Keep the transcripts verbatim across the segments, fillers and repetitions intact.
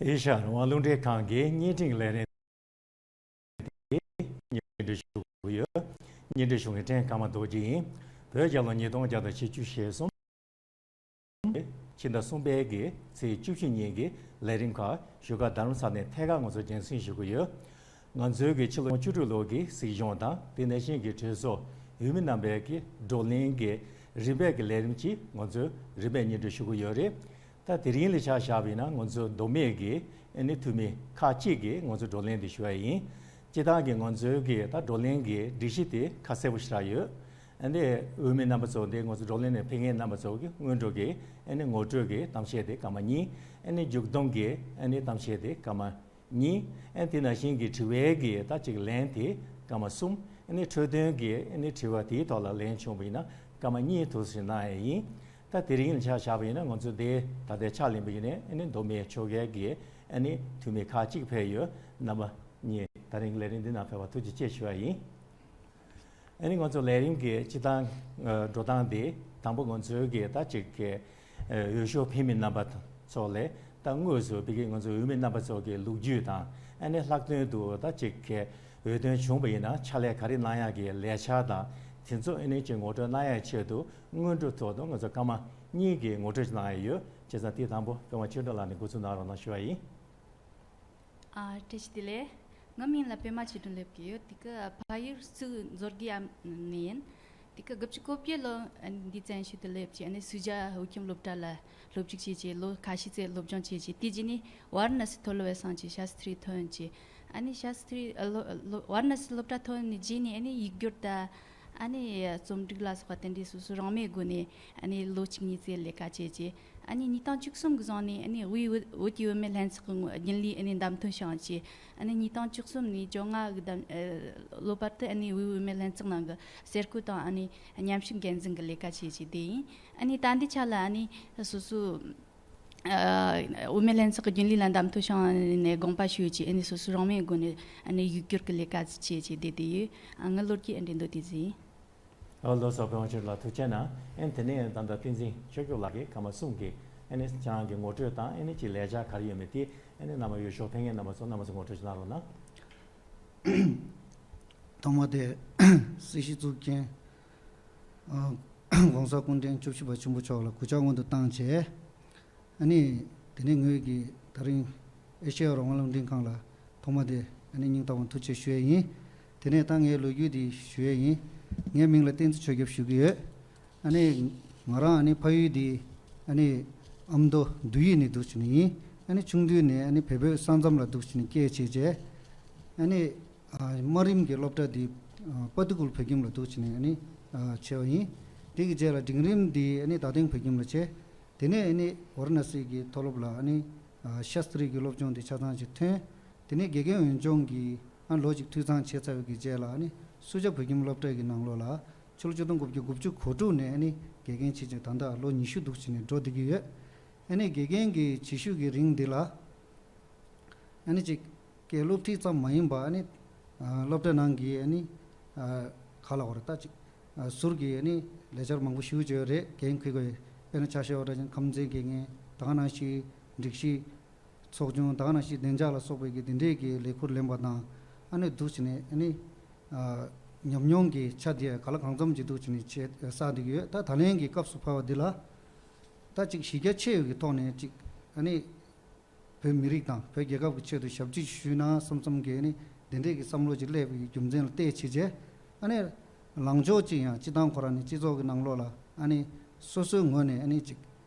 ཨེ་ཤ་ཡ་རང་དབང་རླུང་འཕྲིན་ཁང་གི་བརྙན་འཕྲིན་ལས་རིམ་དེ་སྙན་སྒྲོན་ཞུ་གི་ཡོད། སྙན་སྒྲོན་ཞུ་མཁན་ཕྲན་ཀརྨ་རྡོ་རྗེ་ཡིན། བོད་རྒྱལ་ལོ་ཉིས་སྟོང་བརྒྱ་དང་བཞི་བཅུ་ཞེ་གསུམ། ཕྱི་ཟླ་གསུམ་པའི་གི་ཚེས་བཅུ་བཞི་ཉིན་གྱི་ལས་རིམ་ཁག་བཞུགས་སྒར་རྡ་རམ་ས་ལ་ནས་ཐད་ཀར་ང་ཚོ་རྒྱང་སྲིང་ཞུ་གི་ཡོད། ང་ཚོའི་གི་ཕྱི་ལོ་བཅུ་དྲུག་ལོ་གི་གཟིགས་སྐྱོང་དང་དེ་ནང་བཞིན་གྱི་གྲོས་ཚོགས་འོས་མི་རྣམ་པའི་གི་བགྲོ་གླེང་གི་རིམ་པས་ཀྱི་ལས་རིམ་གྱིས་ང་ཚོས་རིམ་པས་སྙན་སྒྲོན་ཞུ་གི་ཡོད་རེད། ད་དེ་རིང་ལ་ཆ་བཞག་པ་ཡིན་ན་ང་ཚོ་མདོ་སྨད་ཀྱི་ཨ་ནི་འཐུས་མི་ཁག་ཅིག་གིས་ང་ཚོ་བགྲོ་གླེང་འདི་ཞུ་བ་ཡིན། སྤྱིར་བཏང་གི་ང་ཚོའི་གི་ད་བགྲོ་གླེང་གི་སྒྲིག་གཞི་དེ་ཁ་གསལ་པོ་ཞེ་དྲག་ཡོད། ཨ་ནི་འོས་མི་རྣམ་པ་ཚོ་འདི་ང་ཚོ་བགྲོ་གླེང་ནས་ཕེབས་མཁན་རྣམ་པ་ཚོ་གི་སྔོན་འགྲོ་གི་ཨ་ནི་ངོ་སྤྲོད་ཀྱི་གཏམ་བཤད་དེ་སྐར་མ་གཉིས། ཨ་ནི་མཇུག་བསྡོམས་ཀྱི་ཨ་ནི་གཏམ་བཤད་དེ་སྐར་མ་གཉིས། ཨ་ནི་དེ་ནང་བཞིན་གྱི་དྲི་བའི་གི་ད་ཅིག་ལན་དེ་སྐར་མ་གསུམ། ཨ་ནི་འཕྲོས་དོན་གྱི་ཨ་ནི་དྲི་བ་དེའི་ཐོག་ལ་ལན་བྱུང་བ་ཡིན་ན་སྐར་མ་གཉིས་ཐུགས་སུ་གནང་ཡས་ཡིན། ད་དེ་རིང་ལ་ཆ་བཞག་པ་ཡིན་ན་ང་ཚོ་དེ་ད་ལྟའི་ཕྱག་ལེན་པ་ཡིན་ནའི་ཨ་ནི་མདོ་སྨད་ཕྱོགས་འགལ་གྱི་ཨ་ནི་འཐུས་མི་ཁག་ཅིག་ཕེབས་ཡོད། རྣམ་པ་གཉིས་ད་རིང་ལས་རིམ་འདི་ནང་ཕེབས་པར་ཐུགས་རྗེ་ཆེ་ཞུ་བ་ཡིན། ཨ་ནི་ང་ཚོ་ལས་རིམ་གྱི་སྤྱི་བཏང་འགྲོ་སྟངས་དེ་དང་པོ་ང་ཚོའི་གི་ད་ཅིག་གི་འོས་ཤོག་འཕེན་མི་རྣམ་པ་ཚོ་ལས་ད་དངོས་སུ་ཕ་གི་ང་ཚོའི་འོས་མི་རྣམ་པ་ཚོ་གི་ལོ་རྒྱུས་དང་ཨ་ནི་ལྷག་དོན་དུ་ད་ཅིག་གི་འོས་ཐོན་བྱུང་བ་ཡིན་ན་ཕྱག་ལས་ག་རེ་གནང་ཡག་གི་ལས་འཆར་དང་དེ་ཚོ་ཨ་ནི་ཅིག་ངོ་སྤྲོད་གནང་ཡག་ཆེད་དུ་སྔོན་འགྲོའི་ཐོག་ཏུ་ང་ཚོ་སྐར་མ་གཉིས་ཀྱི་ངོ་སྤྲོད་ཅིག་གནང་ཡག་ཡོད། བྱས་ཙང་དེ་དང་པོ་པད་མ་ཆོས་སྒྲོན་ལགས་ནས་འགོ་འཛུགས་གནང་རོགས་གནང་ཞུ་བ་ཡིན། ཨ། བཀྲ་ཤིས་བདེ་ལེགས། ངའི་མིང་ལ་པད་མ་ཆོས་སྒྲོན་ལབ་ཀྱི་ཡོད། དེ་ག་ཕ་ཡུལ་སིལ་མཛོད་དགེ་ཨ་ནས་ཡིན། དེ་ག་དགུ་བཅུ་གོ་བརྒྱད་ལོ་འདི་བཙན་བྱོལ་དུ་སླེབས་བྱས་ཨ་ནི་སུ་ཇཱ་བོད་ཁྱིམ་སློབ་གྲྭ་ལ་སློབ་ཕྲུག་བྱས་བྱས་ལོ་ཁ་ཤས་ཙམ་སློབ་སྦྱོང་བྱས་བྱས་དེ་རྗེས་ནས་ཝཱ་ར་ཎ་སི་མཐོ་སློབ་པའི་སང་བྱས་ཤཱ་སི་ཐི་རི་ཐོན་བྱས་ཨ་ནི་ཤཱ་སི་ཐི་རི་ལོ་ལོ་ཝཱ་ར་ཎ་སི་སློབ་གྲྭ་ཐོན་ནས་རྗེས་ནས་ཨ་ནི་ཡིག་སྒྱུར་དང་། ཨ་ནི་རྩོམ་སྒྲིག་ལ་སོགས་པ་དེ་འདྲའི་སོ་སོ་རང་མོས་སྒོ་ནས་ཨ་ནི་ལོ་གཅིག་གཉིས་ཙམ་ལས་ཀ་བྱས་རྗེས་ཨ་ནི་ཉིས་སྟོང་བཅུ་གསུམ་གི་བཟུང་ནས་ཨ་ནི་དབུས་བོད་ཀྱི་བུད་མེད་ལྷན་ཚོགས་ཀྱི་ངོས་རྒྱུན་ལས་ཨ་ནི་བདམས་ཐོན་བྱུང་རྗེས་ཨ་ནི་ཉིས་སྟོང་བཅུ་གསུམ་ནས་བཅོ་ལྔ་གི་བདམས་ལོ་བར་དུ་ཨ་ནི་དབུས་བུད་མེད་ལྷན་ཚོགས་ནང་གི་གསར་འགོད་དང་ཨ་ནི་མཉམ་ཞུགས་འགན་འཛིན་གྱི་ལས་ཀ་བྱས་རྗེས་བསྡད་ཡིན། ཨ་ནི་ད་ལྟའི་ཆ་ལ་ཨ་ནི་སོ་སོ། ཨ། དབུ་མའི་ལྷན་ཚོགས་ཀྱི་རྒྱུན་ལས་ལ་བདམས་ཐོན་བྱུང་ནས་དགོངས་པ་ཞུས་རྗེས་ཨ་ནི་སོ་སོ་རང་མོས་སྒོ་ནས་ཨ་ནི་ཡིག་སྒྱུར་གྱི་ལས་ཀ་བྱས་རྗེས་བསྡད་དེ་ཡོད། ཨ། ངའི་ལོ་རྒྱུས་ཨ་འདྲ་འདུག་དེ་ཟིན། ཨོ་ལགས་སོ། པད་མ་ཆོས་ལགས་ཐུགས་རྗེ་གནང་། ཨ་ནི་དེ་ནས་ད་ལྟ་བསྟན་འཛིན་ཆོས་སྐྱབས་ལགས་ཀྱིས་སྐར་མ་གསུམ་གྱི་ཨ་ནི་ཁྱེད་རང་གི་ངོ་སྤྲོད་དང་ཨ་ནི་ཅིག་ལས་འཆར་ག་རེ་ཡོད་མེད་དེ་ཨ་ནི་རྣམ་པ་འོས་ཤོག་འཕེན་མཁན་རྣམ་པ་ཚོ་རྣམ་པ་ཚོ་ངོ་སྤྲོད་ཅིག་གནང་རོགས་གནང་། ཐོག་མ་དེ་སྲིད་སྤྱི་གཙུག་རྒྱན་ཨ་༸གོང་ས་སྐུ་ཕྲེང་བཅུ་བཞི་པ་ཆེན་པོ་མཆོག་ལ་གུས་ཕྱག་སྔོན་དུ་བཏང་བྱས། ཨ་ནི་དེ་ནས་ངོས་ཀྱིས་ད་རིང་ཨེ་ཤེ་ཡ་རང་དབང་རླུང་འཕྲིན་ཁང་ལ་ཐོག་མ་དེ་ཨ་ནི་སྙིང་ཐག་པ་ནས་ཐུགས་རྗེ་ཆེ་ཞུ་ཡས་ཡིན། དེ་ནས་ད་ངའི་ལོ་རྒྱུས་དེ་ཞུ་ཡས་ཡིན། ངའི་མིང་ལ་བསྟན་འཛིན་ཆོས་སྐྱབས་ཞུ་གི་ཡོད། ཨ་ནི་ང་རང་ཨ་ནི་ཕ་ཡུལ་དེ་ཨ་ནི་ཨ་མདོ་འདུ་ཡི་ནས་འདུག་བྱས་ནས་ཡིན། ཨ་ནི་ཆུང་དུས་ནས་ཨ་ནི་བལ་བོད་ས་མཚམས་ལ་འདུག་བྱས་ནས་སྐྱེས་བྱས་བྱས། ཨ་ནི་ཨ་དམའ་རིམ་གྱི་སློབ་གྲྭ་འདི་ཨ་པ་ཏི་ཀུལ་བོད་ཁྱིམ་ལ་འདུག་བྱས་ནས་ཨ་ནི་ཨ་བྱས་པ་ཡིན། དེ་གི་རྗེས་ལ་འབྲིང་རིམ་འདི་ཨ་ནི་རྡ་སྟེང་བོད་ཁྱིམ་ལ་བྱས། དེ་ནས་ཨ་ནི་ཝཱ་ར་ཎ་སི་གི་མཐོ་སློབ་ལ་ཨ་ནི་ཨ་ཤཱ་སི་ཏྲི་གི་སློབ་སྦྱོང་འདི་ཆ་ཚང་ཅིག་ཐོན། དེ་ནས་དགེ་རྒན་འོས་སྦྱོང་གི་ཨ་ལོ་གཅིག་འཐུས་ཚང་བྱས་ཚར་བའི་གི་རྗེས་ལ་ཨ་ནི་སུ་ཇཱ་བོད་ཁྱིམ་སློབ་གྲྭ་གི་ནང་ལོགས་ལ་ཕྱི་ལོ་ཆིག་སྟོང་དགུ་བརྒྱ་དགུ་བཅུ་གོ་དྲུག་ནས་ཨ་ནི་དགེ་རྒན་བྱས་བྱས་ད་ལྟ་ལོ་ཉི་ཤུ་འདུག་བྱས་ནས་འགྲོ་བསྡད་ཀྱི་ཡོད། ཨ་ནི་དགེ་རྒན་གྱི་བྱེད་ཤུགས་ཀྱི་རིང་འདི་ལ་ཨ་ནི་ཅིག་གི་སློབ་ཁྲིད་ཙམ་མ་ཡིན་པ་ཨ་ནི་ཨ་སློབ་གྲྭ་ནང་གི་ཨ་ནི་ཨ་ག་ལ་བར་ད་ཅིག་ཨ་ཟུར་གྱི་ཨ་ནི་ལས་འཆར་མང་པོ་ཞེ་པོ་ཅིག་ཡོད་རེད། འགན་འཁུར་དགོས། དཔེར་ན་ཆ་བཞག་པ་འདྲ་ཅིག་ཁམས་ཚན་དགེ་རྒན་ད་ག་ནང་བཞིན་སྒྲིག་གཞི་ཚོགས་ཆུང་ད་ག་ནང་བཞིན་བདེ་འཇགས་ལ་སོགས་པའི་གི་དེ་འདྲའི་གི་ལས་ཁུར་ལེན་པ་དང་ཨ་ནི་འདུག་བྱས་ནས་ཨ་ནི་ཨ་ཉམས་མྱོང་གི་ཆ་དེ་ག་ལ་གང་འཚམ་ཅིག་འདུག་བྱས་ནས་བྱས་བསགས་བསྡད་ཀྱི་ཡོད། ད་ད་ལན་གྱི་སྐབས་སུ་བབས་པ་འདི་ལ་ད་ཅིག་གཞི་རྒྱ་ཆེ་བའི་གི་ཐོག་ནས་ཅིག་ཨ་ནི་བོད་མི་རིགས་དང་བོད་རྒྱལ་ཁབ་ཀྱི་ཆེད་དུ་ཞབས་ཕྱི་ཞུས་ན་བསམ་བསམ་གྱི་ཨ་ནི་དེ་འདྲའི་གི་བསམ་བློ་ཅིག་སླེབས་པའི་རྒྱུ་མཚན་ལ་བལྟས་བྱས་རྗེས་ཨ་ནི་ལངས་ཕྱོགས་ཅིག་ཡང་སྤྱི་བཏང་ཁོ་རང་ནི་སྤྱི་ཚོགས་ཀྱི་ནང་ལོགས་ལ་ཨ་ནི་སོ་སོའི་ངོས་ནས་ཨ་ནི་ཅིག་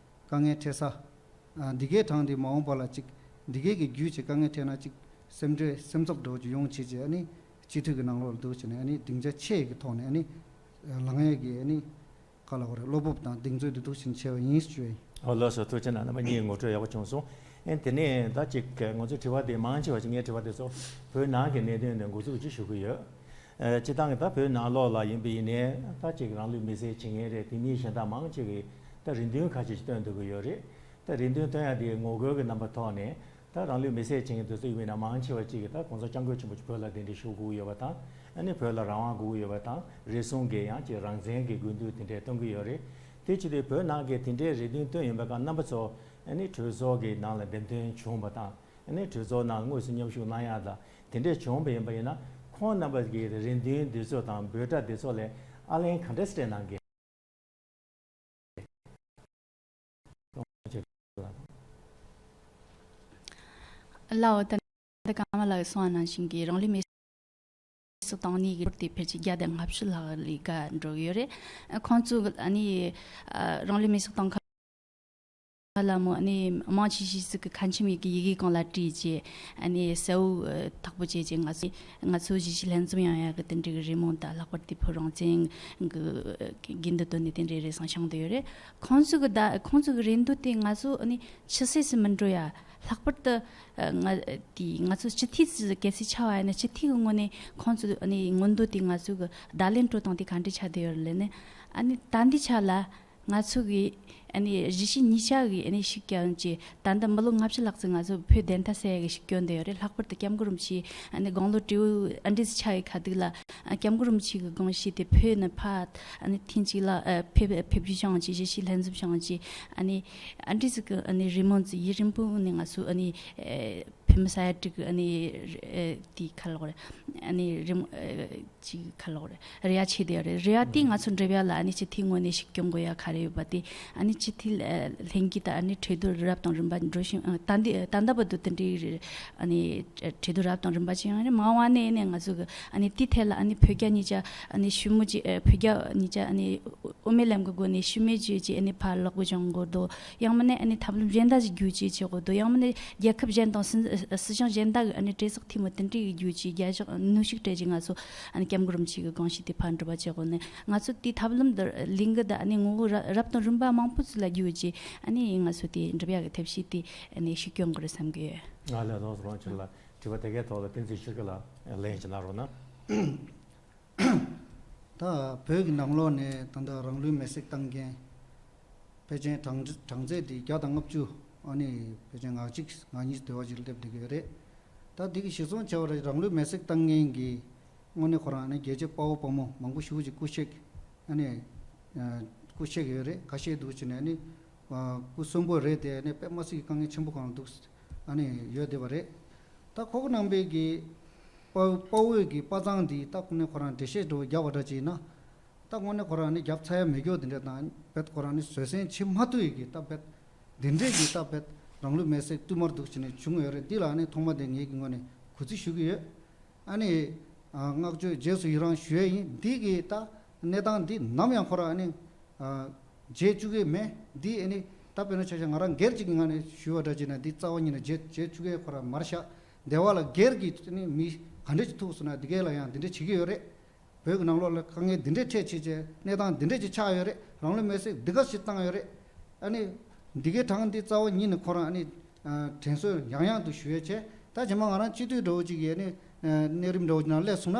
དཀའ་ངལ་འཕྲད་ས། ཨ་འདི་གའི་གྲངས་འདི་མ་འོངས་པ་ལ་ཅིག་འདི་གའི་གི་བརྒྱུད་ཅིག་དཀའ་ངལ་འཕྲད་ན་ཅིག་སེམས་ཁྲལ་སེམས་འཚབ་འདྲ་བོ་ཅིག་ཡོང་བྱས་རྗེས་ཨ་ནི་སྤྱི་འཐུས་ཀྱི་ནང་ལོགས་ལ་འདུག་བྱས་ནས་ཨ་ནི་སྡིངས་ཆ་ཆེ་ཡི་གི་ཐོག་ནས་ཨ་ནི་ལངས་ཡས་ཀྱི་ཨ་ནི་ག་ལ་བ་རེད་བློ་སྤོབས་དང་གདེང་ཚོད་འདི་འདུག་བཞིན་བྱས་པ་ཡིན་ཞུ་ཡ་ཡིན། ཨོ་ལགས་སོ། ཐུགས་རྗེ་གནང་། རྣམ་པ་གཉིས་ངོ་སྤྲོད་ཡག་པོ་བྱུང་སོང་། ཨེ་དེ་ནས་ད་ཅིག་ང་ཚོའི་དྲི་བ་དེ་མང་ཆེ་བ་ཅིག་ངའི་དྲི་བ་དེ་ཚོ་བོད་ནང་གི་གནད་དོན་དེ་འགོ་འཛུགས་ཅིག་ཞུ་གི་ཡོད། ཨ་སྤྱིར་བཏང་གི་ད་བོད་ནང་ལོགས་ལ་ཡིན་པ་ཡིན་ནའི་ད་ཅིག་རང་ལུས་མེར་སྲེག་བྱེད་མཁན་རེད། དེ་མིན་གཞན་དག་མང་ཆེ་གིས་ད་རེ་འདུན་ཁ་ཤས་ཤིག་བཏོན་སྡོད་ཀྱི་ཡོད་རེད། ད་རེ་འདུན་བཏོན་ཡ་དེ་ངོ་རྒོལ་གྱི་རྣམ་པ་ཐོག་ནས་ད་རང་ལུས་མེར་སྲེག་བྱེད་མཁན་དེ་ཚོ་ཡིན་པ་ཡིན་ན་མང་ཆེ་བ་ཅིག་གིས་ད་༸གོང་ས་༸སྐྱབས་མགོན་ཆེན་པོ་མཆོག་བོད་ལ་གདན་འདྲེན་ཞུ་དགོས་ཀྱི་ཡོད་པ་དང་། ཨ་ནི་བོད་ལ་རང་དབང་དགོས་ཀྱི་ཡོད་པ་དང་། རེ་ཟུང་གིས་ཡང་ཅིག་རང་བཙན་གྱི་དགོས་འདུན་དེ་འདྲས་བཏོན་གྱི་ཡོད་རེད། དེ་བྱེད་དུས་བོད་ནང་གི་དེ་འདྲའི་རེ་འདུན་བཏོན་ཡོད་པའི་སྒང་རྣམ་པ་ཚོ་ཨ་ནི་གྲོས་ཚོགས་ཀྱི་ནང་ལ་འདེམས་ཐོན་བྱུང་བ་དང་ ནས་གྲོས་ཚོགས་ནང་དངོས་སུ་མཉམ་ཞུགས་གནང་ཡག་དང་དེ་འདྲས་བྱུང་བ་ཡིན་པ་ཡིན་ན། ཁོང་རྣམ་པ་གི་རེ་འདུན་འདི་ཚོ་དང་འབོད་སྒྲ་འདི་ཚོ་ལ་ཨ་ལན་ག་འདྲས་སྤྲད་གནང་གི། ལའོ་ད་ད་ག་མ་ལགས་གསུངས་པ་ནང་བཞིན་གྱི་རང་ལུས་མེར་སྲེག་བཏང་ནས་ཀྱི་དེ་ཕལ་ཆེར་བརྒྱ་དང་ལྔ་བཅུ་ལྷག་ལས་ཀ་འགྲོ་གི་ཡོད་རེད། ཁོང་ཚོ་ཨ་ནི་རང་ལུས་མེར་སྲེག་བཏང་ཁ་ལ་མོ་ཨ་ནི་མང་ཆེ་ཤོས་ཟིག་གི་ཁ་ཆེམས་ཡི་གི་ཡི་གེ་སྒང་ལ་བྲིས་བྱས། ཨ་ནི་གསལ་བོ་ཐག་པོ་བྱས་བྱས། ང་ཚོ་ང་ཚོ་གཞིས་བྱེས་ལྷན་འཛོམས་ཡོང་ཡག་གི་དེ་འདྲའི་གི་རེ་སྨོན་དང་། ལྷག་པར་དུ་བོད་རང་བཙན་གི་དགུན་དུ་བཏོན་ནས་དེ་འདྲའི་རེ་ཟུང་བྱུང་བསྡད་ཡོད་རེད། ཁོང་ཚོ་གི་ད་ཁོང་ཚོ་གི་རེ་འདུན་དེ་ང་ཚོ་ཨ་ནི་ཕྱི་གསལ་སུ་མི་འགྲོ་ཡ། ལྷག་པར་དུ་ང་དེ་ང་ཚོ་སྤྱི་འཐུས་སུ་གལ་སྲིད་ཆགས་པ་ཡིན་ན། སྤྱི་འཐུས་ཀྱི་ངོས་ནས་ཁོང་ཚོ་ཨ་ནི་མངོན་འདོད་དེ་ང་ཚོ་གི་བརྡ་ལན་སྤྲོད་སྟངས་དེ་ག་འདྲ་ཆགས་བསྡད་ཡོད་རེད་ལབ་ན། ཨ་ནི་ད་འདི་ཆ་ལ་ང་ཚོ་གི་ཨ་ནི་གཞིས་བྱེས་གཉིས་ཆ་གི་ཨ་ནི་ཤུགས་རྐྱེན་གྱིས་ད་ལྟ་མི་ལོ་ལྔ་བཅུ་ལྷག་ཙམ་ང་ཚོ་བོད་བདེན་མཐའ་གསལ་ཡག་གི་ཤུགས་རྐྱེན་བསྡད་ཡོད་རེད། ལྷག་པར་དུ་སྐྱབས་མགོན་རིན་པོ་ཆེ་ཨ་ནི་དགུང་ལོ་བགྲེས་པོ་ཨ་འདྲས་ཆགས་ཡི་ཁ་ཐུག་ལ། ཨ་སྐྱབས་མགོན་རིན་པོ་ཆེ་གི་དགོངས་གཞི་དེ་བོད་ནས་ཕར་ཨ་ནི་ཐེངས་གཅིག་ལ་ཨ་ཕེབས་ཕེབས་རྒྱུ་བྱུང་བྱས། གཞིས་བྱེས་ལྷན་འཛོམས་བྱུང་བྱས། ཨ་ནི་ཨ་འདྲས་ཟིག་གི་ཨ་ནི་རེ་སྨོན་ཟིག་ཡུན་རིང་པོ་ནས་ང་ཚོ་ཨ་ནི་ཨ་བོད་མི་ས་ཡ་དྲུག་གི་ཨ་ནི་ཨ་དེ་ཁ་ལོག་རེད། ཨ་ནི་རེ་སྨོན་ཨ་ཅིག་ཁ་ལོག་རེད། རེ་བ་ཆེ་དེ་རེད། རེ་བ་དེ་ང་ཚོ་འགྲུབ་ཡ་ལ་ཨ་ནི་སྤྱི་འཐུས་ངོས་ནས་ཤུགས་རྐྱེན་དགོས་ཡ་ག་རེ་ཡོད་པ་དེ། ཨ་ནི་སྤྱི་འཐུས་ལྷན་རྒྱས་དང་ཨ་ནི་གྲོས་བསྡུར་རབ་དང་རིམ་པ་འགྲོ་བཞིན། ད་འདི་ད་ལྟ་བར་དུ་དེ་འདྲའི་ཨ་ནི་གྲོས་བསྡུར་རབ་དང་རིམ་པ་ཅིག་ཡོང་རེད། མ་འོངས་པ་ནས་ནས་ང་ཚོ་གི་ཨ་ནི་དེའི་ཐད་ལ་ཨ་ནི་བོད་རྒྱ་གཉིས་ཆ་ཨ་ནི་ཞི་མོལ་གྱི་ཨ་བོད་རྒྱ་གཉིས་ཆ་ཨ་ནི་དབུ་མའི་ལམ་གྱི་སྒོ་ནས་ཞི་མོལ་བྱས་བྱས་ཨ་ནི་ཕར་ལོག་གི་བྱུང་དགོས་འདུག། ཡང་མིན་ན་ཨ་ནི་ཐབས་ལམ་གཞན་དག་ཞིག་བརྒྱུད་བྱས་བྱེད་དགོས་འདུག། ཡང་མིན་ན་རྒྱལ་ཁབ་གཞན་དང་སྲིད་སྲིད་གཞུང་གཞན་དག་གི་ཨ་ནི་གྲོས་ཚོགས་འཐུས་མི་དེ་འདྲའི་བརྒྱུད་བྱས་རྒྱ་གཞུང་གནོན་ཤུགས་སྤྲད་བྱས་ང་ཚོ་ཨ་ནི་སྐྱབས་མགོན་རིན་པོ་ཆེ་གི་དགོངས་གཞི་དེ་ཕར་འགྲུབ་པ་བྱེད་དགོས་ནས། ང་ཚོ་དེའི་ཐབས་ལམ་དེ་ལས་འགུལ་དང་ཨ་ནི་ངོ་བོ་རབ་རབ་དང་རིམ་པ་མང་པོ་ཚོ་ལ་བརྒྱུད་བྱས་ཨ་ནི་ང་ཚོ་དེ་འགྲུབ་ཡག་གི་ཐབས་ཤེས་དེ་ཨ་ནི་ཤུགས་སྐྱོན་དགོས་རེད་བསམ་གི་ཡོད། ང་ལས་རོགས་རོགས་ཆེ་ལ་དྲི་བ་དེ་གའི་ཐོག་ལ་བསྟན་འཛིན་ཆོས་སྐྱིད་ལགས་ལན་ཞིག་གནང་རོགས་གནང་། ད་བོད་ཀྱི་ནང་ལོགས་ནས་ད་ལྟ་རང་ལུས་མེར་སྲེག་བཏང་མཁན་ཕལ་ཆེར་གྲངས་གྲངས་ཚད་དེ་བརྒྱ་དང་ལྔ་བཅུ། ཨ་ནི་ཕལ་ཆེར་ང་གཅིག་ང་གཉིས་དེ་བ་ཅིག་སླེབས་བསྡད་ཀྱི་ཡོད་རེད། ད་འདི་གི་གཞི་བཟུང་བྱས་པ་རེད། རང་ལུས་མེར་སྲེག་བཏང་མཁན་གྱི་དངོས་གནས་ཁོ་རང་ཨ་ནི་རྒྱལ་གཅེས་དཔའ་བོ་དཔའ་མོ་མང་པོ་ཞེ་པོ་ཅིག་སྐུ་གཤེགས། ཨ་ནི་སྐུ་གཤེགས་ཡོད་རེད། ཁ་ཤས་འདུག་བྱས་ནས་ཨ་ནི་སྐུ་གསོན་པོ་རེད་དེ། ཨ་ནི་དཔེ་མ་སྲིད་ཀྱི་དཀའ་ངལ་ཆེན་པོ་སྒང་ལ་འདུག་ཨ་ནི་ཡོད་བསྡད་པ་རེད། ད་ཁོ་གི་ནང་པའི་གི་དཔའ་དཔའ་བོའི་གི་དཔའ་མཛངས་འདི་ད་ཁོ་ནས་ཁོ་རང་འགྲེལ་བཤད་འདྲ་བོ་བརྒྱབ་པ་འདྲ་ཅིག་ཡིན་ན། ད་དངོས་གནས་ཁོ་རང་ནི་རྒྱབ་ཚ་ཡ་མེད་རྒྱུ་དེ་འདྲ་དང་། རྦད་ཁོ་རང་ནི་བཟོད་བསྲན་བྱེད་མ་ཐུབ་ཡི་གི་ད་རྦད་དེ་འདྲས་ཀྱི་ད་རྦད་རང་ལུས་མེར་སྲེག་བསྟུད་མར་འདུག་བྱས་ནས་བྱུང་ཡོད་རེད། འདི་ལ་ནི་ཐོག་མ་དེ་ངེད་ཀྱི་ངོས་ནས་གུས་བརྩི་ཞུ་གི་ཡོད། ཨ་ནི་ཨ་བསྔགས་བརྗོད་རྗེས་སུ་ཡི་རང་ཞུ་ཡས་ཡིན། འདི་གི་ད་གནས་སྟངས་འདི་ནམ་ཡང་ཁོ་རང་ཨ་ནི་ཨ་བརྗེད་བཅུག་གི་མེད། འདི་ཨ་ནི་ད་དཔེར་ན་ཆ་བཞག་ང་རང་སྒེར་གཅིག་གི་ངོས་ནས་ཞུ་བ་འདྲ་བྱས་ན། འདི་རྩ་བ་ཉིད་ནས་བརྗེད་བརྗེད་བཅུག་གི་ཁོ་རང་མ་རེད་ཤག། སྡེ་བ་ལ་སྒེར་གྱི་ཨ་ནི་མི་ག་འདྲས་ཅིག་ཐུག་སོང་ན་འདི་གས་ལ་ཡང་འདི་འདྲས་བྱེད་ཀྱི་ཡོད་རེད། བོད་ཀྱི་ནང་ལོགས་ལ་དཀའ་ངལ་འདི་འདྲས་འཕྲད་བྱས་བྱས། གནས་སྟངས་འདི་འདྲས་ཅིག་ཆགས་ཡོད་རེད། རང་ལུས་མེར་སྲེག་འདི་ག་ཞིག་བཏང་ཡོད་རེད། ཨ་ནི་འདི་གའི་གྲངས་འདི་རྩ་བ་ཉིད་ནས་ཁོ་རང་ཨ་ནི་ཨ་དྲན་གསོ་ཡང་ཡང་དུ་ཞུ་ཡས་བྱས། ད་རྗེས་མ་ང་རང་སྤྱི་འཐུས་འདྲ་བོ་ཅིག་གི་ཨ་ནི་ཨ་གནས་རིམ་འདྲ་བོ་ཅིག་ནང་སླེབས་སོང་ན།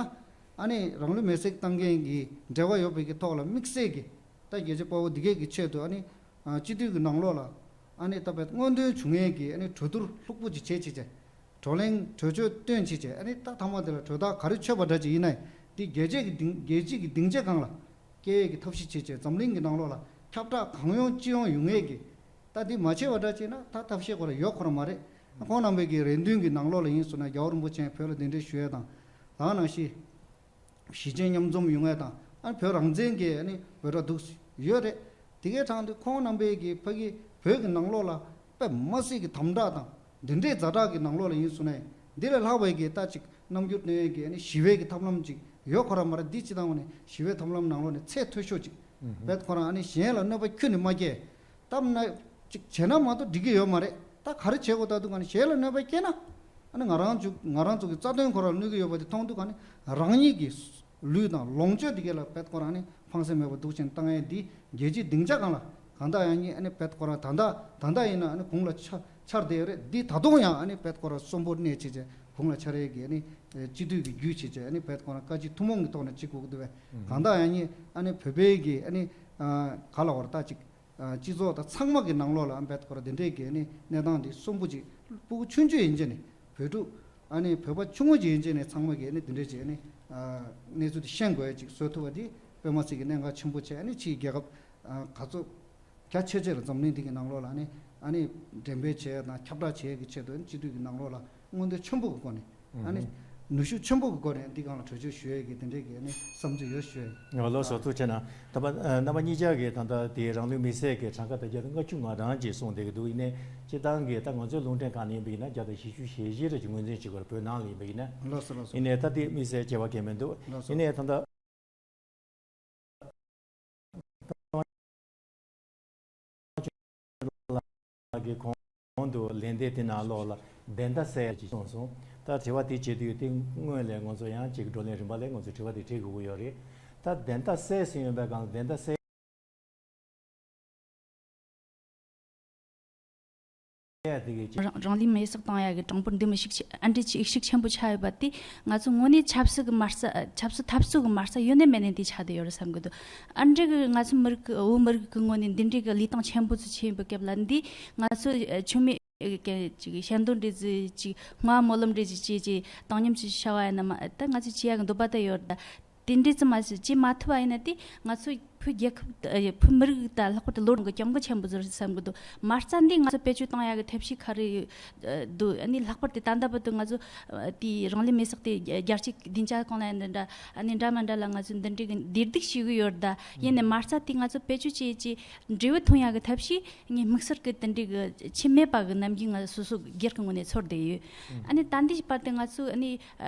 ཨ་ནི་རང་ལུས་མེར་སྲེག་བཏང་མཁན་གྱི་འབྲེལ་བ་ཡོད་པའི་གི་ཐོག་ལ་དམིགས་བསལ་གྱི་ད་རྒྱལ་གཅེས་དཔའ་བོ་འདི་གའི་གི་ཆེད་དུ་ཨ་ནི་ཨ་སྤྱི་འཐུས་ཀྱི་ནང་ལོགས་ལ་ཨ་ནི་ད་དཔེ་མངོན་འདོད་བྱུང་མཁན་གྱི་ཨ་ནི་གྲོས་བསྡུར་ལྷུག་པོ་ཅིག་བྱས་བྱས་བྱས། བགྲོ་གླེང་གྲོས་ཆོད་བཏོན་བྱས་བྱས། ཨ་ནི་ད་མཐའ་མ་དེ་ལ་གྲོས་ཐག་ག་རེ་ཆོད་པ་འདྲ་ཅིག་ཡིན་ན་ཡང་། འདི་རྒྱལ་སྤྱི་གི་སྡིངས་རྒྱལ་སྤྱི་གི་སྡིངས་ཆ་སྒང་ལ་སྐྱེལ་ཡས་ཀྱི་ཐབས་ཤེས་བྱས་བྱས། འཛམ་གླིང་གི་ནང་ལོགས་ལ་ཁྱབ་བསྒྲགས་གང་ཡོང་ཅི་ཡོང་ཡོང་ཡས་ཀྱི། ད་འདི་མ་བྱས་པ་འདྲ་ཅིག་ན་ད་ཐབས་ཤེས་ཁོ་རང་ཡོད་ཁོ་རང་མ་རེད། ཁོང་རྣམ་པའི་གི་རེ་འདུན་གྱི་ནང་ལོགས་ལ་ཡིན་སོང་ན། རྒྱལ་བ་རིན་པོ་ཆེ་བོད་ལ་གདན་འདྲེན་ཞུ་ཡས་དང་། ད་ག་ནང་བཞིན་གཞིས་བྱེས་མཉམ་འཛོམས་ཡོང་ཡས་དང་། ཨ་ནི་བོད་རང་བཙན་གྱི་ཨ་ནི་འབོད་སྒྲ་འདུག་ཡོད་རེད། དེ་གའི་གྲངས་དེ་ཁོང་རྣམ་པའི་གི་ཕ་གི་བོད་ཀྱི་ནང་ལོགས་ལ་དཔེ་མ་སྲིད་ཀྱི་དམ་དྲག་དང་འདི་འདྲའི་ཛ་དྲག་གི་ནང་ལོགས་ལ་ཡིན་སོང་ན། འདི་ལས་ལྷག་པའི་གི་ད་ཅིག་རྣམ་འགྱུར་སྟོན་ཡས་ཀྱི་ཨ་ནི་ཞི་བའི་གི་ཐབས་ལམ་ཅིག་ཡོད་ཁོ་རང་མ་རེད། འདི་སྤྱི་བཏང་བ་ནས་ཞི་བའི་ཐབས་ལམ་ནང་ལོགས་ནས་ཚད་མཐོ་ཤོས་ཅིག་རྦད་ཁོ་རང་ཨ་ནི་གཞན་ལ་གནོད་པ་ཁྱོན་ནས་མ་སྐྱེལ། སྟབས་ན་ཅིག་བྱས་ན་མ་གཏོགས་འགྲིག་གི་ཡོད་མ་རེད། ད་ག་རེ་བྱེད་དགོས་ད་འདུག་ག་ནི་གཞན་ལ་གནོད་པ་སྐྱེལ་ན། ཨ་ནི་ང་རང་ཚོ་ང་རང་ཚོ་གི་རྩ་དོན་ཁོ་རང་གནོད་ཀྱི་ཡོད་པ་དེ་མཐོང་འདུག་ག་ནི་རང་ཉིད་ཀྱི་ལུས་དང་ལོངས་སྤྱོད་དེ་གས་ལ་རྦད་ཁོ་རང་ཨ་ནི་ཕངས་སེམས་མེད་པ་འདུག་ཅན་བཏང་ཡས་འདི་རྒྱལ་སྤྱིའི་སྡིངས་ཆ་སྒང་ལ་གང་ལྟར་ཡང་ཉིད་ཨ་ནི་རྦད་ཁོ་རང་ད་ལྟ་ད་ལྟ་ཡིན་ན་ཨ་ནི་གུང་ལ་ཆ་འཆར་བསྡད་ཡོད་རེད། འདི་ད་དུང་ཡང་ཨ་ནི་རྦད་ཁོ་རང་གསོན་པོར་གནས་བྱས་བྱས་གུང་ལ་འཆར་ཡས་ཀྱི་ཨ་ནི་སྤྱི་འཐུས་ཀྱི་བརྒྱུད་བྱས་བྱས་ཨ་ནི་རྦད་ཁོ་རང་བཀའ་སྤྱི་ཐུན་མོང་གི་ཐོག་ནས་བྱེད་དགོས་ཀྱི་འདུག་བས། གང་ལྟར་ཡང་ཉིད་ཨ་ནི་བོད་པའི་གི་ཨ་ནི་ག་ལ་བར་ཐག་ཅིག་སྤྱི་ཚོགས་དང་ཚང་མ་གི་ནང་ལོགས་ལ་ཨ་རྦད་ཁོ་རང་དེ་འདྲའི་གི་ཨ་ནི་གནས་སྟངས་འདི་གསོན་པོ་ཅིག་སྤུ་གུ་ཆུང་ཆུང་ཡིན་ཅེ་ནི་བོད་ཕྲུག་ཨ་ནི་བོད་པ་ཆུང་ངུ་ཅིག་ཡིན་ཅེ་ནི་ཚང་མ་གི་ཨ་ནི་དེ་འདྲའི་ཅིག་ཨ་ནི་གནས་ཚུལ་དེ་ཤེས་དགོས་ཡ་ཅིག་བཟོ་ཐུབ་པ་དེ་དཔེ་མ་སྲིད་ཀྱི་གནད་འགག་ཆེན་པོ་ཆེ། ཨ་ནི་ཕྱིའི་རྒྱལ་ཁབ་ག་ཚོད་རྒྱ་ཆེ་ཆེ་ལ་འཛམ་གླིང་འདི་གི་ནང་ལོགས་ལ་ཨ་ནི་ ཨ་ནི་འགྲེམས་སྤེལ་བྱེད་ཡ་དང་ཁྱབ་བསྒྲགས་བྱེད་ཡ་གི་ཆེད་དུ་སྤྱི་འཐུས་ཀྱི་ནང་ལོགས་ལ་མངོན་འདོད་ཆེན་པོ་གི་སྒོ་ནས། ཨ་ནི་ནུས་ཤུགས་ཆེན་པོ་གི་སྒོ་ནས་འདི་སྒང་ལ་གྲོས་ཆོད་ཞུ་ཡ་གི་དེ་འདྲའི་གི་ཨ་ནི་བསམ་ཚུལ་ཡོད་ཞུ་ཡ་ཡིན། ཨོ་ལགས་སོ། ཐུགས་རྗེ་གནང་། ད་པ་ཨ་རྣམ་པ་གཉིས་ཆ་གིས་ད་ལྟ་དེ་རང་ལུས་མེར་སྲེག་གི་གྲངས་ཀ་དང་བརྒྱ་དང་ལྔ་བཅུ་ང་གྲངས་ཅིག་གསུངས་བསྡད་ཀྱི་འདུག་ཡིན་ནའི་སྤྱིར་བཏང་གི་ད་ང་ཚོའི་རླུང་འཕྲིན་ཁང་ནས་ཡིན་པ་ཡིན་ན་བརྒྱ་དང་བཞི་བཅུ་ཞེ་བཞི་རེ་ཅིག་ངོས་འཛིན་བྱེད་དགོས་རེད། བོད་ནང་ལ་ཡིན་པ་ཡིན་ན། ལགས་སོ་ལགས་སོ། ཡིན་ནའི་ད་དེ་དམིགས་བསལ་སྐྱེ་བ་གལ་མི་འདུག་ལགས་སོ། ཡིན་ནའི་ད་ལྟ་གི་གོང་དུ་ལན་འདེབས་དེ་ནང་ལོགས་ལ་བདེན་མཐའ་གསལ་ཅིག་གསུངས་སོང་། ད་དྲི་བ་དེ་བྱེད་དུས་དེ་སྔོན་ལ་ང་ཚོ་ཡང་ཅིག་བགྲོ་གླེང་རིམ་པ་ལས་ང་ཚོ་དྲི་བ་དེ་དྲི་དགོས་ཀྱི་ཡོད་རེད། ད་བདེན་མཐའ་གསལ་ཟིན་ཡོད་པའི་སྒང་ལ་བདེན་མཐའ་གསལ་ཡ་དེ་གི་ཅིག་རང་རང་ལུས་མེར་སྲེག་བཏང་ཡ་གི་གྲངས་འབོར་འདི་མི་ཤུགས་ཆེ་ཨ་འདྲ་ཅིག་ཤུགས་ཆེན་པོ་ཆགས་ཡོད་པ་དེ་ང་ཚོ་དངོས་གནས་ཆབ་སྲིད་ཀྱི་མ་རྩ་ཆབ་སྲིད་འཐབ་རྩོད་ཀྱི་མ་རྩ་ཡོད་ནས་མེད་ནས་དེ་ཆགས་བསྡད་ཡོད་རེད་བསམ་གི་འདུག་ཨ་འདྲ་གི་ང་ཚོ་མི་རིགས་ཀྱི་བོད་མི་རིགས་ཀྱི་ངོས་ནས་འདི་འདྲའི་གི་ལས་སྟངས་ཆེན་པོ་ཚོ་ཆེ་ཡིན་པའི་སྐབས་ལ་འདི་ང་ཚོ་ཆོ་མེད་ཅིག་ཞལ་འདོན་འདྲ་ཅིག་སྔ་སྨོན་ལམ་འདྲ་ཅིག་བྱས་ཅིག་བཏང་སྙོམས་ཅིག་བྱ་བ་ཡིན་ན་མ་ད་ང་ཚོས་བྱེད་ཡ་གི་འདོད་པ་ད་ཡོད་རེད། དེ་འདྲའི་ཙམ་མ་ཟད་བྱེད་མ་ཐུབ་པ་ཡིན་ན་དེ་ང་ཚོ་བོད་རྒྱལ་ཁབ་ཨ་བོད་མི་རིགས་དང་ལྷག་པར་དུ་ལོ་རང་གི་གྱོང་གུད་ཆེན་པོ་བཟོ་རེད་བསམ་གི་འདུག་མ་རྩ་འདི་ང་ཚོ་བེད་སྤྱོད་གཏོང་ཡ་གི་ཐབས་ཤེས་ག་རེ་ཡོད་འདུག་ཨ་ནི་ལྷག་པར་དུ་ད་ལྟ་བར་དུ་ང་ཚོ་དེའི་རང་ལུས་མེར་སྲེག་དེ་བརྒྱ་ཆ་བདུན་ཅུ་གོང་ལ་ཡིན་འདྲ་ཨ་ནི་འདྲ་མ་འདྲ་ལ་ང་ཚོ་འདི་འདྲའི་གི་འདིར་སྡུད་བྱེད་གི་ཡོད་རེད། ད་ཡིན་ནའི་མ་རྩ་དེ་ང་ཚོ་བེད་སྤྱོད་བྱེད་ཀྱི་འབྲས་བུ་ཐོན་ཡ་གི་ཐབས་ཤེས་ངས་དམིགས་བསལ་གི་དེ་འདྲའི་གི་ཆེ་མེད་པ་གི་ནམ་རྒྱུན་ང་སོ་སོ་སྒེར་གི་ངོས་ནས་ཚོར་བསྡད་ཡོད། ཨ་ནི་ད་འདི་བར་དུ་ང་ཚོ་ཨ་ནི།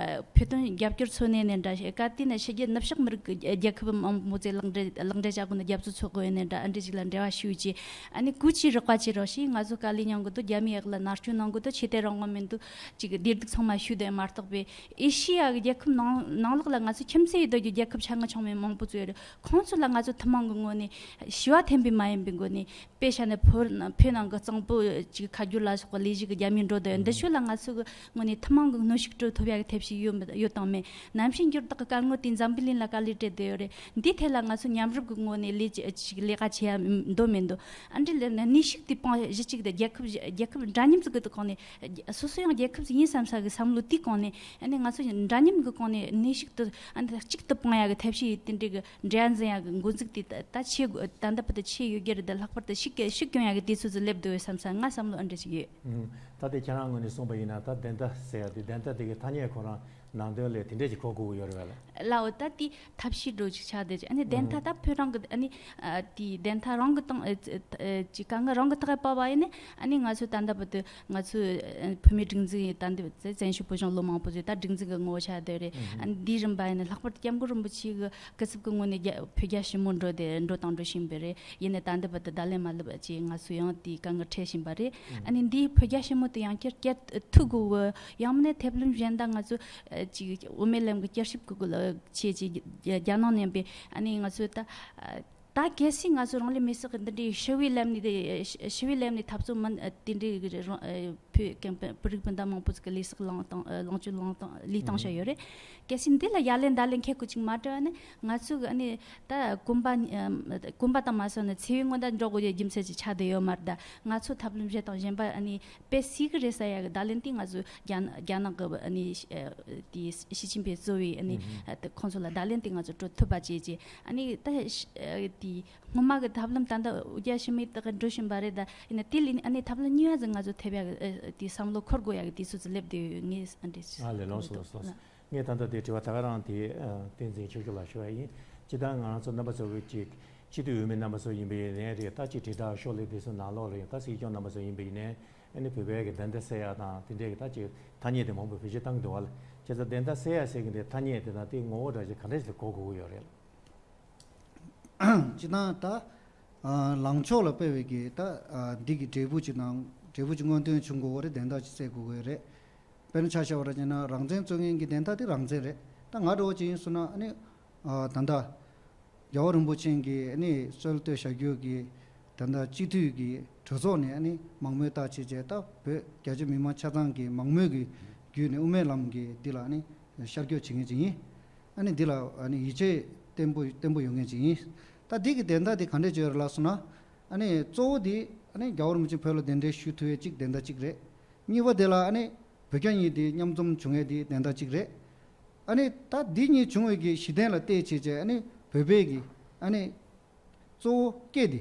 བོད་དོན་རྒྱབ་སྐྱོར་འཚོ་གནས་ནས་འདྲ་ཞིག་ག་དུས་ནས་ཕྱི་རྒྱལ་ནུབ་ཕྱོགས་མི་རིགས་ཀྱི་རྒྱལ་ཁབ་མང་པོ་ཚོས་ལག་འབྲེལ་ལག་འབྲེལ་བྱ་དགོས་ན་རྒྱབ་སྐྱོར་འཚོལ་དགོས་ཡོད་ནས་འདྲ་ཨ་འདྲ་ཞིག་ལ་འབྲེལ་བ་ཞུས་རྗེས་ཨ་ནི་གུས་ཀྱིས་རོགས་པ་བྱེད་རོགས་ཞེས་ང་ཚོ་དཀའ་ལས་མྱངས་གི་འདུག་རྒྱ་མི་ཡག་ལ་མནར་གཅོད་གནང་གི་འདུག་ཆོས་དད་རང་དབང་མི་འདུག་ཅིག་བདེ་སྡུག་ཚང་མ་ཞུས་བསྡད་མ་གཏོགས་པའི་ཨེ་ཤི་ཡ་གི་རྒྱལ་ཁབ་ནང་ནང་ལོགས་ལ་ང་ཚོ་ཁྱིམ་མཚེས་ཡོད་དོ་རྒྱུ་རྒྱལ་ཁབ་ཆ་ང་ཆུང་མེད་མང་པོ་ཚོ་ཡོད་རེད། ཁོང་ཚོ་ལ་ང་ཚོ་ཐུན་མོང་གི་ངོས་ནས་ཞུ་བ་འཐེན་པའི་མ་ཡིན་པའི་སྒོ་ནས། དཔེ་བཞག་ན་བོད་བོད་ནང་གི་གཙང་པོ་ཅིག་ཁ་བསྒྱུར་ལ་སོགས་པ་ལས་གཞི་གི་རྒྱ་མིས་འགྲོ་བསྡད་ཡོད། འདི་ཚོ་ལ་ང་ཚོ་གི་ངོས་ནས་ཐུན་མོང་གི་གནོན་ཤུགས་སྤྲོད་ཐུབ་ཡ་གི་ཐབས་ཤེས་ཡོད་མི་ཡོད་དང་མེད། ནམ་ཞིག་འགྱུར་ལྡོག་གི་སྐར་ངོ་དེ་འཛམ་བུ་གླིང་ལ་དཀའ་ལས་སྤྲད་བསྡད་ཡོད་རེད། འདིའི་ཐད་ལ་ང་ཚོ་མཉམ་རུབ་གི་ངོས་ནས་ལས་ཅི་ཅིག་ལས་ཀ་བྱེད་ཡ་འདོད་མི་འདུག་ཨ་འདྲ་ལས་ནས་གནས་ཤུགས་དེ་སྤང་གཞི་གཅིག་དེ་རྒྱལ་ཁབ་རྒྱལ་ཁབ་འདྲ་མཉམ་ཟིག་གི་ཐོག་ནས་སོ་སོ་ཡང་རྒྱལ་ཁབ་ཟིག་ཡིན་བསམ་ས་གི་བསམ་བློ་དེའི་གོང་ནས་ཨ་ནི་ང་ཚོ་འདྲ་མཉམ་གི་གོང་ནས་གནས་ཤུགས་དེ་ཨ་ནི་གཅིག་ཏུ་སྤང་ཡ་གི་ཐབས་ཤེས་དེ་འདྲ་གི་འབྲེལ་འཛིན་ཡག་གི་འགོ་འཛུགས་དེ་ད་ད་ཆེ་དགོས་ད་ལྟ་བར་དུ་ཆེ་ཡོད་རྒྱུ་རེད། ད་ལྷག་པར་དུ་ཤུགས་ཀྱིས་ཤུགས་སྐྱོན་ཡག་གི་དུས་ཚོད་ཟིག་སླེབས་འདུག་བསམ་ས་ང་བསམ་བློ་ཨ་འདྲ་ཞིག་ཡོད། ཨུམ། ད་དེ་ཁྱེད་རང་ངོས་ནས་གསུངས་པ་ཡིན་ན་ད་བདེན་མཐའ་ཟེར་ཡ་དེ་བདེན་མཐའ་དེ་གི་ཐ་སྙད་ཁོ་རང་ནང་དོན་ལས་དེ་འདྲས་ཅིག་གོ་དགོས་ཀྱི་ཡོད་རེད་བ་ལ། ལའོ་ད་དེ་ཐབས་ཤེས་འགྲོ་ཅིག་ཆགས་བསྡད་ཅིག་ཨ་ནི་བདེན་མཐའ་ད་བོད་རང་གི་ཨ་ནི་ཨ་དེ་བདེན་མཐའ་རང་གི་སྟེང་ཨ་ཨ་ཅིག་དཀའ་ངལ་རང་གི་ཐག་གིས་བབས་པ་ཡིན་ནི་ཨ་ནི་ང་ཚོ་ད་ལྟ་བར་དུ་ང་ཚོའི་ཨ་བོད་མིའི་སྒྲིག་འཛུགས་ཡིན་ད་འདི་བཙན་བྱོལ་བོད་གཞུང་ལོ་མང་པོ་ཟིག་ད་སྒྲིག་འཛུགས་ཀྱི་ངོ་བོ་ཆགས་བསྡད་རེད། ཨ་ནི་འདིའི་རིམ་པ་ཡིན་ན་ལྷག་པར་དུ་སྐྱབས་མགོན་རིན་པོ་ཆེ་གི་སྐུ་ཚབ་ཀྱི་ངོས་ནས་རྒྱ་བོད་རྒྱ་ཞི་མོལ་འགྲོ་དེ་འགྲོ་དང་འགྲོ་བཞིན་པ་རེད། ཡིན་ནའི་ད་འདི་བར་དུ་བརྡ་ལན་མ་ལབ་ཅེས་ང་ཚོ་ཡང་དེའི་དཀའ་ངལ་འཕྲད་བཞིན་པ་རེད། ཨ་ནི་འདིའི་བོད་རྒྱ་ཞི་མོལ་དེ་ཡང་བསྐྱར་བསྐྱར་ཐུག་དགོས་གི་ཡང་མིན་ན་ཐབས་ལམ་གཞན་དག་ང་ཚོ་ཅིག་དབུ་མའི་ལམ་གྱི་བསྐྱར་ཞིབ་ཀྱི་ཆེད་ཅིག་རྒྱ་ནང་མཉམ་པའི་ཨ་ནི་ང་ཚོ་ད། ད་གལ་སྲིད་ང་ཚོ་རང་ལུས་མེར་སྲེག་གི་འདི་འདྲའི་ཞི་བའི་ལམ་ནས་དེ་ཞི་བའི་ལམ་ནས་འཐབ་རྩོད་མིན་དེ་འདྲའི་རང་བོད་ཀྱི་བོད་རིགས་སྤུན་ཟླ་མང་པོ་ཟིག་གི་ལས་སྲོག་བླངས་བཏང་ལོངས་སྤྱོད་བླངས་བཏང་ལས་བཏང་བཞག་ཡོད་རེད། གལ་སྲིད་འདི་ལ་ཡ་ལན་བརྡ་ལན་འཁེལ་དགོས་ཅིག་མ་འགྲོ་ན་ང་ཚོ་གི་ཨ་ནི་ད་གོམ་པ་གོམ་པ་དང་མ་སོན་ན་ཚེ་བའི་སྔོན་བརྡ་འགྲོ་དགོས་ཀྱི་རྒྱུ་མཚན་ཅིག་ཆགས་བསྡད་ཡོད་མ་རེད། ད་ང་ཚོ་ཐབས་ལམ་གཞན་དང་གཞན་པ་ཨ་ནི་དཔེ་སྲིད་གི་རེད་ཟེར་ཡ་གི་བརྡ་ལན་དེ་ང་ཚོ་རྒྱ་རྒྱ་ནག་གི་ཨ་ནི་དེ་ཞི་ཅིན་ཕིང་གཙོས་པའི་ཨ་ནི་ཁོང་ཚོ་ལ་བརྡ་ལན་དེ་ང་ཚོ་སྤྲོད་ཐུབ་པ་བྱས་རྗེས་ཨ་ནི་ད་དེ་སྔོན་མ་གི་ཐབས་ལམ་ད་ལྟ་འོ་རྒྱ་ཞི་མོལ་དེ་ག་འགྲོ་བཞིན་པ་རེད། ད་ཡིན་ན་དེ་ལས་ཨ་ནི་ཐབས་ལམ་གཉིས་པ་ཟིག་ང་ཚོ་ཐེབས་ཡ་གི་དེ་བསམ་བློ་འཁོར་དགོས་ཡ་གི་དུས་ཚོད་ཟིག་སླེབས་བསྡད་ཡོད་ངས་ཨ་འདྲས་ཨ་ལས་ལོངས་སུ་ལོངས་སོང་། ངས་ད་ལྟ་དེ་དྲི་བ་ད་ག་རང་དེ་བསྟན་འཛིན་ཆོས་སྐྱོང་ལ་ཞུ་བ་ཡིན། སྤྱིར་བཏང་ང་རང་ཚོ་རྣམ་པ་ཚོ་གི་ཅིག་སྤྱི་འཐུས་འོས་མི་རྣམ་པ་ཚོ་ཡིན་པའི་ནས་རེད། ད་ཅིག་དྲིལ་བསྒྲགས་ཤོག་ལས་དེ་ཚོ་ནང་ལོགས་ལ་ཡང་ད་སྲིད་སྐྱོང་རྣམ་པ་ཚོ་ཡིན་པའི་ནས་ཨ་ནི་བོད་པའི་གི་བདེན་མཐའ་གསལ་ཡག་དང་དེ་འདྲའི་གི་ད་ཅིག་ཐ་སྙད་དེ་མང་པོ་བེད་སྤྱོད་བཏང་གི་འདུག་བ་ལ། བྱས་ཙང་བདེན་མཐའ་གསལ་ཡག་ཟེར་གི་འདི་ཐ་སྙད་དེ་དང་དེ་ངོ་བོ་འདྲ་ཞིག་ག་འདྲ་ཞིག་གོ་དགོས་ཀྱི་ཡོད་རེད། སྤྱིར་བཏང་ད་ལངས་ཕྱོགས་ལ་དཔེ་བའི་གི་ད་འདི་གི་འབྲས་བུ་ཅིག་དང་འབྲས་བུ་ཅིག་མངོན་དོན་བྱུང་དགོས་ཀྱི་རེད། བདེན་མཐའ་ཅིག་གསལ་དགོས་ཀྱི་རེད། དཔེར་ན་ཆ་བཞག་པ་ར་བྱས་ན་རང་བཙན་རྩོད་མཁན་གྱི་བདེན་མཐའ་དེ་རང་བཙན་རེད། ད་ང་འདྲ་བོ་ཅིག་ཡིན་སོང་ན་ཨ་ནི་ད་ལྟ་རྒྱལ་བ་རིན་པོ་ཆེ་གིས་ཨ་ནི་སྲོལ་གཏོད་བཞག་རྒྱུ་གི་ད་ལྟ་སྤྱི་འཐུས་ཀྱི་གྲོས་ཚོགས་ནས་ཨ་ནི་མང་མོས་བཏང་བྱས་བྱས་ད་བོད་རྒྱ་ཆེ་མི་མང་ཆ་ཚང་གི་མང་མོས་ཀྱི་བརྒྱུད་ནས་དབུ་མའི་ལམ་གྱི་འདི་ལ་ཨ་ནི་ཤར་བསྐྱོད་བྱེད་མཁན་ཅིག་ཡིན། ཨ་ནི་འདི་ལ་ཨ་ནི་ཡིད་ཆེས་བརྟན་པོ་བརྟན་པོ་ཡོད་མཁན་ཅིག་ཡིན། ད་འདི་གི་བདེན་མཐའ་འདི་ག་འདྲས་བྱས་ཡོད་རེད་ལབ་སོང་ན། ཨ་ནི་གཙོ་བོ་འདི་ཨ་ནི་རྒྱལ་བ་རིན་པོ་ཆེ་བོད་ལ་གདན་འདྲེན་ཞུ་ཐུབ་ཡས་གཅིག་བདེན་མཐའ་གཅིག་རེད། གཉིས་པ་དེ་ལ་ཨ་ནི་བོད་རྒྱ་གཉིས་དེ་མཉམ་འཛོམས་བྱུང་ཡས་དེ་བདེན་མཐའ་གཅིག་རེད། ཨ་ནི་ད་འདི་གཉིས་བྱུང་བའི་གི་གཞི་རྟེན་ལ་བལྟས་བྱས་བྱས་ཨ་ནི་བོད་པའི་གི་ཨ་ནི་གཙོ་བོ་སྐད་དེ་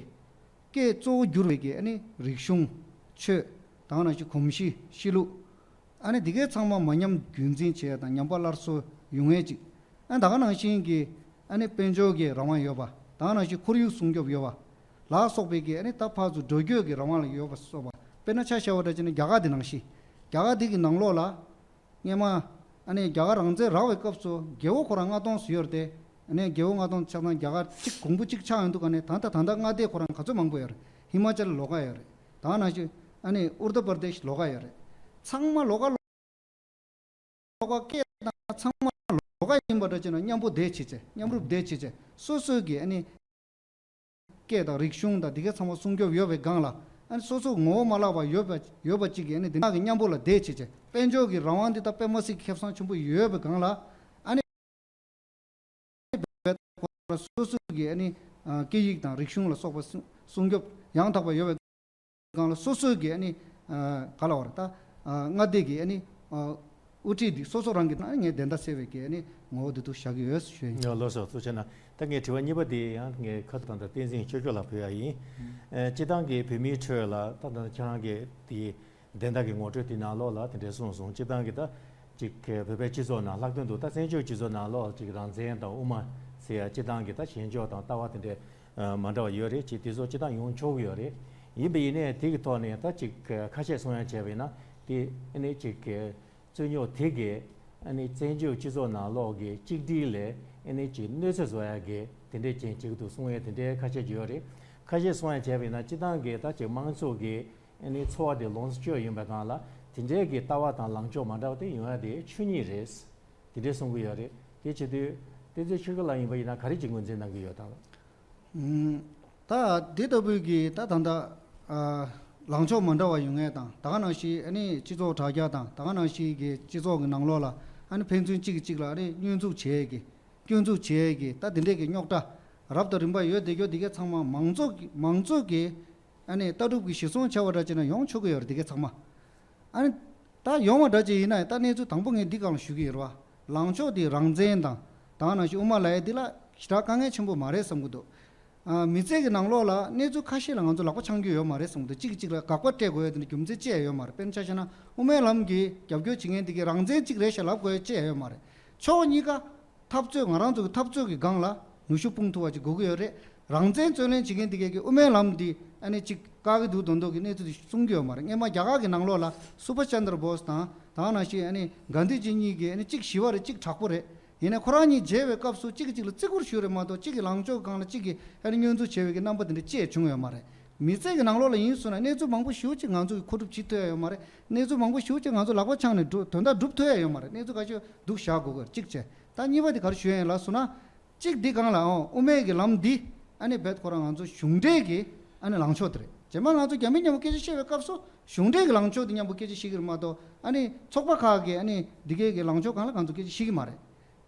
སྐད་གཙོ་བོ་བསྒྱུར་བའི་གི་ཨ་ནི་རིག་གཞུང་ ཆོས། ད་ག་ནང་བཞིན་གོམས་གཤིས་གཤིས་ལུགས། ཨ་ནི་འདི་གའི་ཚང་མ་མ་ཉམས་རྒྱུན་འཛིན་བྱེད་ཡ་དང་ཉམས་པ་སླར་གསོ་ཡོང་ཡས་ཅིག་ཨ་ད་ག་ནང་བཞིན་གྱི་ཨ་ནི་དཔལ་འབྱོར་གྱི་རང་དབང་ཡོད་པ། ད་ག་ནང་བཞིན་ཁོར་ཡུག་སྲུང་སྐྱོབ་ཡོད་པ། ལ་སོགས་པའི་གི་ཨ་ནི་ད་ཕར་ཚུར་འགྲོ་སྐྱོད་ཀྱི་རང་དབང་ལ་ཡོད་པ་སོགས་པ། དཔེར་ན་ཆ་བཞག་པ་འདྲ་བྱས་ན་རྒྱ་གར་འདི་ནང་བཞིན། རྒྱ་གར་འདི་གི་ནང་ལོགས་ལ། སྔས་མ། ཨ་ནི་རྒྱ་གར་རང་བཙན་རག་པའི་སྐབས་སུ་རྒྱལ་པོ་ཁོ་རང་ལྔ་སྟོང་ཟིན་ཡོད་རེད་དེ། ཨ་ནི་རྒྱལ་པོ་ལྔ་སྟོང་ཆ་ཚང་རྒྱ་གར་གཅིག་གོང་བུ་གཅིག་ཆགས་ཡོང་དུས་ག་ནས་ད་ལྟ་ད་ལྟ་མངའ་སྡེ་ཁོ་རང་ག་ཚོད་མང་པོ་ཡོད་རེད། ཧི་མ་ཅལ་ལོགས་ཀ་ཡོད་རེད། ད་ནང་བཞིན་ཨ་ནི་ཨུར་ད་པར་དེཤ་ལོགས་ཀ་ཡོད་རེད། ཚང་མ་ལོགས་ཀ་ལོགས་ཀ་སྐད་དང་ཚང་མ་ལོགས་ཀ་ཡིན་པ་འདྲ་བྱས་ན་མཉམ་པོ་བསྡད་བྱས་བྱས་མཉམ་རུབ་བསྡད་བྱས་བྱས་སོ་སོའི་གི་ཨ་ནི། སྐད་དང་རིག་གཞུང་དང་འདི་གའི་ཚང་མ་སྲུང་སྐྱོབ་ཡོད་པའི་སྒང་ལ། ཨ་ནི་སོ་སོ་ངོ་བོ་མ་བརླག་པ་ཡོད་པ་ཡོད་པ་གཅིག་གིས་ཨ་ནི་འདི་ནག་གི་མཉམ་པོ་ལ་བསྡད་བྱེད་བྱེད་དཔལ་འབྱོར་གྱི་རང་དབང་འདི་དག་དཔེ་མ་སྲིད་ཀྱི་ཁེ་བཟང་ཆེན་པོ་ཡོད་པའི་སྒང་ལ། ཨ་ནི་སོ་སོ་གི་ཨ་ནི་སྐད་ཡིག་དང་རིག་གཞུང་ལ་སོགས་པ་སྲུང་སྲུང་སྐྱོབ་ཡང་དག་པ་ཡོད་པའི་སྒང་ལ་སོ་སོའི་གི་ཨ་ནི་ག་ལ་བར་ད་མངའ་སྡེ་གི་ཨ་ནི། དབུ་ཁྲིད་འདི་སོ་སོ་རང་གི་ནང་ངས་བདེན་མཐའ་གསལ་བའི་གི་ཨ་ནི་ངོ་བོ་འདི་ཚོ་བཞག་གི་ཡོད་ཞུ་ཡིན། ཡང་ལགས་སོ་ཐུགས་རྗེ་གནང་། ད་ངས་དྲི་བ་གཉིས་པ་དེ་ཡང་ངས་ཁ་ཐུག་ད་ལྟ་བསྟན་འཛིན་ཆོས་སྐྱོང་ལ་ཕུལ་ཡ་ཡིན། ཨེ་སྤྱི་བཏང་གི་བོད་མིའི་ཁྲོད་ལ་ད་ད་ཁྱེད་རང་གི་དེ་བདེན་མཐའ་གི་ངོ་སྤྲོད་དེ་ནང་ལོགས་ལ་དེ་འདྲས་གསུངས་སོང་། སྤྱི་བཏང་གི་ད་ཅིག་བོད་པའི་སྤྱི་ཚོགས་ནང་ལྷག་དོན་དུ་ད་བཙན་བྱོལ་སྤྱི་ཚོགས་ནང་ལོགས་ཅིག་རང་བཙན་དང་དབུ་མ་ཟེར་ཡ་སྤྱི་བཏང་གི་ད་ཞེན་ཕྱོགས་དང་ལྟ་བ་དེ་འདྲས་མ་འདྲ་བ་ཡོད་རེད། ཅིག་དེ་ཚོ་སྤྱི་བཏང་ཡོང་ཆོག་གི་ཡོད་རེད། ཡིན་པ་ཡིན་ནའི་དེ་གི་ཐོག་ནས་ད་ཅིག་ཁ་ཤས་གསུང་ཡ་བྱས་པ་ཡིན་ན་དེ་ཨ་ནི་ཅིག་རྩོད་རྙོག་དེ་གས་ཨ་ནི་བཙན་བྱོལ་སྤྱི་ཚོགས་ནང་ལོགས་ཀྱི་གཅིག་སྒྲིལ་ལས་ཨ་ནི་ཅིག་གནོད་འཚེ་བཟོ་ཡ་གི་དེ་འདྲས་ཅན་ཅིག་འདུག་གསུང་ཡ་དེ་འདྲའི་ཁ་ཤས་ཅིག་ཡོད་རེད། ཁ་ཤས་གསུང་ཡ་བྱས་པ་ཡིན་ན་སྤྱི་བཏང་གི་ད་ཅིག་དམངས་གཙོ་གི་ཨ་ནི་འཚོ་བ་དེ་ལོངས་སུ་སྤྱོད་ཡིན་པའི་སྒང་ལ་དེ་འདྲའི་གི་ལྟ་བ་དང་ལངས་ཕྱོགས་མ་འདྲ་བ་དེ་ཡོང་ཡ་དེ་ཆོས་ཉིད་རེད། དེ་འདྲའི་གསུང་གི་ཡོད་རེད། དེ་བྱེད་དུས་བསྟན་འཛིན་ཆོས་སྐྱོང་ལགས་ཡིན་པ་ཡིན་ན་ག་རེ་ཅིག་ངོས་འཛིན་གནང་གི་ཡོད་དམ། ད་འདི་ལྟ་བུའི་གི་ད་ད་ལྟ་ལངས་ཕྱོགས་མ་འདྲ་བ་ཡོང་ངེས་དང་ད་ག་ནང་བཞིན་ཨ་ནི་སྤྱི་ཚོགས་དྲ་རྒྱ་དང་ད་ག་ནང་བཞིན་གི་སྤྱི་ཚོགས་ཀྱི་ནང་ལོགས་ལ་ཨ་ནི་ཕན་ཚུན་གཅིག་གིས་གཅིག་ལ་ཨ་ནི་བསྙོན་འཛུགས་བྱེད་ཡས་ཀྱི་སྐྱོན་འཛུགས་བྱེད་ཡས་ཀྱི་ད་དེ་འདྲས་ཀྱི་རྙོག་དྲ་རབ་དང་རིམ་པ་ཡོད་བསྡད་རྒྱུ་འདི་གའི་ཚང་མ་མང་ཚོགས་ཀྱི་མང་ཚོགས་ཀྱི་ཨ་ནི་ལྟ་གྲུབ་ཀྱི་གཞིར་བཟུང་བྱ་བ་འདྲ་བྱས་ན་ཡོང་ཆོག་གི་ཡོད་རེད། འདི་གའི་ཚང་མ་ཨ་ནི་ད་ཡོང་བ་འདྲ་བྱས་ཡིན་ན་ད་གནས་ཚུལ་དང་པོ་ངས་འདི་སྒང་ལ་ཞུ་གི་ཡོད་རེད་བ། ལངས་ཕྱོགས་འདི་རང་བཙན་དང་ད་ག་ནང་བཞིན་དབུ་མ་ལབ་ཡས་འདི་ལ་ཞེ་དྲག་དཀའ་ངལ་ཆེན་པོ་མ་རེད་བསམ་གྱི་འདུག་ཨ། མི་ཚེ་གི་ནང་ལོགས་ལ་གནས་ཚུལ་ཁ་ཤས་ལ་ང་ཚོ་ལག་པ་འཆང་རྒྱུ་ཡོད་མ་རེད་བསམ་གྱི་འདུག་གཅིག་གིས་གཅིག་ལ་དགག་པ་སྤྲད་དགོས་ཡ་དེ་འདྲ་རྒྱུ་མཚན་ཅི་ཡང་ཡོད་མ་རེད། དཔེར་ན་ཆ་བཞག་ན་དབུ་མའི་ལམ་གྱི་རྒྱབ་སྐྱོར་བྱེད་མཁན་དེ་གིས་རང་བཙན་གཅིག་རེད་ཤག་ལབ་དགོས་ཡ་ཅི་ཡང་ཡོད་མ་རེད། ཕྱོགས་གཉིས་ཀ་འཐབ་རྩོད་ང་རང་ཚོ་གི་འཐབ་རྩོད་ཀྱི་སྒང་ལ་ནུས་ཤུགས་སྤུངས་ཐུབ་པ་ཅིག་དགོས་ཀྱི་ཡོད་རེད། རང་བཙན་རྩོད་ལེན་བྱེད་མཁན་དེ་གས་ཀྱིས་དབུ་མའི་ལམ་འདི་ཨ་ནི་ཅིག་བཀག་གི་འདུག་མདོག་མདོག་གི་གནས་ཚུལ་དེ་གསུང་གི་ཡོད་མ་རེད། སྔས་མ་རྒྱ་གར་གྱི་ནང་ལོགས་ལ་སུ་བྷ་ཤ་ཅན་དྲ་བྷོ་སི་དང་ད་ག་ནང་བཞིན་ཨ་ནི་གྷན་དྷི་ཇི་གཉིས་ཀྱིས་ཨ་ནི་གཅིག་ཞི་བ་རེད་གཅིག་དྲག་པོ་རེད། ཡིན་ནའི་ཁོ་རང་གཉིས་མཇལ་བའི་སྐབས་སུ་གཅིག་གིས་གཅིག་ལ་བརྩི་བཀུར་ཞུས་རེད་མ་གཏོགས་གཅིག་གིས་ལངས་ཕྱོགས་སྒང་ལ་གཅིག་གིས་ཨ་ནི་བསྙོན་འཛུགས་བྱས་པའི་གི་རྣམ་པ་དེ་འདྲ་ཅི་ཡང་བྱུང་ཡོད་མ་རེད། མི་ཚེ་གི་ནང་ལོགས་ལ་ཡིན་སོང་ན་གནས་ཚུལ་མང་པོ་ཞེ་པོ་ཅིག་ང་ཚོ་གིས་མཁོ་སྒྲུབ་བྱེད་ཐུབ་ཡ་ཡོད་མ་རེད། གནས་ཚུལ་མང་པོ་ཞེ་པོ་ཅིག་ང་ཚོ་ལག་པ་འཆང་ནས་འགྲུབ་དོན་དག་སྒྲུབ་ཐུབ་ཡ་ཡོད་མ་རེད། གནས་ཚུལ་ཁ་ཤས་སྡུག་བཞག་དགོས་ཀྱི་རེད་གཅིག་བྱས། ད་གཉིས་པ་དེ་ག་རེ་ཞུ་ཡ་ཡིན་ལབ་སོང་ན། གཅིག་འདི་སྒང་ལ་ཨོ་དབུ་མའི་གི་ལམ་འདི་ཨ་ནི་རྦད་ཁོ་རང་ང་ཚོ་གཞུང་འབྲེལ་གྱི་ཨ་ནི་ལངས་ཕྱོགས་དེ་རེད། རྗེས་མ་ང་ཚོ་རྒྱ་མི་མཉམ་པོ་སྐད་ཆ་བཤད་པའི་སྐབས་སུ་གཞུང་འབྲེལ་གྱི་ལངས་ཕྱོགས་དེ་མཉམ་པོ་སྐད་ཆ་བཤད་ཀྱི་རེད་མ་གཏོགས་ཨ་ནི་ཚོགས་པ་ཁག་གི་ཨ་ནི་འདི་གའི་གི་ལངས་ཕྱོགས་སྒང་ལ་ང་ཚོ་སྐད་ཆ་བཤད་ཀྱི་མ་རེད།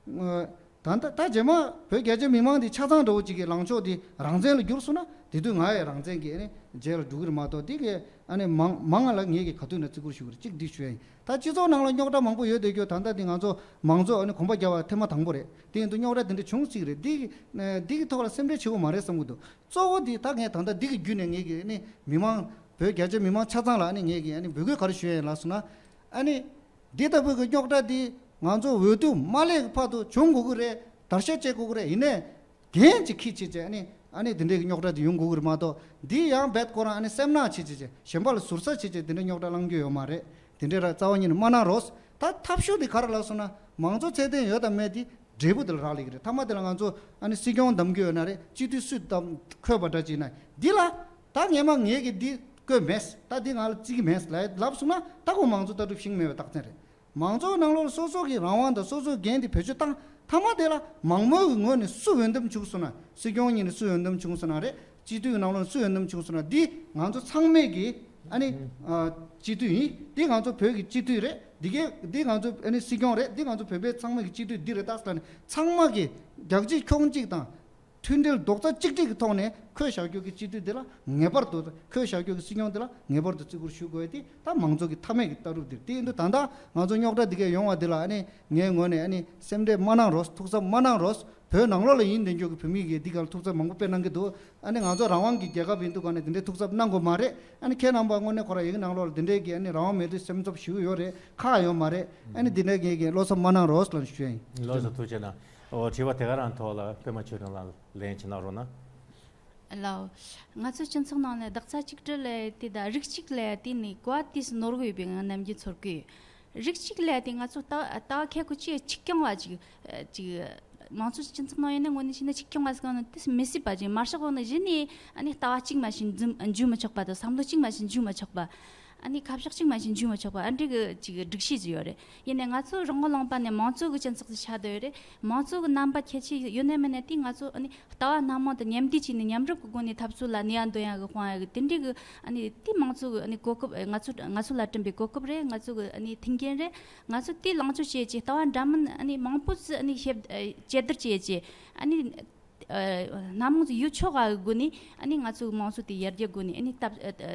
ད་ད་ད་རྗེས་མ་བོད་རྒྱ་ཆེ་མི་མང་འདི་ཆ་ཚང་འདྲ་བོ་ཅིག་གི་ལངས་ཕྱོགས་འདི་རང་བཙན་ལ་བསྒྱུར་སོང་ན་དེ་དུས་ང་ཡང་རང་བཙན་གྱི་ཨ་ནི་རྗེས་ལ་འགྲོ་གི་རེད་མ་གཏོགས་འདི་གི་ཨ་ནི་མང་མང་ང་ལ་ངེད་ཀྱིས་ག་དུས་ན་བརྩི་བཀུར་ཞུ་གི་རེད། གཅིག་འདི་ཞུ་ཡ་ཡིན། ད་སྤྱི་ཚོགས་ནང་ལ་རྙོག་དྲ་མང་པོ་ཡོད་བསྡད་རྒྱུ་ད་ལྟ་འདི་ང་ཚོ་མང་གཙོ་ཨ་ནི་གོམ་པ་རྒྱག་པ་ཐེངས་མ་དང་པོ་རེད། དེ་ཡིན་དུས་རྙོག་དྲ་དེ་འདྲ་བྱུང་སྲིད་ཀྱི་རེད། འདི་གི་འདི་གི་ཐོག་ལ་སེམས་ཁྲལ་བྱེད་དགོས་མ་རེད་བསམ་གྱི་འདུག་གཙོ་བོ་འདི་ད་ངས་ད་ལྟ་འདི་གི་བརྒྱུད་ནས་ངེད་ཀྱི་ཨ་ནི་མི་མང་བོད་རྒྱ་ཆེ་མི་མང་ཆ་ཚང་ལ་ཨ་ནི་ངེད་ཀྱིས་ཨ་ནི་འབོད་སྐུལ་ག་རེ་ཞུ་ཡ་ཡིན་ལབ་སོང་ན། ཨ་ནི། འདི་ལྟ་བུའི་གི་རྙོག་དྲ་འདི་ང་ཚོ་འོས་བསྡུ་མ་སླེབས་ཀྱི་བར་དུ་བྱུང་དགོས་ཀྱི་རེད། བརྡར་ཤ་བཅད་དགོས་ཀྱི་རེད། ཡིན་ནའི་འགན་ཅིག་འཁྱེར་བྱས་བྱས་ཨ་ནི་ཨ་ནི་འདི་འདྲའི་གི་རྙོག་དྲ་འདི་ཡོང་དགོས་ཀྱི་རེད་མ་གཏོགས་འདི་ཡང་རྦད་ཁོ་རང་ཨ་ནི་སེམས་ནག་བྱེད་བྱེད་བྱས་གཞན་པ་ལ་ཟུར་ཟ་བྱེད་བྱས་འདི་འདྲའི་རྙོག་དྲ་བསླང་རྒྱུ་ཡོད་མ་རེད། འདི་འདྲའི་ར་རྩ་བ་ཉིད་ནས་མ་གནང་རོགས། ད་ཐབས་ཤོར་འདི་ག་རེ་ལབ་སོང་ན་མང་གཙོ་ཚད་ལྡན་ཡོད་དང་མེད་འདི་འབྲས་བུ་དེ་ལ་རག་ལས་ཀྱི་རེད། མཐའ་མ་དེ་ལ་ང་ཚོ་ཨ་ནི་སྲིད་སྐྱོང་གདམ་རྒྱུ་ཡོད་ན་རེད། སྤྱི་འཐུས་སུས་གདམ་འཁོད་པ་འདྲ་ཅིག་ན་འདི་ལ་ད་ངས་མ་ངས་ཀྱི་འདི་བཀོད་མེད། ད་འདི་ང་ལ་བརྩི་གི་མེད་ལབ་ལབ་སོང་ན་ད་ཁོ་མང་གཙོ་ལྟ་གྲུབ་ཤིང་མེད་པའི་རྟགས་མཚན་རེད། མང་གཙོའི་ནང་ལོགས་ལ་སོ་སོ་གི་རང་དབང་དང་སོ་སོའི་འགན་དེ་བེད་སྤྱོད་བཏང་མཐའ་མ་དེ་ལ་མང་མོས་ཀྱི་ངོས་ནས་སུ་འོས་འདེམས་བྱུང་སོང་ན་སྲིད་སྐྱོང་གཉིས་ནས་སུ་འོས་འདེམས་བྱུང་སོང་ན་རེད། སྤྱི་འཐུས་ཀྱི་ནང་ལོགས་ནས་སུ་འོས་འདེམས་བྱུང་སོང་ན་འདི་ང་ཚོ་ཚང་མས་ཀྱི་ཨ་ནི་ཨ་སྤྱི་འཐུས་ཡིན། འདི་ང་ཚོ་བོད་ཀྱི་སྤྱི་འཐུས་རེད། འདི་གའི་འདི་ང་ཚོ་ཨ་ནི་སྲིད་སྐྱོང་རེད། འདི་ང་ཚོ་བོད་པའི་ཚང་མ་གི་སྤྱི་འཐུས་འདི་རེད། ད་ཟེར་ནས་ཚང་མ་གི་རྒྱག་གཅིག་མཆོང་གཅིག་དང་། མཐུན་སྒྲིལ་རྡོག་རྩ་གཅིག་སྒྲིལ་གྱི་ཐོག་ནས་ཁོས་བཞག་རྒྱུ་གི་སྤྱི་འཐུས་འདི་ལ་ངེས་པར་དུ་ཁོས་བཞག་རྒྱུ་གི་སྲིད་སྐྱོང་འདི་ལ་ངེས་པར་དུ་བརྩི་བཀུར་ཞུ་དགོས་ཏེ་ད་མང་གཙོ་གི་མཐའ་མའི་གི་ལྟ་གྲུབ་འདིར་དེ་ཡིན་དུས་ད་ལྟ་ང་ཚོ་རྙོག་དྲ་འདི་གས་ཡོང་བ་འདི་ལ་ཨ་ནི་ངའི་ངོས་ནས་ཨ་ནི་སེམས་ཁྲལ་མ་གནང་རོགས། ཐུགས་བསམ་མ་གནང་རོགས། བོད་ནང་ལོགས་ལ་ཡིན་བསྡད་རྒྱུ་གི་བོད་མི་གིས་འདི་ག་ལ་ཐུགས་འཚབ་མང་པོ་དཔེ་གནང་གི་འདུག་ཨ་ནི་ང་ཚོ་རང་དབང་གི་རྒྱལ་ཁབ་ཡིན་དུས་ག་ནས་འདི་འདྲའི་ཐུགས་འཚབ་གནང་དགོས་མ་རེད། ཨ་ནི་ཁྱེད་རྣམ་པ་དངོས་གནས་ཁོ་རང་ཡི་གེ་ནང་ལོགས་ལ་འདི་འདྲའི་གི་ཨ་ནི་རང་དབང་མེད་དུས་སེམས་འཚབ་ཞུ་གི་ཡོད་རེད། ཁག་ཡོད་མ་རེད། ཨ་ནི་འདི་འདྲའི་གི་གི་བློ་འཚབ་མ་གནང་རོགས་ལབ་ཞུ་ཡ་ཡིན། ལགས་སོ། ཐུགས་རྗེ་གནང་། ཨོ། དྲི་བ་དེ་ག་རང་ཐོག་ལ་པད་མ་ཆོས་སྒྲོན་ལགས་ལན་ཅིག་གནང་རོགས་གནང་། ལགས། ང་ཚོའི་སྤྱི་ཚོགས་ནང་ནས་རྡོག་རྩ་གཅིག་སྒྲིལ་ལབ་དེ་དང་རིགས་གཅིག་ལབ་དེ་ནི་གོ་བ་དེ་ནོར་གི་ཡོད་པའི་ངང་ནམ་རྒྱུན་ཚོར་གི་ཡོད། རིགས་གཅིག་ལབ་དེ་ང་ཚོ་ལྟ་ལྟ་བ་ཁྱད་ཁོ་ཅི་ཆིག་རྐྱང་བ་ཅིག་ཅིག་མང་ཚོགས་སྤྱི་ཚོགས་ནང་ཡིན་ན་དངོས་གནས་བྱས་ན་ཆིག་རྐྱང་བ་ཟེར་གོ་ནི་དེ་མི་སྲིད་པ་ཅིག་མར་ཤག་འོག་ནས་གཞི་ནས་ཨ་ནི་ལྟ་བ་གཅིག་མ་ཞིག་འཛིན་འཇུག་མི་ཆོག་པ་དང་བསམ་བློ་གཅིག་མ་ཞིག་འཇུག་མི་ཆོག་པ། ཨ་ནི་ཁ་ཕྱོགས་གཅིག་མ་ཞིག་འཇུག་མི་ཆོག་པ་ཨ་འདྲི་གི་ཅིག་སྒྲིག་གཞི་ཅིག་ཡོད་རེད། ཡིན་ནའི་ང་ཚོ་རང་ངོ་ལངས་པ་ནས་མང་གཙོ་གི་སྤྱི་ཚོགས་སུ་ཆགས་བསྡད་ཡོད་རེད། མང་གཙོ་གི་རྣམ་པ་ཁྱད་ཆོས་ཡོད་ནའི་མེད་ནའི་དེ་ང་ཚོ་ཨ་ནི་ལྟ་བ་སྣ་མང་དང་མཉམ་འདུས་བྱས་ནས་མཉམ་རུབ་ཀྱི་སྒོ་ནས་འཐབ་རྩོད་ལ་ནུས་པ་འདོན་ཡག་གི་དཔང་ཡག་གི་དེ་འདྲའི་གི་ཨ་ནི་དེ་མང་གཙོ་གི་ཨ་ནི་གོ་སྐབས་ང་ཚོ་ང་ཚོ་ལ་བསྐྲུན་པའི་གོ་སྐབས་རེད། ང་ཚོ་གི་ཨ་ནི་མཐུན་རྐྱེན་རེད། ང་ཚོ་དེ་ལོངས་སྤྱོད་བྱེད་ཀྱི་ལྟ་བ་འདྲ་མིན་ཨ་ནི་མང་པོ་ཅིག་ཨ་ནི་ཞིབ་ཨ་དཔྱད་བསྡུར་བྱེད་ཀྱི་ཨ་ནི་ཨ་སྣ་མང་ཅིག་ཡོད་ཆོག་ག་གི་སྒོ་ནས་ཨ་ནི་ང་ཚོ་མང་གཙོ་དེ་ཡར་རྒྱས་སྒོ་ནས་ཨ་ནི་འཐབ་ཨ་ཨ་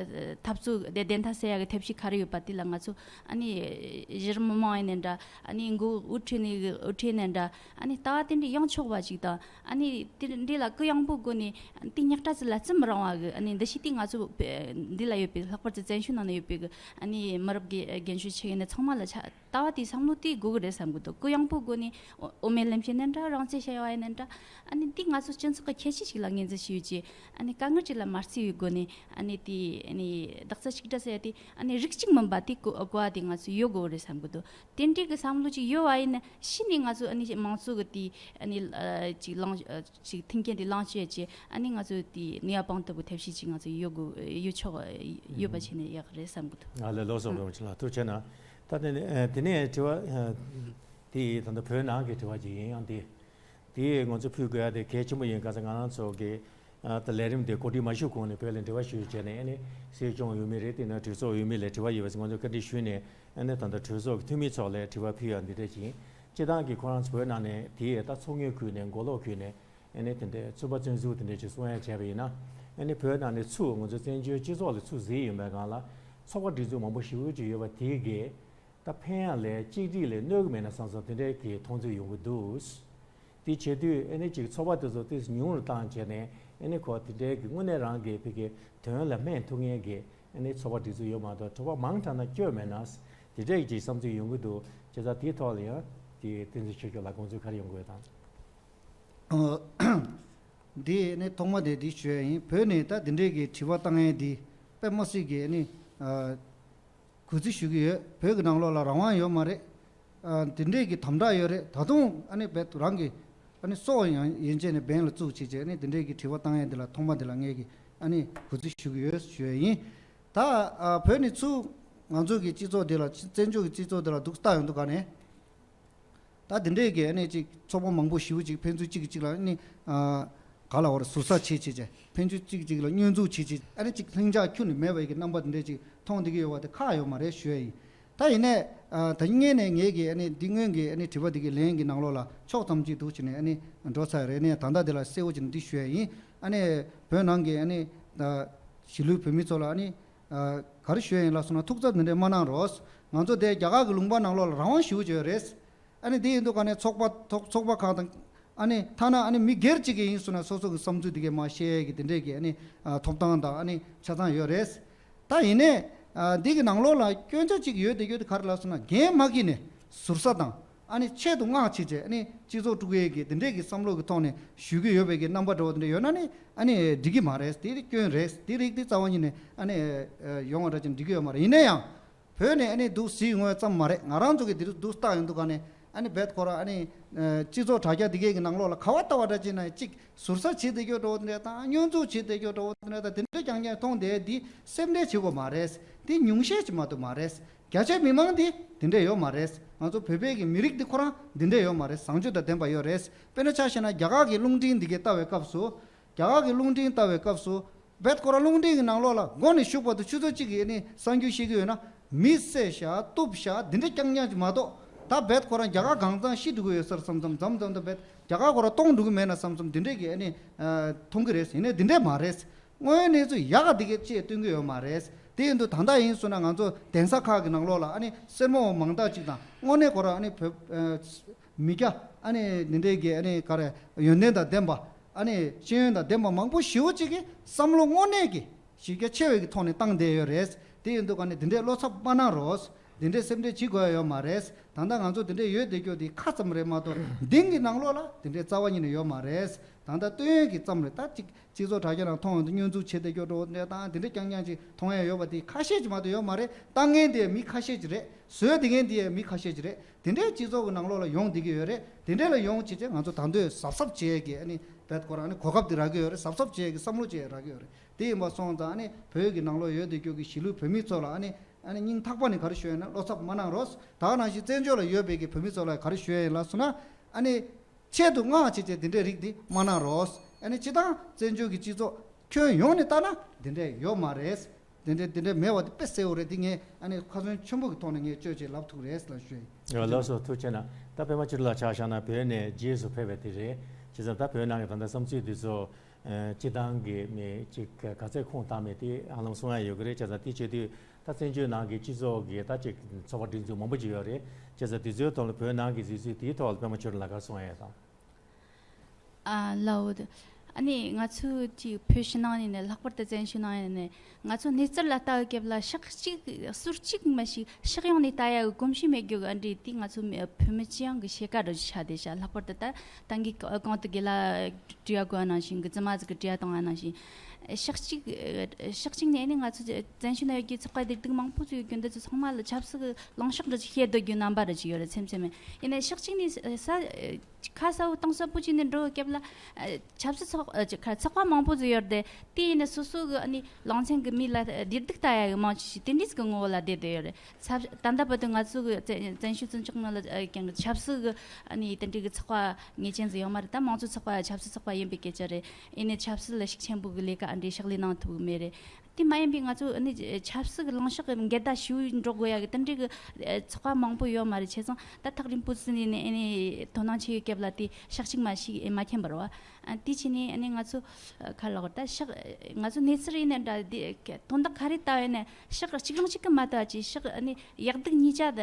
འཐབ་རྩོད་དེ་བདེན་མཐའ་གསལ་ཡག་གི་ཐབས་ཤེས་ག་རེ་ཡོད་པ་དེ་ལ་ང་ཚོ་ཨ་ནི་གཞི་རིམ་མི་མང་ཡིན་ནའི་འདྲ། ཨ་ནི་མགོ་དབུ་ཁྲིད་ནས་དབུ་ཁྲིད་ནའི་འདྲ། ཨ་ནི་ལྟ་བ་དེ་འདྲ་ཡོང་ཆོག་པ་ཅིག་དང་། ཨ་ནི་དེ་འདྲ་ལ་གུ་ཡངས་པོའི་སྒོ་ནས་དེ་རྙོག་དྲ་ཅིག་ལ་བརྩི་མི་རུང་བ་གི་ཨ་ནི་འདུ་ཤེས་དེ་ང་ཚོ་བོད་འདི་ལ་ཡོད་པའི་ལྷག་པར་དུ་བཙན་བྱོལ་ནང་ན་ཡོད་པའི་གི་ཨ་ནི་མི་རབས་རྒན་རྒན་གཞོན་ཆེ་ཡིན་ན་ཚང་མ་ལ་ཆ་ལྟ་བ་དེའི་བསམ་བློ་དེ་དགོས་གི་རེད་བསམ་གི་འདུག་གུ་ཡངས་པོའི་སྒོ་ནས་དབུ་མའི་ལམ་ཞེས་ནའི་འདྲ། རང་བཙན་བྱ་བ་ཡིན་ནའི་འདྲ། ཨ་ནི་འདི་ང་ཚོ་སྤྱི་ཚོགས་ཀྱི་ཁྱད་ཆོས་ཤིག་ལ་ངོས་འཛིན་བྱས་ཡོད་ཅེས་ཨ་ནི་དཀའ་ངལ་ཅིག་ལ་མ་བརྩི་བའི་སྒོ་ནས་ཨ་ནི་དེ་ཨ་ནི་རྡོག་རྩ་གཅིག་སྒྲིལ་ཟེར་ཡ་དེ་ཨ་ནི་རིགས་གཅིག་མིན་པ་དེ་གོ་གོ་བ་དེ་ང་ཚོ་ཡོད་དགོས་རེད་བསམ་གི་འདུག་དེ་འདྲའི་གི་བསམ་བློ་ཅིག་ཡོད་པ་ཡིན་ན་གཞི་ནས་ང་ཚོ་ཨ་ནི་མང་གཙོ་གི་དེ་ཨ་ནི་ཅིག་ལངས་ཅིག་མཐུན་རྐྱེན་དེ་ལངས་བྱས་ཅེས་ཨ་ནི་ང་ཚོ་དེ་ནུས་པ་སྤུངས་ཐུབ་པའི་ཐབས་ཤེས་ཅིག་ང་ཚོ་ཡོད་དགོས་ཡོད་ཆོག་ཡོད་པ་བྱས་ནས་ཡག་རེད་བསམ་གི་འདུག་ང་ལ་ལོ་སོང་རོང་ཆེན་ལ་ཐུགས་རྗེ་གནང་། ད་དེ་ནས་དེ་ནས་དྲི་བ་དེ་ད་ལྟ་བོད་ནང་གི་དྲི་བ་ཅིག་ཡིན། ཡང་དེ། དེ་ང་ཚོ་ཕུལ་དགོས་ཡ་དེ་གལ་ཆེན་པོ་ཡིན། ག་ས་ང་རང་ཚོ་གི་ད་ལས་རིམ་དེ་གོ་སྒྲིག་མ་ཞུས་གོང་ནས་བོད་ལ་འབྲེལ་བ་ཞུས་བྱས་ནས་ཨ་ནི་སྲིད་སྐྱོང་འོས་མི་རེད། དེ་ནས་གྲོས་ཚོགས་འོས་མི་ལ་དྲི་བ་ཡོད་པ་ང་ཚོ་བཀའ་འདྲི་ཞུས་ནས་ཨ་ནི་ད་ལྟ་གྲོས་ཚོགས་ཀྱི་འཐུས་མི་ཚོ་ལ་དྲི་བ་ཕུལ་ཡ་འདི་འདྲ་ཅིག་ཡིན། སྤྱིར་བཏང་གི་ཁོ་རང་ཚོ་བོད་ནང་ནས་དེ་ད་ཚོགས་དངུལ་བརྒྱུད་ནས་མགོ་ལོག་བརྒྱུད་ནས་ཨ་ནི་དེ་འདྲའི་ཚོགས་པ་བཙན་བཟུང་དེ་འདྲ་ཅིག་སོང་ཡ་བྱས་པ་ཡིན་ན་ཨ་ནི་བོད་ནང་ནས་ཚུར་ང་ཚོ་བཙན་བྱོལ་སྤྱི་ཚོགས་ལ་ཚུར་གཟིགས་ཡོང་པའི་སྒང་ལ་ཚོགས་པ་སྒྲིག་འཛུགས་མང་པོ་ཞེ་པོ་ཅིག་ཡོད་པ་དེ་གས། ད་ཕན་ཡག་ལས་གཅིག་སྒྲིལ་ལས་གནོད་གི་མེད་ན་བསམ་བསམ་དེ་འདྲའི་གི་མཐོང་ཚུལ་ཡོང་གི་འདུག་དེ་བྱེད་དུས་ཨ་ནི་ཅིག་ཚོགས་པ་དེ་ཚོ་ཏོག་ཙམ་ཉུང་རུ་བཏང་བྱས་ནས་ཨ་ནི་ཁོ་དེ་འདྲའི་གི་དངོས་གནས་རང་གི་ཕ་གི་དོན་ལ་སྨན་ཐུབ་མཁན་གི་ཨ་ནི་ཚོགས་པ་སྒྲིག་འཛུགས་ཡོད་མ་གཏོགས་ཚོགས་པ་མང་དྲགས་ན་སྐྱོན་མེད་ན་དེ་འདྲའི་གི་ཅིག་བསམ་ཚུལ་ཡོང་གི་འདུག་བྱས་ཙང་དེའི་ཐོག་ལ་ཡང་དེ་བསྟན་འཛིན་ཆོས་སྐྱབས་ལགས་དགོངས་ཚུལ་ག་རེ་ཡོང་གི་ཡོད་དམ། ཨ། འདི་ནི་ཐོག་མ་དེ་འདི་ཞུ་ཡ་ཡིན། བོད་ནས་ད་འདི་འདྲའི་གི་དྲི་བ་བཏང་ཡ་འདི་དཔེ་མི་སྲིད་གི་ཨ་ནི་ཨ། གུས་བརྩི་ཞུ་གི་ཡོད། བོད་ཀྱི་ནང་ལོགས་ལ་རང་དབང་ཡོད་མ་རེད། ཨ། འདི་འདྲས་ཀྱི་དམ་དྲག་ཡོད་རེད། ད་དུང་ཨ་ནི་བོད་རང་གི་ཨ་ནི་སྲོག་ཡང་ཡན་ཆད་ནས་འབེན་ལ་བཙུགས་བྱས་བྱས་ཨ་ནི་འདི་འདྲས་ཀྱི་དྲི་བ་བཏང་ཡས་འདི་ལ་ཐོག་མ་འདི་ལ་ངས་ཀྱི་ཨ་ནི་གུས་བརྩི་ཞུ་གི་ཡོད་ཞུ་ཡས་ཡིན། ད་ཨ་བོད་ནས་ཚུར་ང་ཚོ་གི་སྤྱི་ཚོགས་འདི་ལ་བཙན་བྱོལ་གྱི་སྤྱི་ཚོགས་འདི་ལ་འདུག་ལྟ་ཡོང་དུས་ག་ནས། ད་དེ་འདྲས་ཀྱི་ཨ་ནི་ཅིག་ཚོགས་པ་མང་པོ་ཞེ་པོ་ཅིག་ཕན་ཚུན་གཅིག་གིས་གཅིག་ལ་ཨ་ནི་ཨ་ག་ལ་བར་ཟུར་ཟ་བྱེད་བྱེད་བྱེད་ཕན་ཚུན་གཅིག་གཅིག་ལ་བསྙོན་འཛུགས་བྱེད་བྱེད་ཨ་ནི་ཅིག་ལྷིང་འཇགས་ཁྱོན་ནས་མེད་པའི་གི་རྣམ་པ་དེ་འདྲས་ཅིག་མཐོང་བསྡད་ཀྱི་ཡོད་པ་དེ་ཁག་ཡོད་མ་རེད་ཞུ་ཡ་ཡིན། ད་ཡིན་ནའི་ཨ་ད་སྔོན་ནས་ངས་ཀྱི་ཨ་ནི་འདི་སྔོན་གྱི་ཨ་ནི་དྲི་བ་འདི་གི་ལན་གྱི་ནང་ལོགས་ལ་ཕྱོགས་ཙམ་ཅིག་འདུག་བྱས་ནས་ཨ་ནི་འགྲོ་ཚར་ཡ་རེད། ཨ་ནི་ད་ལྟ་དེ་ལ་གསལ་བོ་བྱས་ནས་འདི་ཞུ་ཡ་ཡིན། ཨ་ནི་བོད་ནང་གི་ཨ་ནི་ད་གཞིས་ལུས་བོད་མི་ཚོ་ལ་ཨ་ནི་ཨ་ག་རེ་ཞུ་ཡ་ཡིན་ལབ་སོང་ན་ཐུགས་འཚབ་འདི་འདྲས་མ་གནང་རོགས། ང་ཚོ་དེ་རྒྱ་གར་གྱི་ལུང་པ་ནང་ལོགས་ལ་རང་དབང་ཞེ་པོ་ཅིག་ཡོད་རེད། ཨ་ནི་དེ་ཡིན་དུས་ག་ནས་ཚོགས་པ་ཚོགས་ཚོགས་པ་ཁག་དང་། ཨ་ནི་ཐ་ན་ཨ་ནི་མི་སྒེར་གཅིག་གིས་ཡིན་སོང་ན་སོ་སོ་གི་བསམ་ཚུལ་དེ་གས་མར་བཤད་ཡས་ཀྱི་དེ་འདྲས་ཀྱི་ཨ་ནི་ཨ་ཐོབ་ཐང་དང་ཨ་ནི་ཆ་ཚང་ཡོད་རེད། ད་ཡིན་ནའི་ཨ་འདི་གི་ནང་ལོགས་ལ་སྐྱོན་ཆ་གཅིག་ཡོད་དེ་ཡོད་དེ་ག་རེ་ལབ་སོང་ན་འགན་མ་འཁྱེར་ནས་ཟུར་ཟ་དང་ཨ་ནི་ཆེད་དུ་མངགས་བྱས་བྱས་ཨ་ནི་སྤྱི་ཚོགས་དཀྲུག་ཡས་ཀྱི་དེ་འདྲས་ཀྱི་བསམ་བློ་གི་ཐོག་ནས་ཞུ་གི་ཡོད་པའི་གི་རྣམ་པ་འདྲ་བོ་དེ་འདྲས་ཡོད་ན་ནི་ཨ་ནི་འགྲིག་གི་མ་རེད། དེ་སྐྱོན་རེད། དེ་རིགས་དེ་རྩ་བ་ཉིད་ནས་ཨ་ནི་ཡོང་བ་འདྲ་ཅིག་འགྲིག་གི་ཡོད་མ་རེད། ཡིན་ན་ཡང་། བོད་ནས་ཨ་ནི་འདུག་གཟིགས་ཡོང་བ་ཙམ་མ་རེད། ང་རང་ཚོ་གི་འདི་རུ་འདུག་ལྟ་ཡོང་དུས་ག་ནས་ཨ་ནི་བེད་ཁོ་ར་ཨ་ནི་སྤྱི་ཚོགས་དྲ་རྒྱ་འདི་གའི་གི་ནང་ལོགས་ལ་ག་བ་ལྟ་བ་འདྲ་ཅིག་ན་ཅིག་ཟུར་ཟ་བྱེད་བསྡད་རྒྱུ་འདྲ་བོ་དེ་འདྲ་དང་བསྙོན་འཛུགས་བྱེད་བསྡད་རྒྱུ་འདྲ་བོ་དེ་འདྲ་དང་དེ་འདྲ་རྐྱང་རྐྱང་མཐོང་བསྡད་འདི་སེམས་ཁྲལ་བྱེད་དགོས་མ་རེད། འདི་ཉུང་ཤས་ཅིག་མ་གཏོགས་མ་རེད། རྒྱ་ཆེ་མི་མང་འདི་དེ་འདྲ་ཡོད་མ་རེད། ང་ཚོ་བོད་པའི་གི་མི་རིགས་འདི་ཁོ་རང་འདི་འདྲ་ཡོད་མ་རེད། བཟང་སྤྱོད་དང་ལྡན་པ་ཡོད་རེད། དཔེར་ན་ཆ་བཞག་ན་རྒྱ་གར་གི་རླུང་འཕྲིན་འདི་གའི་ལྟ་བའི་སྐབས་སུ། རྒྱ་གར་གྱི་རླུང་འཕྲིན་ལྟ་བའི་སྐབས་སུ། བེད་ཁོ་རང་རླུང་འཕྲིན་གྱི་ནང་ལོགས་ལ་མགོ་ནས་གཞུག་བར་དུ་ཆུ་ཚོད་གཅིག་གི་ནི་གསར་འགྱུར་བཤད་ཀྱི་ཡོད་ན། མི་བསད་བཞག་གཏུབ་བཞག་འདི་འདྲ་རྐྱང་རྐྱང་ཅིག་མ་གཏོགས། ད་བེད་ཁོ་རང་རྒྱ་གར་གང་ཚང་ཤི་འགྲོ་གི་ཡོད་ས་རེད་བསམ་བསམ་མཚམས་མཚམས་དུ་བེད་རྒྱ་གར་ཁོ་རང་སྟོངས་འགྲོ་གི་མེད་ན་བསམ་བསམ་འདི་འདྲས་ཀྱི་ནི་མཐོང་གི་རེད། ཡིན་ནའི་འདི་འདྲས་མ་རེད། དངོས་ཡོད་གནས་ཚུལ་ཡག་ག་འདི་གས་ཅིག་སྟོན་གི་ཡོད་མ་རེད། དེ་ཡིན་དུས་ད་ལྟ་ཡིན་སོང་ན་ང་ཚོ་གདན་ས་ཁག་གི་ནང་ལོགས་ལ་ཨ་ནི་སེར་མོ་མང་དག་ཅིག་དང་དངོས་གནས་ཁོ་རང་ཨ་ནི་བོད། མི་སྐྱ་ཨ་ནི་འདི་འདྲའི་གི་ཨ་ནི་ག་རེ་ཡོན་ཏན་དང་ལྡན་པ། ཨ་ནི་ཤེས་ཡོན་དང་ལྡན་པ་མང་པོ་ཞེ་པོ་ཅིག་གིས་བསམ་བློ་དངོས་གནས་ཀྱི་གཞི་རྒྱ་ཆེ་བའི་གི་ཐོག་ནས་བཏང་བསྡད་ཡོད་རེད། དེ་ཡིན་དུས་ག་ནས་འདི་འདྲའི་བློ་འཚབ་མ་གནང་རོགས། འདི་འདྲའི་སེམས་ཁྲལ་བྱེད་དགོས་ཡ་ཡོད་མ་རེད། ད་ལྟ་ང་ཚོ་འདི་འདྲའི་ཡོད་བསྡད་རྒྱུ་དེ་ཁ་ཙམ་རེད་མ་གཏོགས་འདི་གི་ནང་ལོགས་ལ་འདི་འདྲའི་རྩ་བ་ཉིད་ནས་ཡོད་མ་རེད། ད་ལྟ་སྟོན་ཡོད་ཀྱི་ཙམ་རེད། ད་ཅིག་སྤྱི་ཚོགས་དྲ་རྒྱ་ནང་མཐོང་ཡོང་དུས་བསྙོན་འཛུགས་བྱེད་བསྡད་རྒྱུ་འདྲ་བོ་འདྲ་དང་འདི་འདྲ་རྐྱང་རྐྱང་ཅིག་མཐོང་ཡ་ཡོད་པ་དེ་ཁ་ཤས་ཅིག་མ་གཏོགས་ཡོད་མ་རེད། བཏང་མཁན་དེ་མི་ཁ་ཤས་ཅིག་རེད། བཟོས་བསྡད་མཁན་དེ་མི་ཁ་ཤས་ཅིག་རེད། དེ་འདྲའི་སྤྱི་ཚོགས་ཀྱི་ནང་ལོགས་ལ་ཡོང་བསྡད་ཀྱི་ཡོད་རེད། དེ་འདྲ་ལ་ཡོང་བྱས་བྱས་ང་ཚོ་ད་དུང་གཟབ་གཟབ་བྱེད་ཀྱི་ཨ་ནི་བེད་ཁོ་རང་ཨ་ནི་གོ་སྐབས་དེ་རག་གི་ཡོད་རེད། གཟབ་གཟབ་བྱེད་ཀྱི་བསམ་བློ་བྱེད་རག་གི་ཡོད་རེད། དེ་ཡིན་པ་སོང་ཙང་ཨ་ནི་བོད་ཀྱི་ནང་ལོགས་ཡོད་བསྡད་རྒྱུ་གི་གཞིས་ལུས་བོད་མི་ཚོ་ལ་ཨ་ནི་ཨ་ནི་སྙིང་ཐག་པ་ནས་ག་རེ་ཞུ་ཡ་ཡིན་ན་བློ་འཚབ་མ་གནང་རོགས། ད་ག་ནང་བཞིན་བཙན་བྱོལ་ལ་ཡོད་པའི་གི་བོད་མི་ཚོ་ལ་ག་རེ་ཞུ་ཡ་ཡིན་ལབ་སོང་ན། ཨ་ནི་ཆེད་དུ་མངགས་བྱས་བྱས་དེ་འདྲའི་རིགས་འདི་མ་གནང་རོགས། ཨ་ནི་སྤྱིར་བཏང་བཙན་བྱོལ་གྱི་སྤྱི་ཚོགས་ཁྱོན་ཡོངས་ནས་བལྟས་ན་འདི་འདྲ་ཡོད་མ་རེད། འདི་འདྲ་འདི་འདྲ་མེད་པ་དེ་དཔེ་གསལ་པོ་རེད། འདི་ངས་ཨ་ནི་ཁ་ཚོན་ཆེན་པོ་གི་ཐོག་ནས་ངས་བརྗོད་བྱས་ལབ་ཐུབ་རེད་ལབ་ཞུ་ཡིན། ལགས་སོ། ཐུགས་རྗེ་གནང་། ད་པད་མ་ཆོས་སྒྲོན་ལགས་ཆ་བཞག་ན་བོད་ནས་རྗེས་སུ་ཕེབས་པ་དེ་རེད། བྱས་ཙང་ད་བོད་ནང་གི་ད་ལྟ་བསམ་ཚུལ་འདི་ཚོ་ཨ་སྤྱིར་བཏང་གི་མི་གཅིག་ག་ཚད་ཁུངས་དག་མེད་དེ་ཧ་ལམ་གསུང་ཡ་ཡོད་ཀྱི་རེད། བྱས་ཙང་དེ་བྱེད་དུས་ད་བཙན་བྱོལ་ནང་གི་སྤྱི་ཚོགས་ཀྱི་ད་ཅིག་ཚོགས་པ་སྒྲིག་འཛུགས་མང་པོ་ཅིག་ཡོད་རེད། བྱས་ཙང་དེ་ཚོའི་ཐོག་ལ་བོད་ནང་གི་གཟིགས་ཚུལ་དེའི་ཐོག་ལ་པད་མ་ཆོས་སྒྲོན་ལགས་ག་རེ་གསུང་ཡ་ཡོད་དམ། ཨ་ལའོ། ཨ་ནི་ང་ཚོ་གཅིག་བོད་ཕྱི་ནང་ཡིན་ནའི་ལྷག་པར་དུ་བཙན་བྱོལ་ནང་ཡིན་ནའི་ང་ཚོ་གནས་ཚུལ་ལ་ལྟ་བའི་སྐབས་ལ་ཕྱོགས་གཅིག་ཟུར་གཅིག་མ་ཞིག་ཕྱོགས་ཡོངས་ནས་ལྟ་ཡ་གི་གོམས་གཤིས་མེད་རྒྱུ་གི་ཨ་འདྲ་དེ་ང་ཚོ་མི་བོད་མི་སྤྱི་ཡོངས་ཀྱི་ཕྱེད་ཀ་འདྲ་ཞིག་ཆགས་བསྡད་ཤག་ལྷག་པར་དུ་ད་ད་གིན་གོང་དུ་དགེ་ལགས་དྲི་བ་བཀོད་པ་ནང་བཞིན་གི་རྫུན་མ་ཟིག་གི་དྲི་བ་བཏང་བ་ནང་བཞིན་ཕྱོགས་གཅིག་ཕྱོགས་གཅིག་ནས་ཨ་ནི་ང་ཚོ་བཙན་བྱོལ་ནང་ཡོད་རྒྱུ་ཚོགས་པ་སྡེ་ཁག་མང་པོ་ཚོས་རྒྱུ་འདི་ཚོ་ཚང་མ་ལ་ཆབ་སྲིད་ཀྱི་ལངས་ཕྱོགས་འདྲ་ཞིག་བཤད་སྡོད་རྒྱུ་རྣམ་པ་འདྲ་ཞིག་ཡོད་རེད། ཚེམ་ཚེམ་ཡིན་ནའི་ཕྱོགས་གཅིག་ནས་ས་ཁ་གསལ་པོ་གཏིང་ཟབ་པོ་བྱས་ནས་འགྲོ་བའི་སྐབས་ལ་ཨ་ཆབ་སྲིད་ཚོགས་ཨ་ཅི་ཁ་ཚོགས་པ་མང་པོ་ཟིག་ཡོད་རེད་དེ། དེ་ཡིན་ན་སོ་སོ་གི་ཨ་ནི་ལང་ཚན་གི་མི་ལ་བདེ་སྡུག་ལྟ་ཡ་གི་མང་ཆེ་ཞིག་དེ་འདྲ་ཟིག་གི་ངོ་བོ་ལ་བསྡད་བསྡད་ཡོད་རེད། ཚབ་ད་ལྟ་བར་དུ་ང་ཚོ་གི་བཙན་བཙན་བྱོལ་སྤྱི་ཚོགས་ནང་ལ་ཨ་ཀྱང་གི་ཆབ་སྲིད་གི་ཨ་ནི་དེ་འདྲའི་གི་ཚོགས་པ་ངེས་ཅན་ཟིག་ཡོད་མ་རེད། ད་མང་གཙོ་ཚོགས་པ་ཆབ་སྲིད་ཚོགས་པ་ཡིན་པའི་སྐད་ཆ་རེད། ཡིན་ནའི་ཆབ་སྲིད་ལ་ཤུགས་ཆེན་པོ་གི་ལས་ཀ་ཨ་འདྲའི་ཕྱག་ལས་གནང་ཐུབ་གི་མེད་རེད། དེ་མ་ཡིན་པའི་ང་ཚོ་ནི་ཆབ་སྲིད་ཀྱི་ལངས་ཕྱོགས་ཀྱི་འགལ་ཟླ་ཞེ་པོ་འགྲོ་དགོས་ཡ་གི་དེ་འདྲའི་གི་ཚོགས་པ་མང་པོ་ཡོད་མ་རེད། བྱས་ཙང་ད་ཐག་རིང་པོ་ཙམ་ནས་ནི་ཨ་ནི་དོ་སྣང་བྱེད་ཡོད་སྐབས་ལ་དེ་ཕྱོགས་གཅིག་མ་ཞིག་མ་མཁྱེན་པ་རེད་བ། དེ་བྱས་ནས་ཨ་ནི་ང་ཚོ་ག་ལ་གོ་ད་ཕྱོགས་ང་ཚོ་གནས་ཚུལ་ཡིན་ན་འདྲ་དེ་དོན་དག་ག་རེ་ལྟ་བས་ན་ཕྱོགས་གཅིག་རང་གཅིག་གི་མ་ལྟ་བ་ཅིག་ཕྱོགས་ཨ་ནི་ཡག་སྡུག་གཉིས་ཆ་ད་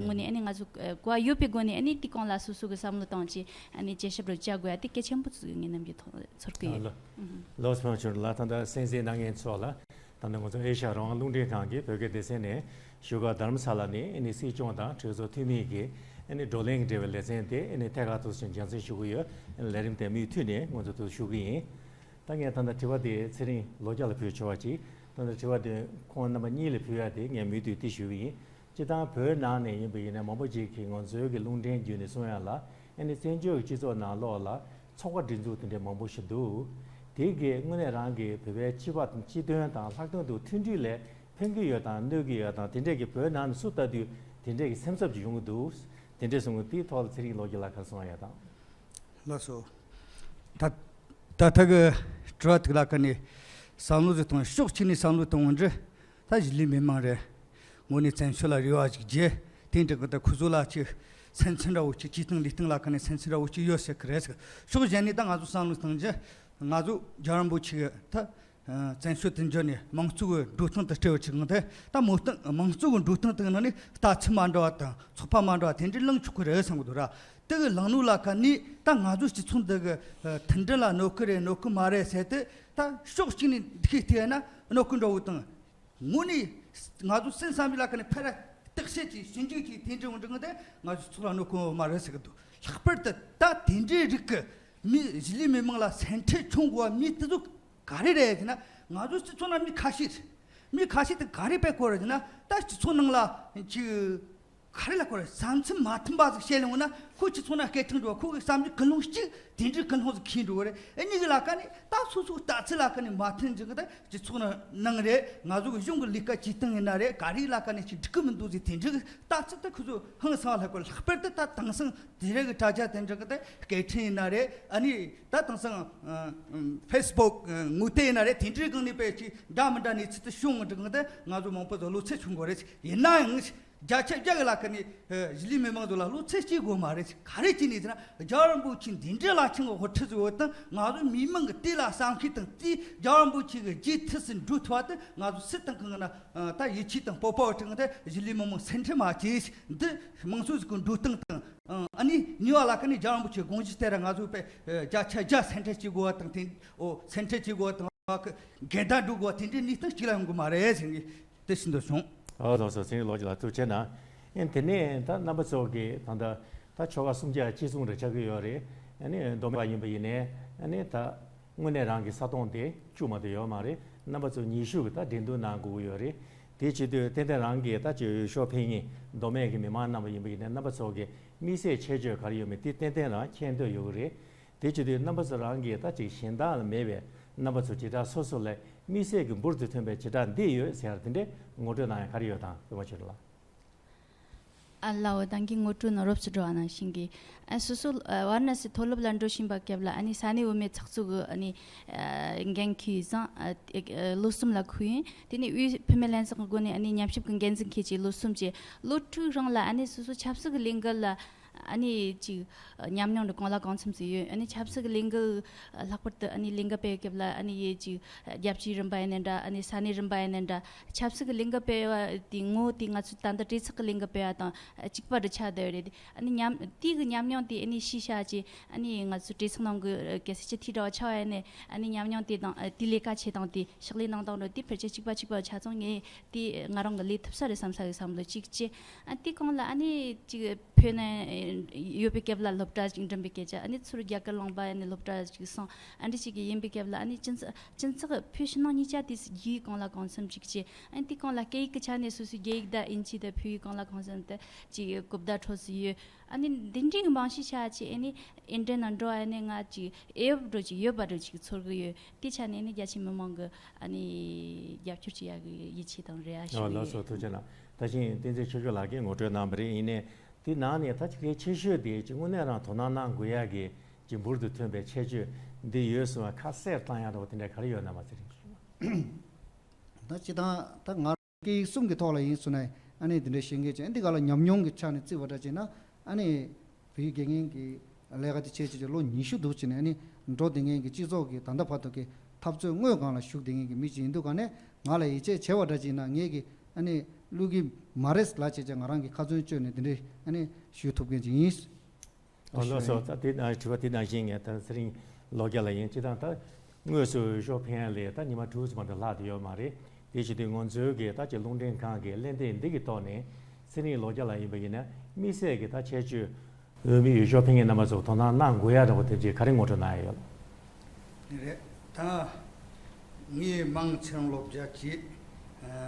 ངོས་ནས་ཨ་ནི་ང་ཚོ་གོ་བ་ཡོད་པའི་སྒོ་ནས་ཨ་ནི་དེ་གང་ལ་སོ་སོ་གི་བསམ་བློ་བཏང་ཅིག་ཨ་ནི་དཔྱད་ཞིབ་རུ་བྱ་དགོས་ཡ་དེ་གལ་ཆེན་པོ་ཚུལ་ངས་ནམ་རྒྱུན་ཚོར་གི་ཡོད། ལགས་སོ། ལགས་སོ། ཕྱོགས་ལ་ད་ལྟ་གསན་གཟིགས་གནང་མཁན་ཚོ་ལ། ད་ནི་ང་ཚོ་ཨེ་ཤ་ཡ་རང་དབང་རླུང་འཕྲིན་ཁང་གི་བོད་སྐད་སྡེ་ཚན་ནས་བཞུགས་སྒར་དྷ་རམ་ས་ལ་ནས་ཨ་ནི་སྲིད་སྐྱོང་དང་གྲོས་ཚོགས་འཐུས་མི་གི་ཨ་ནི་བགྲོ་གླེང་འབྲེལ་བའི་ལེ་ཚན་དེ་ཨ་ནི་ཐད་ཀར་དུ་ཞིག་རྒྱང་སྲིང་ཞུ་གི་ཡོད། ཨ་ནི་ལས་རིམ་དེ་མུ་མཐུད་ནས་ང་ཚོ་དུ་ཞུ་གི་ཡིན། ད་ངས་ད་ལྟ་དྲི་བ་དེ་ཚེ་རིང་ལོ་བརྒྱ་ལ་ཕུལ་ཆོག་པ་ཅིག་ད་ལྟ་དྲི་བ་དེ་ཁོང་རྣམ་པ་གཉིས་ལ་ཕུལ་ཡ་དེ་ངས་མུ་མཐུད་དེ་ཞུ་གི་ཡིན། སྤྱིར་བཏང་བོད་ནང་ནས་ཡིན་པ་ཡིན་ན་མང་པོ་ཅིག་གིས་ང་ཚོའི་གི་རླུང་འཕྲིན་བརྒྱུད་ནས་གསུང་ཡ་ལ་ཨ་ནི་བཙན་བྱོལ་གྱི་སྤྱི་ཚོགས་ནང་ལོགས་ལ། ཚོགས་པ་སྒྲིག་འཛུགས་དེ་འདྲའི་མང་པོ་ཞིག་འདུག་དེ་གའི་དངོས་གནས་རང་གི་བོད་པའི་སྤྱི་པ་དང་སྤྱི་དོན་དང་ལྷག་དོན་དུ་མཐུན་སྒྲིལ་ལ་ཕན་གྱི་ཡོད་དང་གནོད་ཀྱི་ཡོད་དང་དེ་འདྲས་ཀྱི་བོད་ནང་ནས་སུ་ལྟ་དུས་དེ་འདྲས་ཀྱི་སེམས་འཚབ་ཅིག་ཡོང་གི་འདུག་དེ་འདྲས་གསུང་གི་དེའི་ཐོག་ལ་ཚེ་རིང་ལོ་རྒྱུས་ལགས་ག་རེ་གསུང་ཡ་དང་། ལགས་སོ། ད་ད་ལྟ་གི་དྲི་བ་དེ་ལ་ཁ་ནས་བསམ་བློ་ཟིག་གཏོང་ཕྱོགས་གཅིག་ནས་བསམ་བློ་གཏོང་བ་འདྲི། ད་གཞིས་ལུས་མི་མང་རེད། དངོས་གནས་བཙན་བྱོལ་ལ་རེ་བ་ཅིག་བརྗེ། དེ་འདྲ་གི་ད་ཁོ་ཚོ་ལ་ཅིག་སེམས་ཚེགས་འདྲ་བོ་ཅིག་སྤྱི་སྟེང་ལུས་སྟེང་ལ་ཁ་ནས་སེམས་ཚེགས་འདྲ་བོ་ཅིག་ཡོད་ཟེར་གི་རེད་ཟེར། ཕྱོགས་གཞན་ནས་ད་ང་ཚོ་བསམ་བློ་གཏོང་རྒྱུ། ང་ཚོ་རྒྱལ་བ་རིན་པོ་ཆེ་གི་ད་བཙན་བྱོལ་དུ་འབྱོར་ནས་མང་གཙོ་གི་འགྲོ་སྟངས་དང་བྲལ་བ་ཅིག་ངང་དེ་ད་མོ་སྟངས་མང་གཙོ་གི་འགྲོ་སྟངས་དེ་ནང་ནས་ལྟ་ཚུལ་མ་འདྲ་བ་དང་ཚོགས་པ་མ་འདྲ་བ་དེ་འདྲའི་ལངས་ཆོག་གི་རེད་བསམ་གི་འདུག་ར། དེ་གི་ལངས་ནོ་ལ་ཁ་ནས་ད་ང་ཚོ་སྤྱི་ཚོགས་འདི་གི་མཐུན་སྒྲིལ་ལ་གནོད་གི་རེད་གནོད་གི་མ་རེད་ཟེར་ཏེ་ད་ཕྱོགས་གཅིག་ནས་འདི་གི་བལྟས་ན་གནོད་གི་འདྲ་བོ་དང་། དངོས་གནས་ང་ཚོ་སེམས་བསམ་པའི་ལ་ཁ་ནས་ཕར་ར་བརྟག་དཔྱད་ཀྱིས་ཞིབ་འཇུག་གིས་དེ་འདྲ་འོང་འདྲ་ངོ་དེ་ང་ཚོ་ཚོགས་ལ་གནོད་གི་མ་རེད་ཟེར་གི་འདུག་ལྷག་པར་དུ་ད་དེ་འདྲའི་རིགས་ཀྱི་མི་གཞིས་ལུས་མི་མང་ལ་སེམས་ཁྲལ་བྱུང་དགོས་པ་མི་དེ་ཚོ་ག་རེ་རེད་ཟེར་ན། ང་ཚོ་སྤྱི་ཚོགས་ནང་མི་ཁ་ཤས་རེད། མི་ཁ་ཤས་དེ་ག་རེ་བྱེད་དགོས་རེད་ཟེར་ན། ད་སྤྱི་ཚོགས་ནང་ལ་ཅིག་ག་རེ་ལབ་དགོས་རེད། བསམ་ཚུལ་མ་མཐུན་པ་ཟིག་བཤད་ལེ་འོང་ན་ཁོ་སྤྱི་ཚོགས་ནང་སྐད་ཐང་འགྲོ་བ། ཁོ་གི་བསམ་ཚུལ་ཀུན་སློང་གཅིག་དེ་འདྲའི་ཀུན་སློང་ཟིག་ཁྱེར་འགྲོ་བ་རེད། ཨེ་གཉིས་ཀྱི་ལ་ཁ་ནས་ད་སོ་སོའི་ལྟ་ཚུལ་ལ་ཁ་ནས་མ་མཐུན་ཅིག་གི་ད་སྤྱི་ཚོགས་ནང་ནང་རེད། ང་ཚོ་གི་གཞུང་གི་ལས་ཀ་བྱེད་སྟངས་ཡིན་ན་རེད། ག་རེ་ལ་ཁ་ནས་ཅིག་འགྲིག་གི་མི་འདུག་ཟེར་དེ་འདྲའི་ལྟ་ཚུལ་ད་ཁོ་ཚོ་ཧང་སང་བ་ལྷག་པར་ལྷག་པར་དུ་ད་དེང་སང་དེ་རིང་གི་དྲ་རྒྱ་དེ་འདྲ་གི་ད་སྐད་འཕྲིན་ཡིན་ན་རེད། ཨ་ནི་ད་དེང་སང་ཨ་ཨ་ཕེ་སི་བུག་ཨ་དངོས་དེབ་ཡིན་ན་རེད། དེ་འདྲའི་སྒང་ནས་དཔེ་ཅིག་འདྲ་མི་འདྲ་གནས་ཚུལ་དེ་བྱུང་འདྲ་གི་ད་ང་ཚོ་མང་པོ་ཚོ་བློ་འཚབ་བྱུང་དགོས་རེད། ཡིན་ན་ཡང་། བརྒྱ་ཆ་བརྒྱ་གི་ལ་ཁ་ནས་ཨ་གཞིས་ལུས་མི་མང་ཚོ་ལ་བློ་འཚབ་སྐྱེ་དགོས་མ་རེད། ག་རེ་བྱས་ནས་ཟེར་ན་རྒྱལ་བ་རིན་པོ་ཆེ་འདི་འདྲའི་ལ་ཆེན་གི་དབུ་ཁྲིད་ཚོ་ཡོད་དང་ང་ཚོ་མི་མང་གི་དེ་ལ་བསམ་ཤེས་དང་དེ་རྒྱལ་བ་རིན་པོ་ཆེ་གི་རྗེས་མཐུད་སུ་འགྲོ་ཐུབ་པ་དེ་ང་ཚོ་སུ་དང་གང་ན་ད་ཡིད་ཆེས་དང་སྤོབས་པ་བྱུང་སྟེ་གཞིས་ལུས་མི་མང་སེམས་ཁྲལ་མ་བྱེད། འདི་དམངས་གཙོ་ཟིག་གི་འགྲོ་སྟངས་དང་ ཨ་ནི་གཉིས་པ་ལ་ཁ་ནས་རྒྱལ་བ་རིན་པོ་ཆེའི་དགོངས་གཞི་དེ་ར་ང་ཚོ་པའི་བརྒྱ་ཆ་བརྒྱ་སེམས་ཁྲལ་བྱེད་དགོས་པ་དང་། དེ་འོ་སེམས་ཁྲལ་བྱེད་དགོས་པ་དང་། འགལ་ཟླ་འགྲོ་དགོས་པ་དེ་འདྲའི་གནས་སྟངས་གཅིག་ལ་ཡོང་གི་མ་རེད་ཟེར་གི། དེ་བཞིན་དུ་བྱུང་། ཨོ་ལགས་སོ། ཚེ་རིང་ལོ་རྒྱུས་ལགས་ཐུགས་རྗེ་གནང་། ཨེ་དེ་ནས་ད་རྣམ་པ་ཚོ་གི་ད་ལྟ་ད་ཆོལ་ཁ་གསུམ་ཆ་གཅིག་མཚུངས་རེ་ཆགས་ཀྱི་ཡོད་རེད། ཨ་ནི་མདོ་སྨད་པ་ཡིན་པ་ཡིན་ནའི་ཨ་ནི་ད་དངོས་གནས་རང་གི་ས་སྟོང་དེ་བཅུ་མ་གཏོགས་ཡོད་མ་རེད། རྣམ་པ་ཚོ་ཉི་ཤུ་གི་ད་འགྲན་བསྡུར་གནང་དགོས་ཀྱི་ཡོད་རེད། དེ་བྱེད་དུས་ཏན་ཏན་རང་གི་ད་ཅིག་འོས་ཤོག་འཕེན་མཁན་མདོ་སྨད་ཀྱི་མི་མང་རྣམ་པ་ཡིན་པ་ཡིན་ནའི་རྣམ་པ་ཚོ་གི་དམིགས་བསལ་ཁྱད་ཆོས་ག་རེ་ཡོད་མེད་དེ་ཏན་ཏན་རང་མཁྱེན་འདོད་ཡོད་ཀྱི་རེད། དེ་བྱེད་དུས་རྣམ་པ་ཚོ་རང་གིས་ད་ཅིག་གཞན་དག་ལ་མེད་པའི་རྣམ་པ་ཚོ་བྱེ་བྲག་སོ་སོ་ལ་དམིགས་བསལ་གྱི་འབུར་དུ་ཐོན་པའི་བྱེ་བྲག་འདི་ཡོད་ཟེར་ཡ་དེ་འདྲའི་ངོ་སྤྲོད་གནང་ཡ་ག་རེ་ཡོད་དང་། དཔེ་མ་བྱེད་ལ། ཨ་ལའོ། ད་གིན་ངོ་སྤྲོད་ནང་རོབ་ཙམ་འགྲོ་བ་ནང་བཞིན་གྱི། ཨ་སོ་སོ་ཨ་ཝཱ་ར་ཎ་སི་མཐོ་སློབ་ལ་འགྲོ་བཞིན་པ་སྐབས་ལ་ཨ་ནི་ས་གནས་བུད་མེད་ཚོགས་གཙོ་གི་ཨ་ནི་ཨ་འགན་འཁུར་ཡོད་ཙང་། ཨ་ཨ་ལོ་གསུམ་ལ་འཁུར་ཡིན། དེ་ནས་དབུས་བུད་མེད་ལྷན་ཚོགས་ཀྱི་སྒོ་ནས་ཨ་ནི་ཉམས་ཞིབ་ཀྱི་འགན་འཛིན་འཁུར་བྱས་ལོ་གསུམ་བྱས། ལོ་དྲུག་རིང་ལ་ཨ་ནི་སོ་སོ་ཆབ་སྲིད་ཀྱི་ལས་འགུལ་ལ་ཨ་ནི་ཅིག་ཉམས་མྱོང་འདི་གང་ལ་གང་འཚམ་ཞིག་ཡོད། ཨ་ནི་ཆབ་སྲིད་ཀྱི་ལས་འགུལ་ལྷག་པར་དུ་ཨ་ནི་ལས་འགུལ་སྤེལ་སྐབས་ལ་ཨ་ནི་ཡེ་ཅིག་རྒྱལ་སྤྱིའི་རིམ་པ་ཡིན་ནའི་འདྲ། ཨ་ནི་ས་གནས་རིམ་པ་ཡིན་ནའི་འདྲ། ཆབ་སྲིད་ཀྱི་ལས་འགུལ་སྤེལ་བ་དེ་ངོ་དེ་ང་ཚོ་ད་ལྟ་གྲོས་ཚོགས་ཀྱི་ལས་འགུལ་སྤེལ་བ་དང་གཅིག་པ་འདྲ་ཆགས་བསྡད་ཡོད་རེད། ཨ་ནི་ཉམས་དེའི་གི་ཉམས་མྱོང་དེ་ཨ་ནི་ཤེས་བྱ་ཅིག་ཨ་ནི་ང་ཚོ་གྲོས་ཚོགས་ནང་གི་གལ་སྲིད་སྤྱི་འཐུས་འདྲ་བ་ཆགས་པ་ཡིན་ནའི་ཨ་ནི་ཉམས་མྱོང་དེ་དང་དེའི་ལས་ཀ་བྱེད་སྟངས་དེ་ཕྱག་ལས་གནང་སྟངས་འདྲ་དེ་ཕལ་ཆེར་གཅིག་པ་གཅིག་པ་ཆགས་ཙང་། ངས་དེ་ང་རང་གི་ལས་ཐུབ་ས་རེད་བསམ་ས་གི་བསམ་བློ་གཅིག་བྱས། ཨ་དེ་གོང་ལ་ཨ་ནི་ཅིག་བོད་ནང་ཡོད་པའི་སྐབས་ལ་སློབ་གྲྭ་ཅིག་འགྲིམ་པའི་སྐད་ཆ། ཨ་ནི་ཚུར་རྒྱ་གར་ལངས་པ་ཨ་ནི་སློབ་གྲྭ་ཅིག་སོང་། ཨ་འདྲ་ཞིག་གི་ཡིན་པའི་སྐབས་ལ་ཨ་ནི་སྤྱི་ཚོགས་སྤྱི་ཚོགས་བོད་ཕྱི་ནང་གཉིས་ཆ་དེ་རྒྱུས་གང་ལ་གང་འཚམ་ཅིག་བྱས། ཨ་ནི་དེ་གོང་ལ་སྐད་ཡིག་གི་ཆ་ནས་སོ་སོའི་རྒྱ་ཡིག་དང་དབྱིན་ཇི་དང་བོད་ཡིག་གང་ལ་གང་འཚམ་དེ་ཅིག་གོ་བརྡ་འཕྲོད་སྲིད་ཡོད། ཨ་ནི་འདི་འདྲའི་གི་རྨང་གཞི་ཆགས་བྱས། ཨ་ནི་ཨིན་ཌི་ཡ་ནང་འགྲོ་ཨ་ནི་ང་ཅིག་ཨེ་འོབ་འགྲོ་ཅིག་ཡོད་པ་འགྲོ་ཅིག་ཚོར་གི་ཡོད། དེ་ཆ་ནས་ནི་རྒྱ་ཆེ་མི་མང་གི་ཨ་ནི་རྒྱབ་སྐྱོར་བྱེད་ཡག་གི་ཡིད་ཆེས་དང་རེ་བ་ཞུ་ཨ་གི་ལགས་སོ། ཡོད། ཐུགས་རྗེ་གནང་། ད་ཅིང་བསྟན་འཛིན་ཆོས་སྐྱོང་ལགས་ཀྱིས་ངོ་སྤྲོད་གནང་བ་རེད། ཡིན་ནའི་དེའི་ནང་ནས་ད་ཅིག་གལ་ཆེ་ཤོས་དེ་ཅིག་དངོས་གནས་རང་དོ་སྣང་གནང་དགོས་ཡག་གི་ཅིག་འབུར་དུ་ཐོན་པའི་ཁྱད་ཆོས་འདི་ཡོད་གསུངས་པ་ཁ་གསལ་བཏང་ཡག་འདྲ་བོ་དེ་འདྲ་ག་རེ་ཡོད་ན་མ་ཚེ་རིང་། ད་སྤྱིར་བཏང་ད་ང་སྐད་ཡིག་གསུམ་གྱི་ཐོག་ལ་ཡིན་ཟེར་ནས་ཨ་ནི་དེ་འདྲའི་བཤད་མཁན་ཅིག་འདི་ག་ལ་ཉམས་མྱོང་གི་ཆ་ནས་བརྩི་བ་འདྲ་བྱས་ན། ཨ་ནི་བོད་ཡིག་དགེ་རྒན་གྱི་ལས་ཀ་དེ་བྱས་བྱས་བྱས་ལོ་ཉི་ཤུ་འདུག་བྱས་ནས། ཨ་ནི་འགྲོ་བསྡད་མཁན་གྱི་སྤྱི་ཚོགས་ཀྱི་ད་ལྟ་བར་དུ་གི་འཐབ་རྩོད་དངོས་སྒང་ལ་ཞུགས་བསྡད་མཁན་གྱི་མི་ཅིག་ཡིན་དུས་ག་ནས་ང་ལ་ཡིད་ཆེས་བྱས་པ་འདྲ་བྱས་ན་ངས་ཀྱི་ཨ་ནི་བླུག་གི་མ་རེད་ལབ་བྱས་བྱས་ང་རང་གི་ཁ་ཚོན་གཅོད་ནས་དེ་འདྲའི་ཨ་ནི་ཞུ་ཐུབ་མཁན་ཅིག་ཡིན། ཨོ་ལགས་སོ། ད་དེ་ན་དྲི་བ་དེ་ནང་བཞིན་ངས་ད་ཚེ་རིང་ལོ་བརྒྱ་ལ་ཡིན། སྤྱིར་བཏང་ད་དངོས་སུ་འོས་ཤོག་འཕེན་ཡ་ལས་ད་ཉི་མ་དྲུག་ཙམ་མ་གཏོགས་ལྷག་བསྡད་ཡོད་མ་རེད། དེ་བྱེད་དུས་ང་ཚོའི་གི་ད་ཅིག་རླུང་འཕྲིན་ཁང་གི་གླེང་སྟེགས་འདི་གི་ཐོག་ནས་ཚེ་རིང་ལོ་བརྒྱ་ལ་ཡིན་པ་ཡིན་ན་དམིགས་བསལ་གི་ད་ཁྱད་ཆོས་འོས་མི་འོས་ཤོག་འཕེན་མཁན་རྣམ་པ་ཚོ་དོ་སྣང་གནང་དགོས་ཡ་འདྲ་བོ་དེ་ཅིག་ག་རེ་ངོ་སྤྲོད་གནང་ཡ་ཡོད། ནི་རེད། ད་ངའི་མིང་ཚེ་རིང་ལོ་བརྒྱ་བྱས།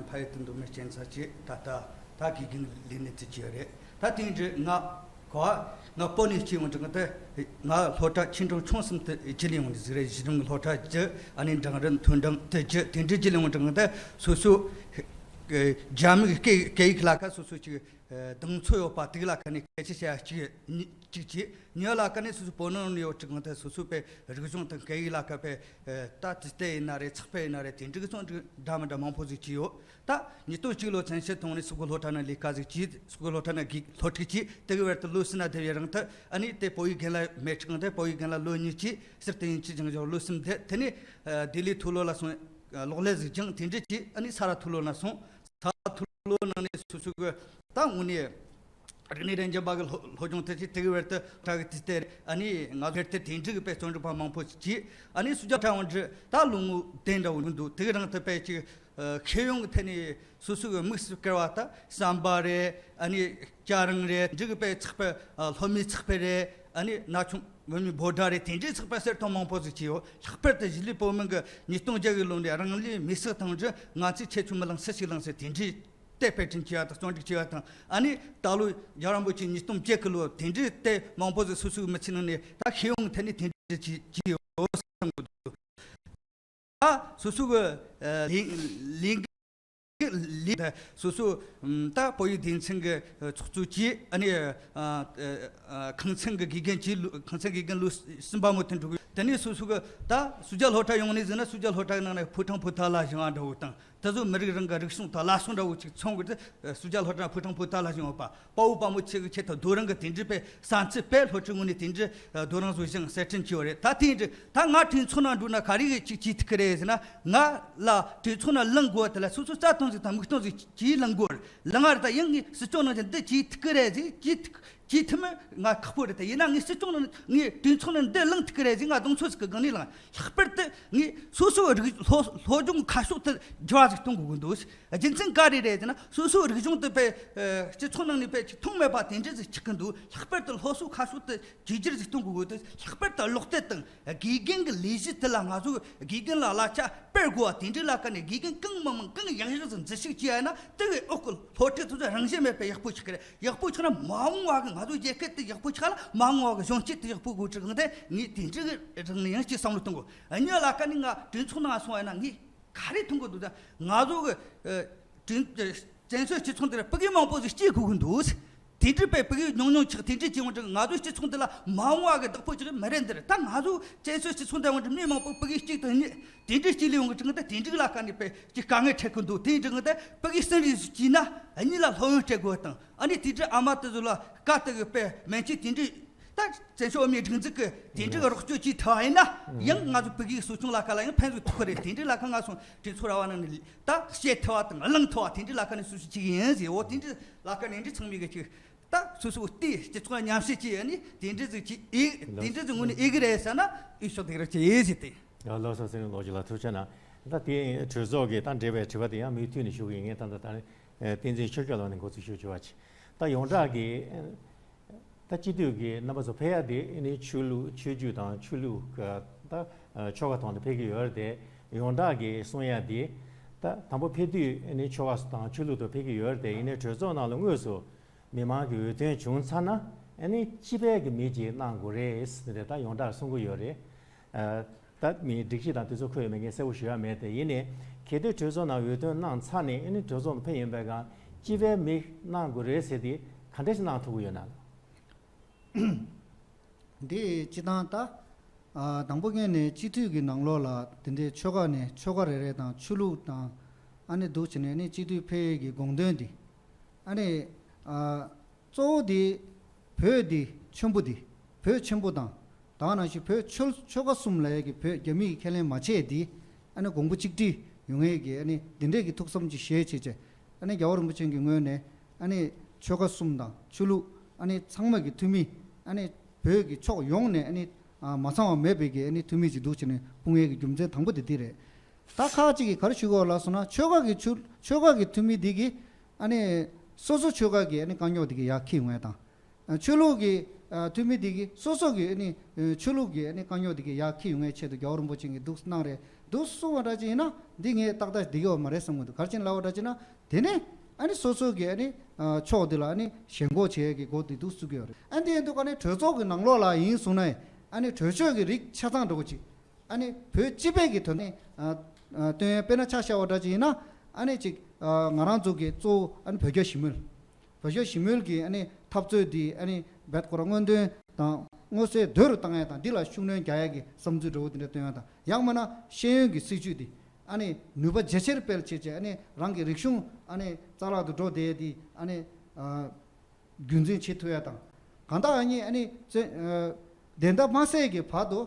ཕ་ཡུལ་དུ་མདོ་སྨད་གཅན་ཚ་བྱས། ད་ལྟ་ད་དགེ་རྒན་ལས་གནས་དུ་བྱས་རེད། ད་དེང་འདྲི་ང་གོ་ང་པོ་ནས་སྐྱེས་ཡོང་དྲང་ད་ང་སློབ་གྲྭ་ཆེ་འབྲིང་ཆུང་གསུམ་དུ་བརྒྱུད་ལས་ཡོང་ནི་ཟིག་རེད། གཞི་རིམ་གྱི་སློབ་གྲྭ་བརྒྱུད། ཨ་ནི་འབྲིང་རིམ་མཐོ་འབྲིང་དུ་བརྒྱུད། དེ་འདྲའི་བརྒྱུད་ལས་ཡོང་དྲང་ད་སོ་སོ་རྒྱ་མིའི་སྐད་སྐད་ཡིག་ལ་ཁ་སོ་སོ་ཅིག་གདེང་ཚོད་ཡོད་པ་དེ་ལ་ཁ་ནས་སྐད་ཆ་བཤད་གཅིག་གཅིག་བྱས། ཉོ་ལ་ཁ་ནས་སོ་སོ་བོད་ནང་ནས་ཡོད་ཅིག་གང་ཐད་སོ་སོ་པའི་རིག་གཞུང་དང་སྐད་ཡིག་ལ་ཁ་པའི་ད་དུས་གཏན་ཡིན་ན་རེད། ཚགས་པར་ཡིན་ན་རེད། དེ་འདྲ་གི་ཚོང་འདྲ་མི་འདྲ་མང་པོ་ཟིག་བྱས་ཡོད། ད་ཉིས་སྟོང་གཅིག་ལོ་བཙན་བྱོལ་ཐོན་ནས་སོ་སོ་སློབ་གྲྭ་ནང་ལས་ཀ་ཟིག་བྱས། སོ་སོ་སློབ་གྲྭ་ནང་གི་སློབ་ཁྲིད་བྱས། དེ་གི་བར་དུ་ལོ་གསུམ་ན་བསྡད་པའི་རིང་དུ་ཨ་ནི་དེ་བོད་ཡིག་རྒན་ལགས་མེད་ཅིག་གང་ཐད་བོད་ཡིག་རྒན་ལགས་ལོ་གཉིས་བྱས། ཟུར་དུ་དབྱིན་ཇི་སྦྱང་སྦྱང་ལོ་གསུམ་བསྡད། དེ་ནས་ལྡི་ལི་མཐོ་སློབ་ལ་སོང་། གློག་ཀླད་ཟིག་སྦྱངས། དེ་འདྲ་བྱས་ཨ་ནི་ས་རཱ་མཐོ་སློབ་ནང་སོང་། ས་རཱ་མཐོ་སློབ་ནང་ནས་སོ་སོ་གི་ད་དངོས་གནས་རིག་གནས་རང་བཞིན་པ་གི་སློབ་སློབ་སྦྱོང་དེ་བྱས། དེ་གི་བར་དུ་ད་གི་དུས་དེར་ཨ་ནི་ང་ཚོ་དེར་དེ་འདྲ་གི་དཔེ་རྩོམ་སྒྲིག་པ་མང་པོ་ཞིག་བྱས། ཨ་ནི་སུ་ཇཱ་ཐ་འོང་འདྲི་ད་ལོ་ངོ་བདུན་འདྲ་བོ་འདུག་དེ་གི་རིང་དུ་དཔེ་ཅིག་ཨ་ཤེས་ཡོན་གི་ཐད་ནས་སོ་སོ་གི་དམིགས་སུ་བཀར་བ་ད་བསམ་པ་རེད། ཨ་ནི་སྐྱ་རེངས་རེད། འདི་གི་དཔེ་ཚགས་པར་ཨ་སློབ་མའི་ཚགས་པར་རེད། ཨ་ནི་ན་ཆུང་བུད་མེད་འབོད་སྒྲ་རེད། དེ་འདྲའི་ཚགས་པར་གསེར་ཐང་མང་པོ་ཟིག་བྱས་ཡོད། ལྷག་པར་དུ་གཞིས་ལུས་བོད་མི་གི་ཉིས་སྟོང་བརྒྱ་གི་ལོ་ནས་རང་ལུས་མེ་སྲེག་བཏང་རྒྱུ། ང་ཚོས་ཁྱད་ཆོས་མི་ལེན། སུ་ཞིག་ལེན་ཟེར་དེ་འདྲའི་དེབ་དཔར་སྐྲུན་བྱས་པ་དང་རྩོམ་སྒྲིག་བྱས་པ་དང་། ཨ་ནི་ད་ལོ་རྒྱལ་བ་རིན་པོ་ཆེ་ཉིས་སྟོང་བརྒྱད་གི་ལོ་དེ་འདྲའི་དེབ་མང་པོ་ཟིག་སོ་སོའི་མི་ཚེ་ནང་ནས་ད་ཤེས་ཡོན་ཐད་ནས་དེ་འདྲ་བྱས་བྱས་ཡོད་བསམ་གི་འདུག་ད་སོ་སོ་གི་ཨ་ལས་ལས་འགན་ལས་ད་སོ་སོ་ཨམ་ད་བོད་ཡིག་སྡེ་ཚན་གི་ཨ་ཚོགས་གཙོ་བྱས། ཨ་ནི་ཨ་ཨ་ཁང་ཚན་གི་དགེ་རྒན་བྱས། ལོ་ཁང་ཚན་དགེ་རྒན་ལོ་གསུམ་པ་མོ་དེ་འགྲོ་གི། དེ་ནས་སོ་སོ་གི་ད་སུ་ཇཱ་སློབ་གྲྭ་ཡོང་ནས་ཟེར་ན་སུ་ཇཱ་སློབ་གྲྭ་གི་ནང་ནས་ཕོ་བྲང་ཕོ་ཐང་ལ་བཞེངས་པ་འདྲ་བོ་དང་། ད་གཟོད་མི་རིགས་རང་གི་རིག་གཞུང་དང་བླ་སྲོག་འདྲ་བོ་ཅིག་མཚོན་གི་དེ། སུ་ཇཱ་སློབ་གྲྭ་ཕོ་བྲང་ཕོ་ཐང་ལ་བཞེངས་ཡོད་པ། དཔའ་བོ་དཔའ་མོ་ཆེ་གི་ཆེད་དུ་རྡོ་རིང་གི་དེ་འདྲའི་དཔེ་བསམ་ཚུལ་དཔེ་སློབ་ཁྲིད་ངོས་ནས་དེ་འདྲའི་རྡོ་རིང་བཟོ་ཞིང་གསར་སྐྲུན་བྱས་ཡོད་རེད། ད་དེ་འདྲ་ད་ང་གྲོས་ཚོགས་ནང་འགྲོ་ན་ག་རེ་གི་ཅིག་བྱེད་ཐུབ་ཀི་རེད་ཟེར་ན། ང་ལ་གྲོས་ཚོགས་ནང་ལངས་དགོས་པ་དེ་ལ་སོ་སོ་རྩ་སྟོང་ཟིག་དང་མིག་སྟོང་ཟིག་ཅིག་ལངས་དགོས་རེད། ལངས་རེད། ད་ཡང་ངས་སྲིད་སྐྱོང་ནང་ཅིག་འདི་བྱེད་ཐུབ་ཀི་རེད་ཟེར། བྱེད་ཐུབ་ བྱེད་ཐུབ་མིན་ང་ཁག་པོ་རེད་དེ། ཡིན་ན་ངས་སྤྱི་ཚོགས་ནང་ངས་གྲོས་ཚོགས་ནང་འདི་བླངས་ཐུབ་ཀི་རེད་ཟེར། ང་གདོང་ཚོད་ཟིག་གི་སྒང་ནས་བླངས། ལྷག་པར་དུ་ངས་སོ་སོའི་རིག་སློབ་སློབ་སྦྱོང་ཁ་ཕྱོགས་དེ་འགྱུར་བ་ཟིག་གཏོང་དགོས་ཀི་འདུག་རྒྱུ་མཚན་ག་རེ་རེད་ཟེར་ན། སོ་སོའི་རིག་གཞུང་དེ་དཔེ་སྤྱི་ཚོགས་ནང་ནས་དཔེ་ཅིག་མཐོང་མེད་པ་དེ་འདྲ་ཟིག་ཆགས་ཀི་འདུག་ལྷག་པར་དུ་སློབ་གསོ་ཁ་ཕྱོགས་དེ་བསྒྱུར་བཅོས་ཟིག་གཏོང་དགོས་ཀི་འདུག་ལྷག་པར་དུ་ཀློག་དེབ་དང་དགེ་རྒན་གྱི་ལས་གཞི་དེ་ལ་ང་ཚོས་དགེ་རྒན་ལ་གླ་ཆ་སྤར་དགོས་པ་དེ་འདྲ་ལ་ཁ་ནས། དགེ་རྒན་གང་མང་མང་གང་ཡག་ཡག་ཟིག་འཛུལ་ཞུགས་བྱས་ཡ་ན། དེ་གི་འོག་གི་སློབ་ཕྲུག་དེ་ཚོ་རང་བཞིན་མེད་པའི་ཡག་པོ་ཆགས་ཀི་རེད། ཡག་པོ་ཆགས་ན་མ་འོངས་པ་གི་ང་ཚོའི་རྒྱལ་ཁབ་དེ་ཡག་པོ་ཆགས་ལ། མ་འོངས་པ་གི་གཞོན་སྐྱེས་དེ་ཡག་པོ་དགོས་ཆགས་གི། དེ་ངས་དེ་འདྲ་གི་རང་ནས་ཡང་ཅིག་བསམ་བློ་གཏོང་དགོས། གཉིས་ལ་ཁ་ནས་ང་གྲོས་ཚོགས་ནང་སོང་བ་ན་ངས་ག་རེ་མཐོང་གི་འདུག་ད། ང་ཚོ་གི་ཨ་གྲོས་བཙན་བྱོལ་སྤྱི་ཚོགས་འདིར་ཕ་གི་མང་པོ་ཞིག་སྐྱེ་དགོས་ཀི་འདུག་དེ་འདྲ་དཔེ་ཕ་གི་ཉུང་ཉུང་ཆགས། དེ་འདྲ་བྱས་འོང་དུས་ང་ཚོའི་སྤྱི་ཚོགས་འདི་ལ་མ་འོངས་པ་གི་བདག་པོ་ཅིག་མི་རེད་འདིར། ད་ང་ཚོ་བཙན་བྱོལ་སྤྱི་ཚོགས་འདི་འོང་དུས་མི་མང་པོ་ཕ་གི་གཅིག་དང་གཉིས་དེ་འདྲ་སྐྱེ་ལས་ཡོང་གི་ཅིག་ད། དེ་འདྲ་ལ་ཁ་ནས་དཔེ་ཅིག་དཀའ་ངལ་འཕྲད་ཀི་འདུག་དེ་འདྲ་ད་ཕ་གི་སེམས་རིག་སྐྱེས་ན་གཉིས་ལ་སློབ་ཡོན་སྤྲད་དགོས་དང་། ཨ་ནི་དེ་འདྲ་ཨ་མ་དེ་ཚོ་ལ་དཀའ་སྡུག་གི་དཔེ་མན་ཆད་དེ་འདྲ། ད་བཙན་བྱོལ་བོད་མིའི་སྒྲིག་འཛུགས་ཀྱི་དེ་འདྲའི་རོགས་སྐྱོར་བྱེད་ཐུབ་པ་ཡིན་ན། ཡང་ང་ཚོ་ཕ་གིའི་གསོ་སྐྱོང་ལ་ཁ་ལ་ཡང་ཕན་ཐོགས་ཐུབ་ཀི་རེད། དེ་འདྲའི་ལ་ཁ་ང་ཚོ་གྲོས་ཚོགས་ར་བ་ནང་ནས་ད་བཤད་ཐུབ་པ་དང་བླངས་ཐུབ་པ་དེ་འདྲའི་ལ་ཁ་ནས་སོ་སོ་བྱེད་ཀི་ཡིན་ཟེར། འོ་དེ་འདྲའི་ལ་ཁ་ནས་འདི་ཚང་མས་གི་ཅིག་ད་སོ་སོ་བལྟས་སྤྱི་ཚོགས་མཉམ་བཤད་བྱས་ནས་དེ་འདྲའི་ཟིག་ཅིག་ཨེ་དེ་འདྲའི་ཟིག་དངོས་གནས་ཨེ་གི་རེད་ཟེར་ན། ཨེ་ཤོག་དེ་ར་ཅིག་ཨེ་ཟེར་ཏེ། ཡང་ལགས་སོ། ཚེ་རིང་ལོ་རྒྱུས་ལ་ཐུགས་རྗེ་གནང་། ད་དེ་གྲོས་ཚོགས་ཀྱི་ད་འབྲེལ་བའི་དྲི་བ་དེ་ཡང་མུ་མཐུད་ནས་ཞུ་གི་ཡིན། ངས་ད་ད་ད་བསྟན་འཛིན་ཆོས་སྐྱབས་ལགས་ནས་འགོ་འཛུགས་ཞུ་བྱས་པ་ཅིག་ད་ཡོངས་གྲགས་ཀྱི་ད་སྤྱི་འཐུས་ཀྱི་རྣམ་པ་ཚོ་ཕེབས་ཡ་དེ་ནི་ཆོས་ལུགས་ཆོས་བརྒྱུད་དང་ཆོས་ལུགས་ཀྱི་ད་ཆོ་ག་ཐོག་ནས་ཕེབས་ཀྱི་ཡོད་རེད་དེ། ཡོངས་གྲགས་ཀྱི་གསུང་ཡ་དེ་ད་དང་པོ་ཕེབས་དུས་ནི་ཆོ་ག་དང་ཆོས་ལུགས་ཐོག་ཕེབས་ཀྱི་ཡོད་རེད་དེ། ཡིན་ནའི་གྲོས་ཚོགས་ནང་ལ་དངོས་སུ་མི་མང་གི་འོས་ཐོན་བྱུང་ཚར་ན་ཨ་ནི་སྤྱི་པའི་གི་མི་ཅིག་གནང་དགོས་རེད་ཟེར་ནས་ད་ཡོངས་གྲགས་གསུང་གི་ཡོད་རེད། ཨ་ད་མི་སྒྲིག་གཞི་དང་དེ་ཚོ་འཁོད་ཡོད་མེད་ངས་གསལ་པོ་ཞུ་ཡ་མེད་དེ། ཡིན་ནའི་གལ་ཏེ་གྲོས་ཚོགས་ནང་འོས་ཐོན་གནང་ཚར་ནས་ཨ་ནི་གྲོས་ཚོགས་ནང་ཕེབས་ཡོང་པའི་སྒང་སྤྱི་པའི་མི་གནང་དགོས་རེད་ཟེར་དེ་ག་འདྲ་ཞིག་གནང་ཐུབ་ཀྱི་ཡོད་ན་ལགས། འདི་སྤྱི་བཏང་ད་ཨ་དང་པོ་ངོས་ནས་སྤྱི་འཐུས་ཀྱི་ནང་ལོགས་ལ་དེ་འདྲའི་ཆོ་ག་ནས་ཆོ་ག་རེ་རེ་དང་ཆོས་ལུགས་དང་ཨ་ནི་འདུག་བྱས་ནས་ཨ་ནི་སྤྱི་འཐུས་ཕེབས་ཡས་ཀྱི་དགོངས་དོན་འདི་ཨ་ནི་ཨ་གཙོ་བོ་འདི་བོད་འདི་ཆེན་པོ་འདི་བོད་ཆེན་པོ་དང་ད་ག་ནང་བཞིན་བོད་ཆོལ་ཆོལ་ཁ་གསུམ་ལ་ཡ་གི་བོད་རྒྱ་མི་གི་ཁས་ལེན་མ་བྱས་འདི་ཨ་ནི་གོང་བུ་གཅིག་སྒྲིལ་ཡོང་ཡས་ཀྱི་ཨ་ནི་འདི་འདྲས་ཀྱི་ཐུགས་བསམ་ཅིག་བཞེས་བྱས་བྱས་ཨ་ནི་རྒྱལ་བ་རིན་པོ་ཆེ་གི་ངོས་ནས་ཨ་ནི་ཆོལ་ཁ་གསུམ་དང་ཆོས་ལུགས་ཨ་ནི་ཚང་མ་གི་འཐུས་མི་ཨ་ནི་བོད་ཀྱི་ཕྱོགས་ཡོངས་ནས་ཨ་ནི་ཨ་མ་ཚང་བ་མེད་པའི་གི་ཨ་ནི་འཐུས་མི་ཅིག་འདུག་བྱས་ནས་དཔུང་ཡས་ཀྱི་རྒྱུ་མཚན་དང་པོ་དེ་འདི་རེད། ད་ཁག་ཅིག་གིས་ག་རེ་ཞུ་གི་ཡོད་ལབ་སོང་ན་ཆོལ་ཁ་གི་ཆོལ་ཆོལ་ཁ་གི་འཐུས་མི་འདི་གིས་ཨ་ནི་སོ་སོ་ཆོལ་ཁ་གི་ཨ་ནི་དཀའ་རྙོག་འདི་གི་ཡར་འཁྱེར་ཡོང་ཡས་དང་། ཆོས་ལུགས་ཀྱི་ཨ་འཐུས་མི་དེ་གིས་སོ་སོ་གི་ཨ་ནི་ཨ་ཆོས་ལུགས་ཀྱི་ཨ་ནི་དཀའ་རྙོག་དེ་གིས་ཡར་འཁྱེར་ཡོང་བའི་ཆེད་དུ་རྒྱལ་བ་རིན་པོ་ཆེ་གིས་འདུག་གནང་རེད། འདུག་གསུངས་པ་འདྲ་ཅིག་ཡིན་ན་འདི་ངས་ཏག་ཏག་བསྡད་ཀྱི་ཡོད་མ་རེད་བསམ་གྱི་འདུག་ག་རེ་བྱས་ནས་ལབ་པ་འདྲ་ཅིག་ན་དེ་ནས་ཨ་ནི་སོ་སོ་གི་ཨ་ནི་ཨ་ཕྱོགས་དེ་ལ་ཨ་ནི་ཞེན་ཁོག་བྱེད་ཡས་ཀྱི་སྒོ་དེ་འདུག་བཙུགས་ཀྱི་ཡོད་རེད། ཨ་ནི་དེ་ཡིན་དུས་ག་ནས་གྲོས་ཚོགས་ཀྱི་ནང་ལོགས་ལ་ཡིན་གསུངས་ན་ཨ་ནི་གྲོས་ཆོད་ཀྱི་རིགས་ཆ་ཚང་འདྲ་པོ་ཅིག་ཨ་ནི་བོད་སྤྱི་པའི་གི་དོན་ནས་ཨ་ཨ་སྟོན་ཡས། དཔེར་ན་ཆ་བཞག་པ་འདྲ་ཅིག་ཡིན་ན་ཨ་ནི་ཅིག་ཨ་ང་རང་ཚོ་གི་གཙོ་བོ་ཨ་ནི་བོད་རྒྱ་ཞི་མོལ། བོད་རྒྱ་ཞི་མོལ་གྱི་ཨ་ནི་འཐབ་རྩོད་འདི་ཨ་ནི་རྦད་ཁོ་རང་མངོན་འདོན་དང་མངོན་གསལ་དོད་རུ་བཏང་ཡ་དང་འདི་ལ་ཤུགས་སྣོན་རྒྱག་ཡ་གི་བསམ་ཚུལ་འདྲ་པོ་དེ་འདྲ་བཏོན་ཡ་དང་། ཡང་མིན་ན་ཤེས་ཡོན་གྱི་སྲིད་བྱུས་འདི་ཨ་ནི་ནུས་པ་ཇེ་ཆེར་སྤེལ་བྱས་བྱས་ཨ་ནི་རང་གི་རིག་གཞུང་ཨ་ནི་རྩ་བརླག་ཏུ་འགྲོ་བསྡད་ཡ་འདི་ཨ་ནི་ཨ་རྒྱུན་འཛིན་བྱེད་ཐུབ་ཡ་དང་། གང་ལྟར་ཨ་ནི་ཨ་ནི་བཙན་ཨ་བདེན་མཐའ་མ་གསལ་གྱི་བར་དུ།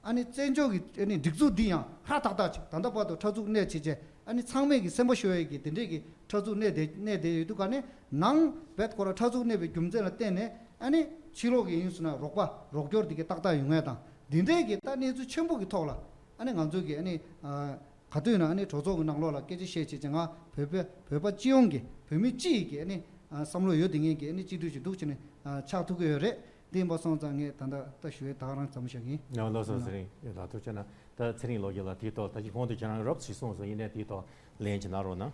ཨ་ནི་བཙན་བྱོལ་གྱི་ཨ་ནི་སྒྲིག་འཛུགས་འདི་ཡང་ཧྲ་ཏག་ཏག་ཅིག་ད་ལྟ་བར་དུ་ཕྲ་ཚུགས་གནས་བྱས་བྱས་ཨ་ནི་ཚང་མས་ཀྱི་སེམས་པ་ཤོར་ཡས་ཀྱི་དེ་འདྲས་ཀྱི་ཕྲ་ཚུགས་གནས་བསྡད་གནས་བསྡད་ཡོད་དུས་ག་ནས་ནང་རྦད་ཁོ་ར་ཕྲ་ཚུགས་གནས་པའི་རྒྱུ་མཚན་ལ་བརྟེན་ནས་ཨ་ནི་ཕྱི་ལོགས་ཀྱི་ཡིན་ཟེར་ན་རོགས་པ་རོགས་སྐྱོར་དེ་གའི་ཏག་ཏག་ཡོང་ཡས་དང་འདི་འདྲས་ཀྱི་ད་གནས་ཚུལ་ཆེན་པོ་གི་ཐོག་ལ་ཨ་ནི་ང་ཚོས་ཀྱི་ཨ་ནི་ཨ་ག་དུས་ན་ཨ་ནི་གྲོས་ཚོགས་ཀྱི་ནང་ལོགས་ལ་སྐད་ཆ་བཤད་བྱས་བྱས་ང་བོད་པ་བོད་པ་སྤྱི་ཡོངས་ཀྱི་བོད་མི་སྤྱི་ཡི་གི་ཨ་ནི་ཨ་བསམ་བློ་ཡོད་དེ་ངེད་ཀྱི་ཨ་ནི་སྤྱི་འཐུས་ཅིག་འདུག་བྱས་ནས་ཨ་ཆགས་ཐུབ་ཀྱི་ཡོད་རེད། དེ་ཡིན་པ་སོང་ཙང་ངས་ད་ལྟ་ད་ཞུ་ཡས་ད་ག་རང་ཙམ་བཞག་ཡིན། ཡང་ལགས་སོ། ཚེ་རིང་ལགས་ཐུགས་རྗེ་གནང་། ད་ཚེ་རིང་ལོ་རྒྱུས་ལགས་དེའི་ཐོག་ད་ཅི་གོང་དུ་ཁྱེད་རང་རོབ་ཅིག་གསུངས་སོང་། ཡིན་ནའི་དེའི་ཐོག་ལན་ཅིག་གནང་རོགས་གནང་།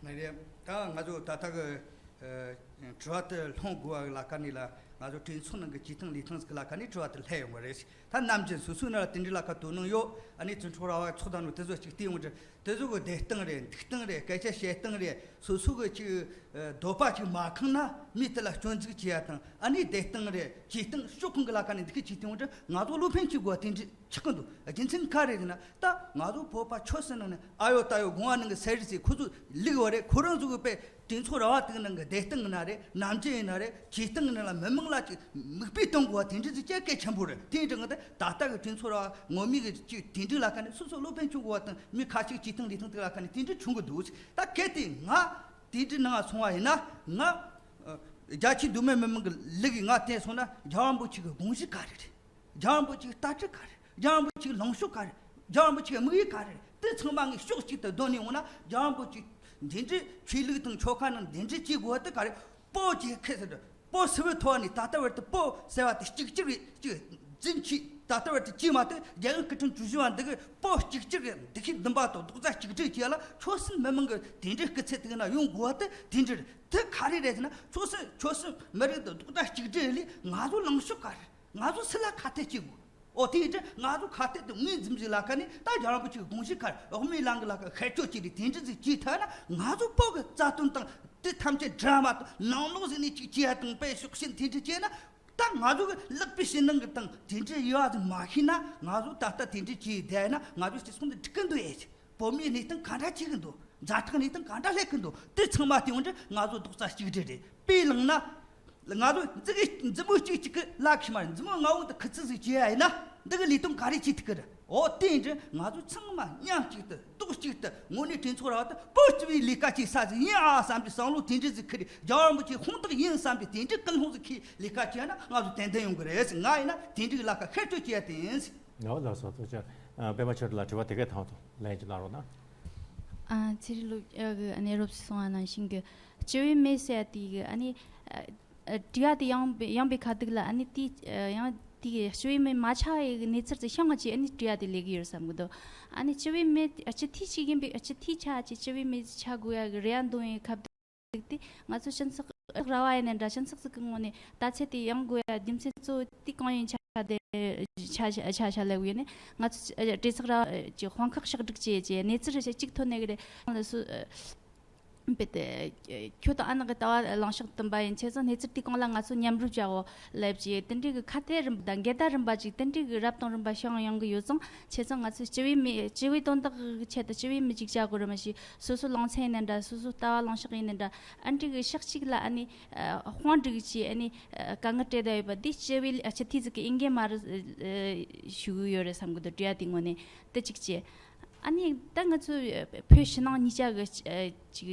ལགས་རེད། ད་ང་ཚོ་ད་ལྟ་གི་ཨ་དྲི་བ་དེ་སློང་དགོས་པ་ལ་ཁ་ནས་ལ་ང་ཚོ་གྲོས་ཚོགས་ནང་གི་བྱེད་སྟངས་ལས་སྟངས་ཟིག་ལ་ཁ་ནས་དྲི་བ་དེ་སླེབས་ཡོང་བ་རེད། ད་ནམ་རྒྱུན་སོ་སོའི་ནང་ལ་དེ་འདྲའི་ལ་ཁ་དོ་སྣང་ཡོད། ཨ་ནི་བཙན་བྱོལ་ར་བ་ཚོགས་དང་ནོ་དེ་ཚོ་ཅིག་བལྟས་ཡོང་དུས་དེ་ཚོ་གི་བསྡད་སྟངས་རེད། འདུག་སྟངས་རེད། སྐད་ཆ་བཤད་སྟངས་རེད། སོ་སོ་གི་ཅིག་ཨ་འདོད་པ་ཅིག་མ་ཁེངས་ན་མི་དེ་ལ་སྐྱོན་འཛུགས་བྱེད་ཡ་དང་། ཨ་ནི་བསྡད་སྟངས་རེད། བྱེད་སྟངས་ཕྱོགས་གང་གི་ལ་ཁ་ནས་འདི་གི་བྱེད་སྟངས་འདྲ་ང་ཚོ་བློ་ཕན་ཆེ་དགོས་པ་དེ་འདྲ་ཆགས་ཀྱི་འདུག་རྒྱུ་མཚན་ག་རེ་རེད་ན། ད་ང་ཚོ་བོད་པ་ཆོས་སྲིད་ནང་ནས་ཨ་ཡོ་ད་ཡོ་དགོངས་པ་ནང་གི་ཟེར་རེད་ཟེར། ཁོ་ཚོ་ལུག་བ་རེད། ཁོ་རང་ཚོ་གི་དཔེ་གྲོས་ཚོགས་ར་བ་དེ་གི་ནང་གི་བསྡད་སྟངས་ཡིན་ན་རེད། ནམ་རྒྱུན་ཡིན་ན་རེད། བྱེད་སྟངས་ཡིན་ན་ལ་མི་མང་ལ་ཅིག་མིག་དཔེ་གཏོང་དགོས་པ་དེ་འདྲ་ཟིག་ཅིག་གལ་ཆེན་པོ་རེད། དེ་འདྲ་ང་ད་ད་ལྟ་གི་གྲོས་ཚོགས་ར་བ་ངོ་མའི་གི་ཅིག་དེ་འདྲ་ལ་ཁ་ནས་སོ་སོ་བློ་ཕན་ཆུང་དགོས་པ་དང་། མི་ཁ་ཅིག་བྱེད་སྟངས་ལས་སྟངས་དེ་ལ་ཁ་ནས་དེ་འདྲ་བྱུང་གི་འདུག་ད་གལ་ཏེ་ང་དེ་འདྲ་ནང་སོང་བ་ཡིན་ན་ང་ཨ་ རྒྱ་ཆེའི་མདོ་སྨད་མི་མང་གི་ལུགས་ཀྱི་ང་བསྟན་སོང་ན། རྒྱལ་བ་རིན་པོ་ཆེ་གི་དགོངས་གཞི་ག་རེ་རེད། རྒྱལ་བ་རིན་པོ་ཆེ་གི་ལྟ་གྲུབ་ག་རེ་རེད། རྒྱལ་བ་རིན་པོ་ཆེ་གི་ལངས་ཕྱོགས་ག་རེ་རེད། རྒྱལ་བ་རིན་པོ་ཆེ་གི་དམིགས་ཡུལ་ག་རེ་རེད། དེ་ཚང་མ་ངས་ཕྱོགས་གཅིག་ཏུ་བསྡོམས་ནས་འོང་ན། རྒྱལ་བ་རིན་པོ་ཆེ་འདི་འདྲའི་ཆོས་ལུགས་དང་ཆོལ་ཁ་ནང་འདི་འདྲའི་བྱེད་དགོས་པ་དེ་ག་རེ། བོད་རྒྱལ་ཁབ་ཟེར། བོད་ཟེར་བའི་ཐོག་ནས་ད་ལྟ་བར་དུ་བོད་ཟེར་བ་དེ་གཅིག་གྱུར་རེད། གཅིག་འཛིན་གྱིས་ད་ལྟ་བར་དུ་བྱས་མ་ཐུབ། རྒྱལ་ཡོངས་སྐུ་ཕྲེང་བཅུ་བཞི་པ་འདི་གིས་བོད་གཅིག་གྱུར་གྱི་འདུ་ཤེས་འདུན་པ་དང་རྡོག་རྩ་གཅིག་སྒྲིལ་བྱས་ལ། ཆོལ་གསུམ་མི་མང་གི་དེ་འདྲའི་སྐུ་ཚེ་དེ་ན་ཡོང་དགོས་པ་དེ་དེ་འདྲ་རེད། དེ་ག་རེ་རེད་ཟེར་ན། ཆོལ་གསུམ་ཆོལ་གསུམ་མི་རིགས་དང་རྡོག་རྩ་གཅིག་སྒྲིལ་ལས། ང་ཚོ་ལངས་ཕྱོགས་ག་རེ། ང་ཚོ་སུ་ལ་ཁ་གཏད་གཅོག་དགོས། ཨོ་དེ་ཡིན་དུས་ང་ཚོ་ཁ་གཏད་དེ་ངོས་འཛིན་ཞིག་ལ་ཁ་ནས། ད་རྒྱལ་བ་རིན་པོ་ཆེའི་དགོངས་གཞི་ག་རེ། དབུ་མའི་ལམ་གྱི་ལ་ཁ་ཤར་སྐྱོད་ཅིག་རེད། དེ་འདྲ་ཟིག་བྱས་ཐལ་ན། ང་ཚོ་བོད་ཀྱི་རྩ་དོན་དང་དེ་ཐམས་ཅད་འདྲ་མ་གཏོགས་ནང་ལོགས་ཟིག་ནས་ཅིག་བྱས་དང་དཔེ་ཤུགས་ཆེན་དེ་འདྲ་བྱས་ན། ད་ང་ཚོ་གི་ལག་པའི་ཕྱི་ནང་གི་དང་དེ་འདྲའི་དབྱེ་བ་ཟིག་མ་ཤེས་ན། ང་ཚོ་ད་ལྟ་དེ་འདྲ་བྱས་བསྡད་ན་ང་ཚོ་སྤྱི་ཚོགས་འདི་འགྲིག་གི་འདུག་ཨེ། བོད་མིའི་གནས་སྟངས་ག་འདྲ་བྱེད་གི་འདུག། ཛ་དྲག་གནས་སྟངས་ག་འདྲ་སླེབས་གི་འདུག། དེ་ཚང་མ་དེ་འོང་དུས་ང་ཚོ་རྡོག་རྩ་གཅིག་སྒྲིལ་རེད། དཔེ་བླངས་ན། ང་ཚོ་མཛུ་གུ་མཛུབ་མོ་གཅིག་གཅིག་གི་ལ་ཁི་མ་རེད། མཛུབ་མོ་ལྔ་བོ་དེ་ཁུ་ཚུར་ཟིག་བྱས་ཡ་ཡིན་ན། འདི་གི་ལས་དོན་ག་རེ་བྱེད་ཐུབ་གི་རེད། འོ་དེ་ཡིན་དུས་ང་ཚོ་ཚང་མ་མཉམ་གཅིག་ཏུ་རྡོག་གཅིག་ཏུ་དངོས་གནས་གྲོས་ཚོགས་ར་བ་དེ་བོད་སྤྱི་པའི་ལས་ཀ་བྱེད་ས་ཟིག་ཡིན་ཨ་བསམ་པའི་བསམ་བློ་དེ་འདྲ་ཟིག་འཁོར་རེད། རྒྱལ་བ་རིན་པོ་ཆེའི་དཔང་རྟགས་ཡིན་བསམ་པའི་དེ་འདྲའི་ཀུན་སློང་ཟིག་འཁོར་ལས་ཀ་བྱས་ན། ང་ཚོ་ཏན་ཏན་ཡོང་གི་རེད། ང་ཡིན་ན་དེ་འདྲའི་ལ་ཁ་ཤར་སྐྱོད་བྱས་ཡ་དེ་ཡིན། ང་ལ་སོ་ཐུགས་རྗེ་ཆེ། ཨ། པད་མ་ཆོས་སྒྲོན་ལགས། དྲི་བ་དེ་གའི་ཐང་དུ་ལན་ཅིག་གནང་རོགས་གནང་། ཨ། ཚེ་རིང་ལགས་ཀྱིས་ཨ་ནི་རོབ་ཙམ་གསུངས་པ་ནང་བཞིན་གྱི་སྤྱི་བའི་མི་ཟེར་ཡ་དེ་གི་ཨ་ནི་ཨ་ཨ་དྲི་བ་དེ་ཡང་ཡང་པའི་ཁ་ཐུག་ལ་ཨ་ནི་དེ་ཨ་ཡང་དེ་གི་སྤྱི་བའི་མི་མ་ཆགས་པའི་གནས་ཚུལ་དེ་བཤད་ཅིག་ཨ་ནི་དྲི་བ་དེ་ལས་ཀྱི་ཡོད་བསམ་གི་འདུག། ཨ་ནི་སྤྱི་བའི་མི་སྤྱི་འཐུས་ཅིག་ཡིན་པའི་སྤྱི་འཐུས་ཆགས་ཅིག་སྤྱི་བའི་མི་ཆགས་དགོས་ཡ་གི་རེ་བ་འདོན་པའི་ཁ་ཐུག་དེ། ང་ཚོ་སྤྱི་ཚོགས་ར་བ་ཡིན་ནའི་འདྲ། སྤྱི་ཚོགས་ཟིག་གི་ངོས་ནས་ལྟ་ཚུལ་དེ་ཡོང་དགོས་ཡ་རྒྱུ་མཚན་གཙོ་བོ་དེ་གང་ཡིན་ཆ་དེ་ཆ་ཆ་ཆ་ལབ་ཡོད་ནི། ང་ཚོ་གྲོས་ཚོགས་ར་བ་ཀྱི་དཔུང་ཁག་ཕྱོགས་སྒྲིག་བྱས་བྱས་གནས་ཚུལ་རེ་ཞིག་གཅིག་ཐོན་ནས་གི་རེད། ལགས་སོ། རྦད་དེ་ཁྱོད་དང་ཨ་ནག་གི་ལྟ་བ་ལངས་ཕྱོགས་མཐུན་པ་ཡིན། བྱས་ཙང་གནས་ཚུལ་དེ་གང་ལ་ང་ཚོ་མཉམ་རུབ་བྱའོ་ལབ་ཅིག་དེ་འདྲའི་གི་ཁ་གཏད་རིམ་པ་དང་འགལ་ཟླ་རིམ་པ་ཅིག་དེ་འདྲའི་གི་རབ་དང་རིམ་པ་བྱུང་ཡོང་གི་ཡོད་ཙང་། བྱས་ཙང་ང་ཚོས་སྤྱི་བའི་མི་སྤྱི་བའི་དོན་དག་གི་ཆེད་དུ་སྤྱི་བའི་མི་གཅིག་བྱ་དགོས་རེད། མ་གཞི་སོ་སོ་ལངས་ཚད་ཡིན་ནའི་འདྲ། སོ་སོ་ལྟ་བ་ལངས་ཕྱོགས་ཡིན་ནའི་འདྲ། ཨ་འདྲའི་གི་ཕྱོགས་གཅིག་ལ་ཨ་ནི་ཨ་དཔུང་སྒྲིག་བྱས་ཨ་ནི་ཨ་དཀའ་ངལ་འཕྲད་བསྡད་ཡོད་པ་འདི་སྤྱི་བའི་ཨ་སྤྱི་འཐུས་ཟིག་གི་འོས་འགན་མ་རེད་ཞུ་གི་ཡོད་རེད་བསམ་གི་འདུག། དྲི་བ་དེའི་ངོས་ནས་དེ་གཅིག་བྱས། ཨ་ནི་ད་ང་ཚོ་བོད་ཕྱི་ནང་གཉིས་ཆ་གི་ཨ་ཅིག་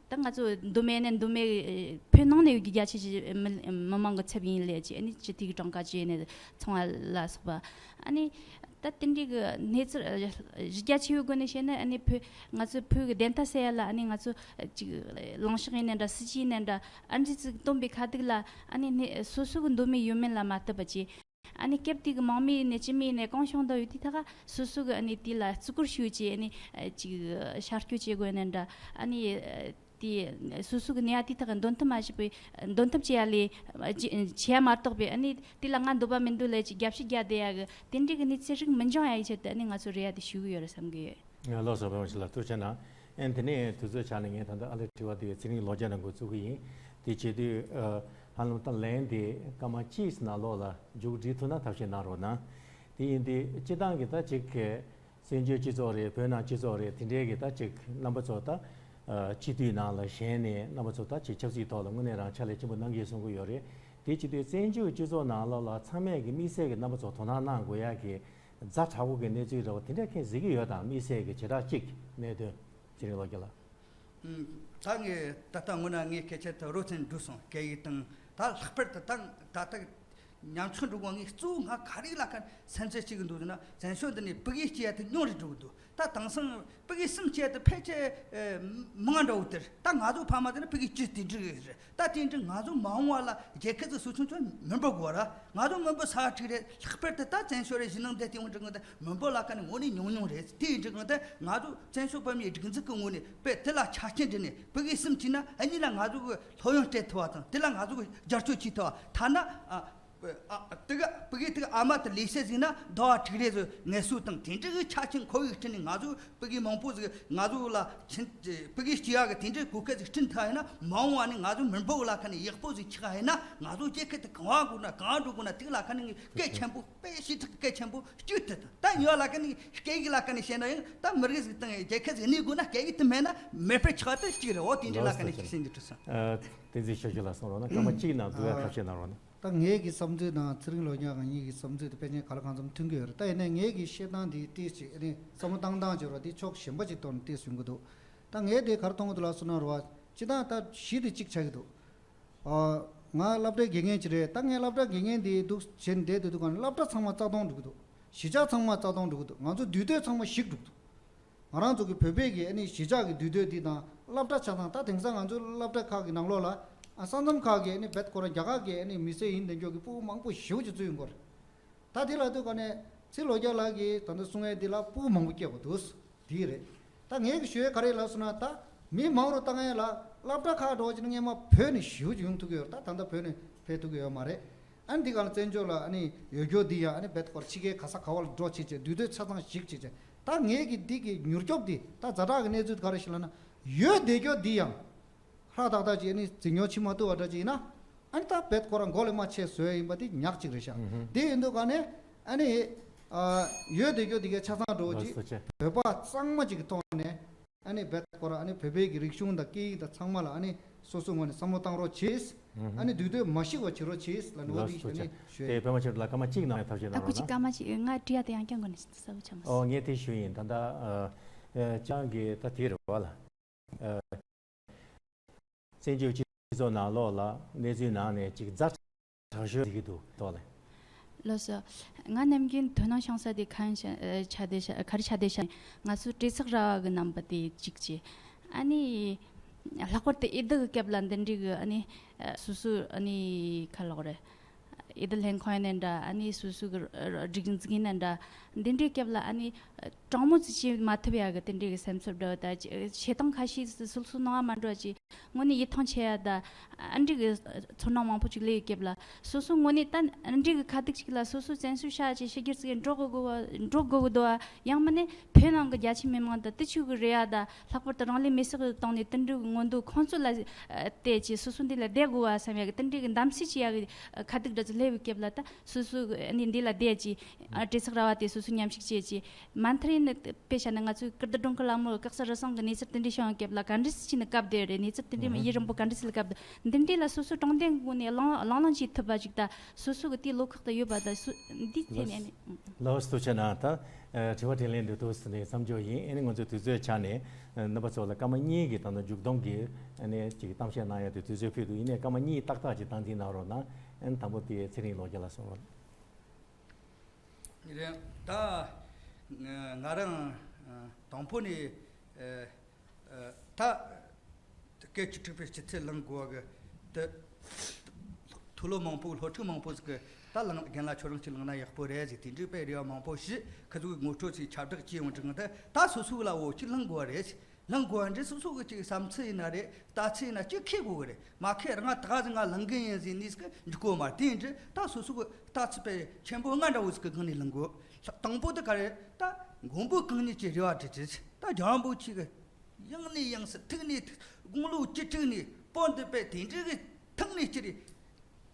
ད་ང་ཚོ་མདོ་སྨད་ནས་མདོ་སྨད། བོད་ནང་ནས་ཡོད་ཀྱི་རྒྱ་ཆེ་ཆེ་མི་མི་མང་གི་ཚབ་ཡིན་ལས་ཀྱི་ཨ་ནི་སྤྱི་འཐུས་ཀྱི་གྲངས་ཀ་བྱས་ནས་ཚོང་བ་ལ་སོགས་པ། ཨ་ནི་ད་དེ་འདྲའི་གི་གནས་ཚུལ་གཞི་རྒྱ་ཆེ་བའི་སྒོ་ནས་བཤད་ན། ཨ་ནི་བོད་ང་ཚོ་བོད་ཀྱི་བདེན་མཐའ་གསལ་ཡ་ལ་ཨ་ནི་ང་ཚོ་ཅིག་ལངས་ཕྱོགས་ཡིན་ནའི་འདྲ། སྲིད་ཇུས་ཡིན་ནའི་འདྲ། ཨ་འདྲ་ཅིག་བཏོན་པའི་ཁ་ཐུག་ལ་ཨ་ནི་སོ་སོ་གི་མདོ་སྨད་ཡོད་མེད་ལ་མ་ལྟོས་པ་བྱས། ཨ་ནི་སྐབས་དེ་གི་མང་མི་ཡིན་ནའི་སྤྱི་མི་ཡིན་ནའི་གང་བྱུང་དུ་ཡོད་དུས་ད་ག་སོ་སོ་གི་ཨ་ནི་དེ་ལ་བརྩི་བཀུར་ཞུ་བྱས། ཨ་ནི་ཅིག་ཤར་སྐྱོད་བྱེད་དགོས་ནའི་འདྲ། ཨ་ནི་དེ་སོ་སོ་གི་ནུས་པ་དེ་དག་གི་འདོན་ཐུབ་མ་བྱས་པའི། འདོན་ཐབས་བྱེད་ཡ་ལས་བྱེད་ཡ་མ་གཏོགས་པའི། ཨ་ནི་དེ་ལ་ང་འདོད་པ་མི་འདུག་ལས་ཀྱི་རྒྱབ་བཤིག་རྒྱག་བསྡད་ཡ་གི་དེ་འདྲའི་གི་གནས་ཚུལ་རིགས་མི་འབྱུང་ཡ་གི་ཆེད་དུ་ཨ་ནི་ང་ཚོ་རེ་བ་དེ་ཞུ་གི་ཡོད་རེད་བསམ་གི་ཡོད། ལགས་སོ། པད་མ་ཆོས་ལགས་ཐུགས་རྗེ་གནང་། ཨེ་དེ་ནས་དུས་ཚོད་ཆགས་ནས་ངས་ད་ལྟ་ཨ་ལས་དྲི་བ་དེ་ཚེ་རིང་ལོ་བརྒྱ་ནང་འགོ་བཙུགས་ཀྱི་ཡིན། དེ་བྱེད་དུས་ཨ་ཧ་ལམ་ད་ལན་དེ་སྐར་མ་གཅིག་ནང་ལོགས་ལ་མཇུག་སྒྲིལ་ཐུབ་ན་ཐབས་ཤེས་གནང་རོགས་གནང་། དེ་ཡིན་དུས་སྤྱི་བཏང་གི་ད་ཅིག་གི་བཙན་བྱོལ་སྤྱི་ཚོགས་རེད། བོད་ནང་སྤྱི་ཚོགས་རེད། དེ་འདྲའི་གི་ད་ཅིག་རྣམ་པ་ཚོ་ད་ཨ་སྤྱི་འཐུས་ནང་ལ་ཞེན་ནས་རྣམ་པ་ཚོ་ད་ཅིག་ཆབ་སྲིད་ཐོག་ལ་དངོས་གནས་རང་ཕྱག་ལས་ཆེན་པོ་གནང་གི་ཡོད་གསུང་གི་ཡོད་རེད། དེ་བྱེད་དུས་བཙན་བྱོལ་སྤྱི་ཚོགས་ནང་ལོགས་ལ་ཚང་མས་གི་དམིགས་བསལ་གི་རྣམ་པ་ཚོ་དོ་སྣང་གནང་དགོས་ཡ་གི་ཛ་དྲག་པོ་གི་གནས་ཚུལ་འདྲ་བོ་དེ་འདྲ་མཁྱེན་གཟིགས་ཀྱི་ཡོད་དམ། དམིགས་བསལ་གྱི་བྱེ་བྲག་གཅིག་གནད་དོན་ཚེ་རིང་ལོ་བརྒྱ་ལགས། ཨུམ། ད་ངས་ད་ལྟ་སྔོན་ན་ངས་སྐད་ཆ་དེ་རོབ་ཙམ་འགྲོ་སོང་། སྐད་ཡིག་དང་ད་ལྷག་པར་དུ་ད་ད་ལྟ་ཉམ་ཆུང་འགྲོ་གོང་ངས་གཙོ་བོ་ང་ག་རེ་ལ་ཁ་སེམས་ཚེགས་སྐྱེ་གི་འདུག་ཟེར་ན། བཙན་བྱོལ་འདི་ནས་ཕ་གིའི་སྐད་དེ་ཉུང་རུ་འགྲོ་གི་འདུག། ད་དེང་སང་ཕ་གི་གསུམ་བྱས་ཏེ་ཕལ་ཆེར་ཨེ་མང་འདྲ་བོ་དེར། ད་ང་ཚོ་ཕ་མ་དེ་ནི་ཕ་གི་བཅུ་དེ་འགྲིག་གི་རེད། ད་དེ་འདྲ་ང་ཚོ་མ་འོངས་པ་ལ་རྒྱལ་ཁབ་ཅིག་སྲུང་སྐྱོང་བྱེད་མི་འབོར་དགོས་ར། ང་ཚོ་མི་འབོར་ས་ཁྲིག་རེད། ལྷག་པར་དུ་ད་བཙན་བྱོལ་རེད། གཞིས་ནང་བསྡད་དེ་འོང་འགྲིག་ང་ད་མི་འབོར་ལ་ཁ་ནས་དངོས་གནས་ཉུང་ཉུང་རེད། དེ་འགྲིག་ང་ད་ང་ཚོ་བཙན་བྱོལ་བོད་མིའི་སྒྲིག་འཛུགས་ཀྱི་ངོས་ནས་དཔེ་དེ་ལ་ཆ་རྐྱེན་བསྒྲིགས་ནས་ཕ་གི་གསུམ་བྱས་ན། ཨ་ནི་ལ་ང་ཚོ་གི་སློབ་ཡོན་སྤྲད་ཐུབ་པ་དང་། དེ་ལ་ང་ཚོ་གི་རྒྱབ་སྐྱོར་བྱེད་ཐུབ་པ། ཐ་ན་ཨ། ཨ། དེ་ག་ཕ་གི་དེ་ག་ཨ་མ་དེ་ལས་བྱེད་ཟིག་ན་ཟླ་བ་དྲུག་རེ་ཟིག་ངལ་གསོ་དང་དེ་འདྲ་གི་ཆ་རྐྱེན་ཁོར་ཡུག་བསྐྲུན་ནས། ང་ཚོ་ཕ་གི་མང་པོ་ཟིག་ང་ཚོ་ལ་ཕྱིན་ཕ་གི་སྐྱེ་ཡག་གི་དེ་འདྲའི་གོ་སྐབས་ཟིག་བསྐྲུན་ཐུབ་ཡིན་ན། མ་འོངས་པ་ནས་ང་ཚོ་མི་འབོར་ལ་ཁ་ནས་ཡག་པོ་ཟིག་ཆགས་ཡིན་ན། ང་ཚོ་རྒྱལ་ཁབ་དེ་གང་བ་དགོས་ན་གང་འགྲོ་དགོས་ན། དེ་ག་ལ་ཁ་ནས་ངས་སྐད་ཆེན་པོ་དཔེ་ཞེ་དྲག་གི་སྐད་ཆེན་པོ་གཅིག་ཐུབ་དང་། ད་ཉོ་ལ་ཁ་ནས་སྐད་ཡིག་ལ་ཁ་ནས་བཤད་ན་ཡང་ད་མི་རིགས་ཟིག་དང་རྒྱལ་ཁབ་ཟིག་གནས་དགོས་ན་སྐད་ཡིག་དེ་མེད་ན་མེད་པར་ཆགས་དེ་གཅིག་རེད། འོ་དེ་འདྲ་ལ་ཁ་ནས་གཅིག་ཟིན་གྱི་འགྲོ་སོང་། ཨ། བསྟན་འཛིན་ཆོས་སྐྱིད་ལགས་གསུང་རོགས་གནང་། སྐར་མ་གཅིག་ནང་བསྡུ་བའི་ཐབས་ཤེས་གནང་རོགས་གནང་། ད་ངའི་གི་བསམ་ཚུལ་དང་ཚེ་རིང་ལོ་ཉག་གི་གཉིས་ཀྱི་བསམ་ཚུལ་དེ་ཕལ་ཆེར་ག་ལ་གང་འཚམ་མཐུན་གྱི་ཡོད་རེད། ད་ཡིན་ནའི་ངའི་གི་བཤད་སྟངས་དེ་ཏོག་ཙམ་ཨ་ནི་བསམ་བློ་བཏང་སྟངས་བྱས་རོགས་དེ་ཕྱོགས་གཞན་པ་ཅིག་ཐོག་ནས་ཏོག་ཙམ་ཡོང་གི་འདུག། ད་ངས་དེ་ག་རེ་མཐོང་གི་འདུག་ལབ་སོང་ན་རོ། སྤྱིར་བཏང་ད་གཞི་དེ་གཅིག་ཆགས་ཀྱི་འདུག། ཨ། ང་སློབ་གྲྭའི་དགེ་རྒན་ཅིག་རེད། ད་ངས་སློབ་གྲྭའི་དགེ་རྒན་དེ་འདུག་བྱས་ནས་བསྡད་དུས་དུས་གང་ནས་སློབ་གྲྭ་ཚང་མ་རྩ་སྟོང་འགྲོ་གི་འདུག་གཞིས་ཆགས་ཚང་མ་རྩ་སྟོང་འགྲོ་གི་འདུག་ང་ཚོ་འདུས་སྡོད་ཚང་མ་ཞིག་འགྲོ་གི་འདུག་ང་རང་ཚོ་གི་བོད་པའི་གི་ཨ་ནི་གཞིས་ཆགས་ཀྱི་འདུས་སྡོད་འདི་དང་སློབ་གྲྭ་ཆ་ཚང་། ད་དེང་སང་ང་ཚོའི་སློབ་གྲྭ་ཁག་གི་ནང་ལོགས་ལ། ཨ། ས་མཚམས་ཁག་གི་ཨ་ནི་རྦད་ཁོ་རང་རྒྱ་གར་གི་ཨ་ནི་མི་སེར་ཡིན་བསྡད་མཁན་གྱི་ཕྲུ་གུ་མང་པོ་ཞེ་པོ་ཅིག་བཙུད་ཡོང་གི་རེད། ད་དེ་ལ་དུས་ག་ནས་ཚེ་ལོ་བརྒྱ་ལགས་ཀྱིས་ད་ལྟ་གསུང་ཡས་འདི་ལ་ཕྲུ་གུ་མང་པོ་སྐྱེས་པ་འདུག་དེ་རེད། ད་ངས་གི་ཞུ་ཡས་ག་རེ་ལབ་སོང་ན། ད་མི་མང་རུ་བཏང་ཡས་ལ་སློབ་གྲྭ་ཁག་འགྲོ་བ་ཅིག་ནི་སྔས་མ་བོད་ནས་ཞེ་པོ་ཅིག་ཡོང་ཐུབ་ཀྱི་ཡོད་རེད། ད་ད་ལྟ་བོད་ནས་ཕེབས་ཐུབ་ཀྱི་ཡོད་མ་རེད། ཨ་ནི་འདི་ག་ལ་བཙན་བྱོལ་ལ་ཨ་ནི་ཡོད་རྒྱུ་འདི་ཡང་ཨ་ནི་རྦད་དེ་ཁོ་ར་ཕྱི་རྒྱལ་ག་ས་ག་བ་ལ་འགྲོ་བྱེད་བྱེད་འདུས་སྡོད་ཆ་ཚང་ཞིག་བྱེད་བྱེད། ད་ངས་གི་འདི་གི་མྱུར་སྐྱོབ་འདི་ད་ཛ་དྲག་གི་གནས་ཚུལ་ག་རེ་ཞིག་ལབ་ན། ཡོད་བསྡད་རྒྱུ་འདི་ཡང་ཧྲ་ཏག་ཏག་ཅིག་ཨ་ནི་འཛིན་སྐྱོང་བྱེད་མ་ཐུབ་པ་འདྲ་ཅིག་ཡིན་ན། ཨ་ནི་ད་རྦད་ཁོ་རང་མགོ་ལས་མར་ཆད་བཟོ་ཡ་ཡིན་པ་དེ་ཉག་གཅིག་རེད་ཤག་ཨུ་ཧུ། དེ་ཡིན་དུས་ག་ནས་ཨ་ནི། ཨ། ཡོད་བསྡད་རྒྱུ་འདི་གའི་ཆ་ཚང་འགྲོ་ལགས་ཅིག་སོ་ཆེ། བོད་པ་གཙང་མ་ཅིག་གི་ཐོག་ནས་ཨ་ནི་རྦད་ཁོ་རང་ཨ་ནི་བོད་པའི་གི་རིག་གཞུང་དང་སྐད་ཡིག་དང་ཚང་མ་ལ་ཨ་ནི་སོ་སོའི་ངོས་ནས་བསམ་བློ་བཏང་རོགས་གྱིས། ཨུ་ཧུ། ཨ་ནི་འདུས་སྡོད་མ་ཞིག་པ་བྱེད་རོགས་གྱིས་ལབ་ནས་འོ་དེ་ལགས་སོ་ཞུ་ཆེ། ནས་ཞུ་ཡ་དེ་ཡིན། པད་མ་ཆེན་ལགས་སྐར་མ་གཅིག་གནང་ཡ་ཐབས་ཤེས་ཨ་གནང་ཁུ་ཅི་རོགས་སྐར་མ་གཅིག་ང་དྲི་ཡ་དེ་ཡང་སྐྱོན་གོ་ནས་གསལ་པོ་ཆགས་མ་སོང་། ཨོ་ངས་དེ་ཞུ་ཡིན། ད་ལྟ་ཨ་ཨ་ཅང་གིས་ད་དེ་རེད་བ་ལ། ཨ། བཙན་བྱོལ་སྤྱི་ཚོགས་ནང་ལོགས་ལ་གནས་ཚུལ་ནང་ནས་ཅིག་ཛ་དྲག་ཤོས་ཟེར་གྱི་འདུག་ཐོག་ལ། ལགས་སོ། ང་ནམ་རྒྱུན་དོ་སྣང་བྱུང་ས་དེ་ག་རེ་ཆ་དེ་ཤ་ག་རེ་ཆ་དེ་ཤ། ང་ཚོའི་གྲོས་ཚོགས་ར་བ་གི་རྣམ་པ་དེ་གཅིག་བྱས། ཨ་ནི་ལྷག་པར་དུ་ཨེ་ཌི་གི་སྐབས་ལ་འདི་འདྲའི་གི་ཨ་ནི་སོ་སོ་ཨ་ནི་ག་ལབ་དགོས་རེད། ཨེ་ཌི་ལྷན་ཁང་ཡིན་ན་འདྲ། ཨ་ནི་སོ་སོ་གི་སྒྲིག་འཛུགས་ཡིན་ན་འདྲ། འདི་འདྲའི་སྐབས་ལ་ཨ་ནི་དྲང་མོ་ཅིག་བྱེད་མ་ཐུབ་ཡ་གི་དེ་འདྲའི་གི་སེམས་འཚབ་འདྲ་བོ་དང་། བྱེད་སྟངས་ཁ་ཤས་སོ་སོ་སོ་སྣང་བ་མ་འགྲོ་བ་ཅིག་དངོས་གནས་ཡིད་ཐང་ཆད་ཡ་ད། ཨ་འདྲི་གི་ཚོར་སྣང་མང་པོ་ཅིག་སླེབས་ཡོད་སྐབས་ལ། སོ་སོ་དངོས་གནས་ད་ཨ་འདྲི་གི་ཁ་ཐུག་ཅིག་ལ་སོ་སོ་བཙན་བྱོལ་ཤ་ཅིག་ཕྱི་རྒྱལ་ཅིག་འགྲོ་དགོས་དགོས་བ་འགྲོ་དགོས་གི་འདུག་བ། ཡང་མིན་ནས་བོད་ནང་གི་རྒྱ་ཆེ་མི་མང་དང་དེ་ཆོས་གི་རེ་བ་ད་ལྷག་པར་དུ་རང་ལུས་མེར་སྲེག་གི་བཏང་ནས་དེ་འདྲའི་གི་མངོན་འདོད་ཁོང་ཚོ་ལ་བལྟས་ཀྱི་སོ་སོ་འདི་ལ་བསྡད་དགོས་བ་བསམ་ཡ་གི་དེ་འདྲའི་གི་གདམ་གསེས་བྱེད་ཡ་གི་ཁ་ཐུག་འདྲ་ཚོ་སླེབས་ཡོད་སྐབས་ལ། ད་སོ་སོ་གི་ཨ་ནི་འདི་ལ་བསྡད་ཀྱི་ཨ་གྲོས་ཚོགས་ར་བ་དེ་སོ་སོ་མཉམ་ཞུགས་བྱེད་ཀྱི། མ་མཐར་ཡིན་ན་དཔེ་བྱས་ན་ང་ཚོའི་ཀིརྟི་སྒྲོན་གི་ལ་མོ་སྐུ་ཚེ་རིང་སང་གི་གནས་ཚུལ་དེ་འདྲའི་བྱུང་སྐབས་ལ་ག་འདྲ་སེ་བྱས་ནས་སྐབས་དེ་རེད། གནས་ཚུལ་དེ་འདྲའི་མ་ཡུན་རིང་པོ་ག་འདྲ་སེ་ལ་སྐབས་དེ་འདི་འདྲའི་ལ་སོ་སོ་དྲང་བདེན་ངོས་ནས་གླེང་གླེང་སློང་བྱེད་ཐུབ་པ་ཅིག་ད་སོ་སོ་གི་དེའི་བློ་ཁོག་ད་ཡོད་པ་ད་སུ་འདི་ཐད་ནས་ཨ་ནི། ལགས་སོ། ཐུགས་རྗེ་གནང་། ད་ཨ་དྲི་བ་དྲིས་ལན་འདི་ཐུགས་སུ་ནས་མཚམས་འཇོག་ཡིན། ཨ་ནི་ང་ཚོའི་དུས་ཚོད་ཆ་ནས་ཨ་རྣམ་པ་ཚོ་ལ་སྐར་མ་གཉིས་ཀྱི་ད་ནང་མཇུག་སྡོམ་གྱི་ཨ་ནི་ཅིག་གཏམ་བཤད་གནང་ཡ་དེ་དུས་ཚོད་ཕུལ་འདུག་ཡིན་ནའི་སྐར་མ་གཉིས་ཏག་ཏག་ཅིག་སྟངས་འཛིན་གནང་རོགས་གནང་། ཨ་ནི་དང་པོ་དེ་ཚེ་རིང་ལོ་བརྒྱ་ལགས་སོང་། རེད། ད་ང་རང་དང་པོ་ནས་ད་སྐད་ཅིག་དྲུག་པའི་སྤྱི་ཚེས་ལངས་དགོས་གི་ད་མཐོ་སློབ་མང་པོ་སློབ་ཕྲུག་མང་པོ་ཟིག་གི་ད་ལངས་རྒན་ལགས་ཁྱོད་རང་ཅིག་ལངས་ན་ཡག་པོ་རེད་ཟེར། དེ་འདྲའི་དཔེ་རེ་བ་མང་པོ་ཞིག་ཁི་ཚོ་གི་ངོ་སྤྲོད་ཅིག་ཁྱབ་བསྒྲགས་བྱས་ཡོང་དྲན་གི། ད་ད་སོ་སོ་གི་ལ་འོ་ཅིག་ལངས་དགོས་རེད། ལངས་དགོས་པ་འདྲ་སོ་སོ་གི་ཅིག་བསམ་ཚུལ་ཡིན་ན་རེད། ལྟ་ཚུལ་ཡིན་ན་ཅིག་འཁྱེར་དགོས་གི་རེད། མ་འཁྱེར་རང་ད་ག་ཟིག་ང་ལངས་གི་ཡིན་ཟེར་ནས་ཟིག་འཇུག་གོ་མ་རེད། དེ་ཡིན་དུས་ད་སོ་སོ་གི་ལྟ་ཚུལ་དཔེ་ཆེན་པོ་ལྔ་འདྲ་བོ་ཟིག་གི་སྒང་ནས་ལངས་དགོས། དང་པོ་དེ་ག་རེད། ད་མགོན་པོ་གང་ཉིད་ཀྱི་རེ་བ་དྲིས་ཏེ། ད་རྒྱལ་བ་རིན་པོ་ཆེ་གི་ཡང་ནས་ཡང་སྲིད་ཐུགས་ནས་ཐུགས་དགུང་ལོ་བཅུ་དྲུག་ནས་བོད་འདི་དཔེ་དེ་འདྲའི་གི་ཐུགས་ནས་ཅི་རེད།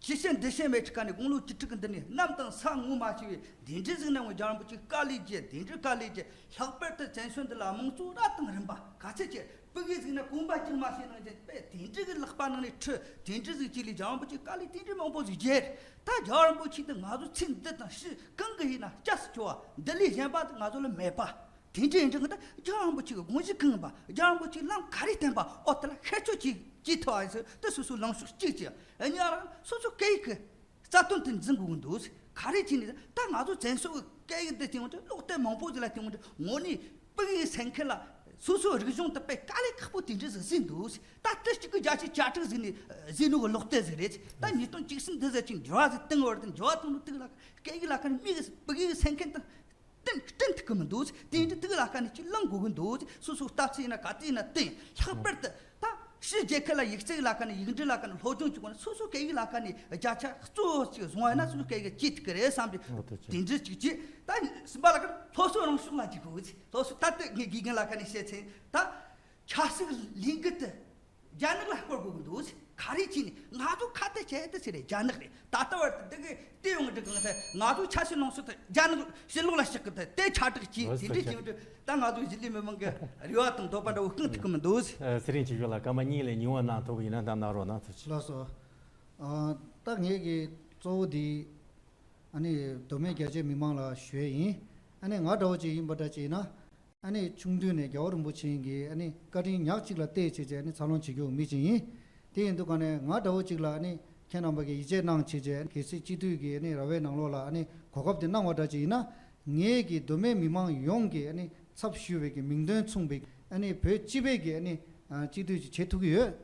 ཅི་བྱེད་འདི་བྱེད་མེད་ཀྱི་ཁ་ནས་དགུང་ལོ་བཅུ་དྲུག་གི་འདི་ནས་གནམ་དང་ས་ངོ་མ་ཤེས་པའི་དེ་འདྲའི་ཟིག་ནས་ངོ་རྒྱལ་བ་རིན་པོ་ཆེ་དཀའ་ལས་བརྒྱབ། དེ་འདྲའི་དཀའ་ལས་བརྒྱབ། ལྷག་པར་དུ་བཙན་བྱོལ་འདི་ལ་དམངས་གཙོ་རབ་དང་རིམ་པ་ག་ཚད་ཀྱི་ཕ་གི་ཟིག་ན་གོམ་པ་རྒྱག་མ་ཤེས་ནང་བཞིན་དཔེ་དེ་འདྲའི་གི་ལག་པ་ནང་ནས་ཁྲིད། དེ་འདྲའི་ཟིག་ཅིག་ལས་རྒྱལ་བ་རིན་པོ་ཆེ་དཀའ་ལས་དེ་འདྲའི་མང་པོ་ཟིག་བརྒྱབ། ད་རྒྱལ་བ་རིན་པོ་ཆེ་འདི་ང་ཚོ་ཚེ་འདི་དང་ཕྱི་གང་གི་ཡིན་ན་སྐྱབས་སུ་འགྲོ་བ་འདི་ལས་གཞན་པ་འདི་ང་ཚོ་ལ་མེད་པ། དེ་འདྲའི་འདྲ་ང་ད་རྒྱལ་བ་རིན་པོ་ཆེ་གི་དགོངས་གཞི་གང་ཡིན་པ། རྒྱལ་བ་རིན་པོ་ཆེ་ལམ་ག་རེ་བསྟན་པ། ཨོ་དེ་ལ་ཤར་ཕྱོགས་ཀྱི་ཀྱི་ཐོ་ཨ་སི་ད་སོ་སོའི་ལངས་ཕྱོགས་གཅིག་བྱས། ཨ་ཉག་རང་སོ་སོ་སྐད་ཡིག་གི་རྩ་དོན་དེ་འཛིན་དགོས་ཀྱི་འདུག་ག་རེ་བྱས་ནས་ད་ང་ཚོ་བཙན་བྱོལ་གི་སྐད་ཡིག་འདི་སྟེང་དུ་ཀློག་དེབ་མང་པོ་ཟིག་ལ་སྟེང་དུ་ངོ་ནས་ཕ་གིའི་སེམས་ཁུར་ལ་སོ་སོའི་རིག་གཞུང་དེ་དཔེ་དཀའ་ལས་ཁག་པོ་དེ་འདྲ་ཟིག་ཟིན་འདུག་ད་ལྟ་གཅིག་གི་བརྒྱ་ཆ་གྱ་དྲུག་ཟིག་ནས་ཟིན་ནོ་གི་ཀློག་དེབ་ཟིག་རེད། ད་ཉིས་སྟོང་བཅུ་གསུམ་འདི་ཟེར་ཅིག་འགྱུར་བ་ཟིག་བཏང་བར་དུ་འགྱུར་བ་བཏང་ནོ་དེ་གི་ལ་སྐད་ཡིག་ལ་ཁ་ནས་མི་གི་ཕ་གིའི་སེམས་ཁུར་དང་། བསྟན་བསྟན་ཐུབ་ཀྱི་མི་འདུག་དེ་འདྲ་དུས་ལ་ཁ་ནས་ཅིག་ལངས་དགོས་ཀྱི་འདུག་སོ་སོ་ལྟ་ཚུལ་ཡིན་ན་ག་དུས་ཡིན་ན་བསྟན། ལྷག་པར་དུ་ད་ཕྱི་རྒྱལ་ཁབ་ལ་ཡིག་ཚད་ལ་ཁ་ནས་ཡིག་འབྲུ་ལ་ཁ་ནས་སློབ་སྦྱོང་བྱེད་དགོས་ན་སོ་སོ་སྐད་ཡིག་ལ་ཁ་ནས་བརྒྱ་ཆ་གཙོ་བོ་ཅིག་བཟུང་བ་ཡིན་ན་སོ་སོ་སྐད་ཡིག་གཅིག་ཐུབ་ཀྱི་རེད་བསམ་པའི་དེ་འདྲ་ཅིག་བྱས། ད་གསུམ་པ་ལ་ཁ་ནས་སློབ་གསོ་རང་ཕྱོགས་ལ་འཇུག་དགོས། སློབ་གསོ་ད་ལྟ་ངས་དགེ་རྒན་ལ་ཁ་ནས་བཤད་ཚེ་ད་ཆབ་སྲིད་ལས་འགུལ་དེ། རྒྱ་ནག་ལ་བསྐོར་དགོས་ཀྱི་འདུག་ག་རེ་བྱས་ནས་ང་ཚོ་ཁ་གཏད་བྱེད་དུ་ཟེར་རེད། རྒྱ་ནག་རེད། ད་ལྟ་བར་དུ་འདི་གི་ལྟས་ཡོང་གི་འདུག་གང་ཟེར་ང་ཚོ་ཆབ་སྲིད་ལངས་ཕྱོགས་དེ་རྒྱ་ནག་ཕྱི་ལོགས་ལ་བཤིག་གི་དེ་དེ་ཁྱབ་བསྒྲགས་བྱས། དེ་འདྲ་བྱས་ཡོང་དུས་ད་ང་ཚོ་གཞིས་ལུས་མི་མང་གི་རེ་བ་དང་འདོད་པ་འདྲ་བོ་བསྐང་ཐུབ་ཀྱི་མི་འདུག་ཨ། ཚེ་རིང་ཆོས་སྐྱིད་ལགས་སྐར་མ་གཉིས་ལས་ཉུང་བ་གནང་ཐུབ་པ་ཡིན་ན་གནང་རོགས་གནང་། ཐུགས་རྗེ་ཆེ། ལགས་སོ། ཨ། ད་ངས་ཀྱི་གཙོ་བོ་འདི་ཨ་ནི་མདོ་སྨད་རྒྱ་ཆེའི་མི་མང་ལ་ཞུ་ཡས་ཡིན། ཨ་ནི་ང་འདྲ་བོ་ཅིག་ཡིན་པ་འདྲ་ཅིག་ཡིན་ན། ཨ་ནི་ཆུང་དུས་ནས་རྒྱལ་བ་རིན་པོ་ཆེ་གི་ཨ་ནི་བཀའ་དྲིན་ཉག་གཅིག་ལ་བལྟས་བྱས་བྱས་ཨ་ནི་འཚར་ལོངས་བྱེད་རྒྱུ་མི་ཅིག་ཡིན། དེ་ཡིན་དུས་ག་ནས་ང་འདྲ་བོ་ཅིག་ལ་ཨ་ནི་ཁྱེད་རྣམ་པ་གིས་ཡིད་ཆེས་གནང་བྱས་རྗེས་གལ་སྲིད་སྤྱི་འཐུས་ཀྱི་ཨ་ནི་ར་བའི་ནང་ལོགས་ལ་ཨ་ནི་གོ་སྐབས་དེ་གནང་བ་འདྲ་ཅིག་ཡིན་ན། ངེད་ཀྱི་མདོ་སྨད་མི་མང་ཡོངས་ཀྱི་ཨ་ནི་ཚབ་ཞུས་པའི་གི་མིང་དོན་མཚུངས་པའི་ཨ་ནི་བོད་སྤྱི་པའི་གི་ཨ་ནི་སྤྱི་འཐུས་ཅིག་བྱེད་ཐུབ་ཀྱི་ཡོད།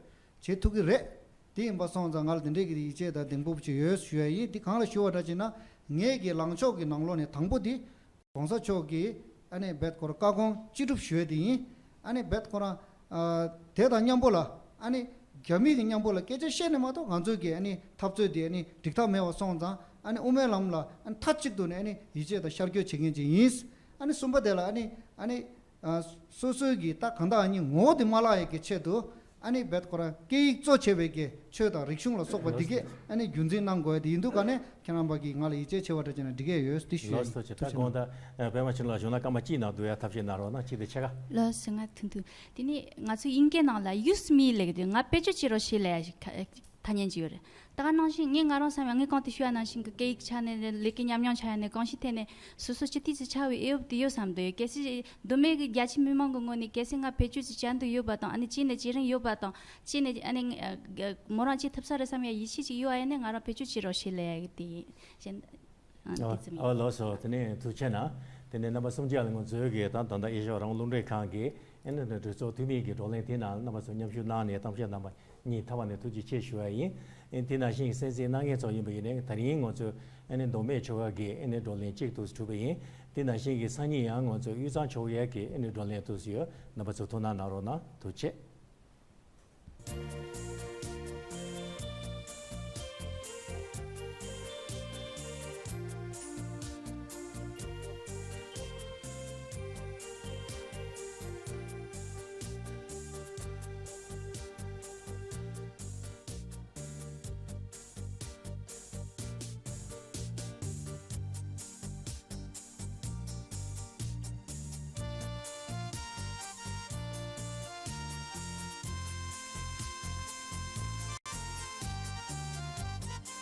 བྱེད་ཐུབ་ཀྱི་རེད། དེ་ཡིན་པ་སོང་ཙང་ང་ལ་དེ་འདྲའི་གི་ཡིད་ཆེས་དང་གདེང་སྤོབས་ཅིག་ཡོད་ཞུ་ཡ་ཡིན། དེ་གང་ལ་ཞུ་བ་འདྲ་ཅིག་ན། ངེད་ཀྱི་ལངས་ཕྱོགས་ཀྱི་ནང་ལོགས་ནས་དང་པོ་དེ་༸གོང་ས་མཆོག་གིས་ཨ་ནི་རྦད་ཁོ་རང་བཀའ་དགོངས་ཅི་སྒྲུབ་ཞུ་ཡས་དེ་ཡིན། ཨ་ནི་རྦད་ཁོ་རང་ཨ་དེ་དང་མཉམ་པོ་ལ་ཨ་ནི་རྒྱ་མི་གི་མཉམ་པོ་ལ་སྐད་ཆ་བཤད་ནས་མ་གཏོགས་ང་ཚོའི་གི་ཨ་ནི་འཐབ་རྩོད་དེ་ཨ་ནི་འགྲིག་ཐབས་མེད་པ་སོང་ཙང་། ཨ་ནི་དབུ་མའི་ལམ་ལ་ཨ་ནི་མཐའ་གཅིག་ཏུ་ནས་ཨ་ནི་ཡིད་ཆེས་དང་ཤར་བསྐྱོད་བྱེད་མཁན་ཅིག་ཡིན། ཨ་ནི་གསུམ་པ་དེ་ལ་ཨ་ནི་ཨ་ནི་ཨ་སོ་སོའི་གི་ད་གང་ལྟར་ཨ་ནི་ངོ་བོ་དེ་མ་བརླག་ཡས་ཀྱི་ཆེད་དུ། ཨ་ནི་རྦད་ཁོ་རང་སྐད་ཡིག་གཙོ་བྱས་པའི་གི་ཆོས་དང་རིག་གཞུང་ལ་སོགས་པ་འདི་གས་ཨ་ནི་རྒྱུན་འཛིན་གནང་དགོས་ཡ་དེ་ཡིན་དུས་ག་ནས་ཁྱེད་རྣམ་པ་གིས་ང་ལ་ཡིད་ཆེས་བྱེད་པ་འདྲ་བྱས་ན་འགྲིག་གི་ཡོད་དེ་ཞུ་ཡ་ཡིན། ལགས་སོ། ཐུགས་རྗེ་ཆེ། ད་དགོངས་དག་ཨ་པད་མ་ཆོས་ལགས་གཞུང་ལ་སྐར་མ་གཅིག་ནང་བསྡུ་ཡ་ཐབས་ཤེས་གནང་རོགས་གནང་། གཅིག་དང་ཕྱེད་ཀ་ལགས་སོ། ང་ཐུང་ཐུང་། དེ་ནས་ང་ཚོ་དབྱིན་སྐད་ནང་ལ་use me ལབ་ཀྱི་འདུག་ང་བེད་སྤྱོད་བྱེད་རོགས་བྱེད་ལབ་ཡ་ཞིག་ཐ་སྙད་ཅིག་ཡོད་རེད། ད་ག་ནང་བཞིན་ངས་ང་རང་བསམ་ཡང་ངས་གོང་དུ་ཞུས་པ་ནང་བཞིན་གྱི་སྐད་ཡིག་ཆ་ནས་ལས་ཀའི་ཉམས་མྱོང་ཆ་ཡ་ནས་གང་ཞིག་ཐད་ནས་སོ་སོ་སྤྱི་འཐུས་ཅིག་ཆགས་པའི་འོས་བབ་དེ་ཡོད་བསམ་འདུག་གལ་སྲིད་མདོ་སྨད་ཀྱི་རྒྱ་ཆེ་མི་མང་གི་ངོས་ནས་གལ་སྲིད་ང་བེད་སྤྱོད་ཅིག་བྱ་འདོད་ཡོད་པ་དང་། ཨ་ནི་ཅི་ནས་ཇེ་རིང་ཡོད་པ་དང་། ཅི་ནས་ཨ་ནི་མོ་རང་ཅིག་ཐུབ་ས་རེད་བསམ་ཡ་ཡིད་ཆེས་ཅིག་ཡོད་ཨ་ཡ་ནས་ང་རང་བེད་སྤྱོད་བྱེད་རོགས་བྱེད་ལབ་ཡ་གི་དེ་ཡིན། གཞན་ཨ་དེ་ཙམ་ཡིན། ཨ་ལགས་སོ། དེ་ནས་ཐུགས་རྗེ་ཆེ་གནང་། དེ་ནས་རྣམ་པ་གསུམ་ཆ་ལ་ང་ཚོའི་གི་ད་ད་ལྟ་ཨེ་ཤ་ཡ་རང་དབང་རླུང་འཕྲིན་ཁང་གི་ཨ་ནི་གྲོས་ཚོགས་འཐུས་མི་གི་བགྲོ་གླེང་དེ་ནང་རྣམ་པ་ཚོ་མཉམ་ཞུགས་གནང་ནས་གཏམ་བཤད་གནང་བ་གཉིས་ཐོག་མ་ནས་ཐུགས་རྗེ་ཆེ་ཞུ་བ་ཡིན། ཨེ་དེ་ནང་བཞིན་གྱི་གསན་གཟིགས་གནང་མཁན་ཚོ་ཡིན་པ་ཡིན་ནའི་ད་རིང་ང་ཚོས་ཨ་ནི་མདོ་སྨད་ཆོལ་ཁ་གི་ཨ་ནི་བགྲོ་གླེང་གཅིག་ཏུ་གྲུབ་པ་ཡིན། དེ་ནང་བཞིན་གྱི་སང་ཉིན་ཡང་ང་ཚོས་དབུས་གཙང་ཆོལ་ཁའི་གི་ཨ་ནི་བགྲོ་གླེང་དུ་ཡོད། རྣམ་པ་ཚོ་ཐུགས་སྣང་གནང་རོགས་གནང་། ཐུགས་རྗེ་ཆེ།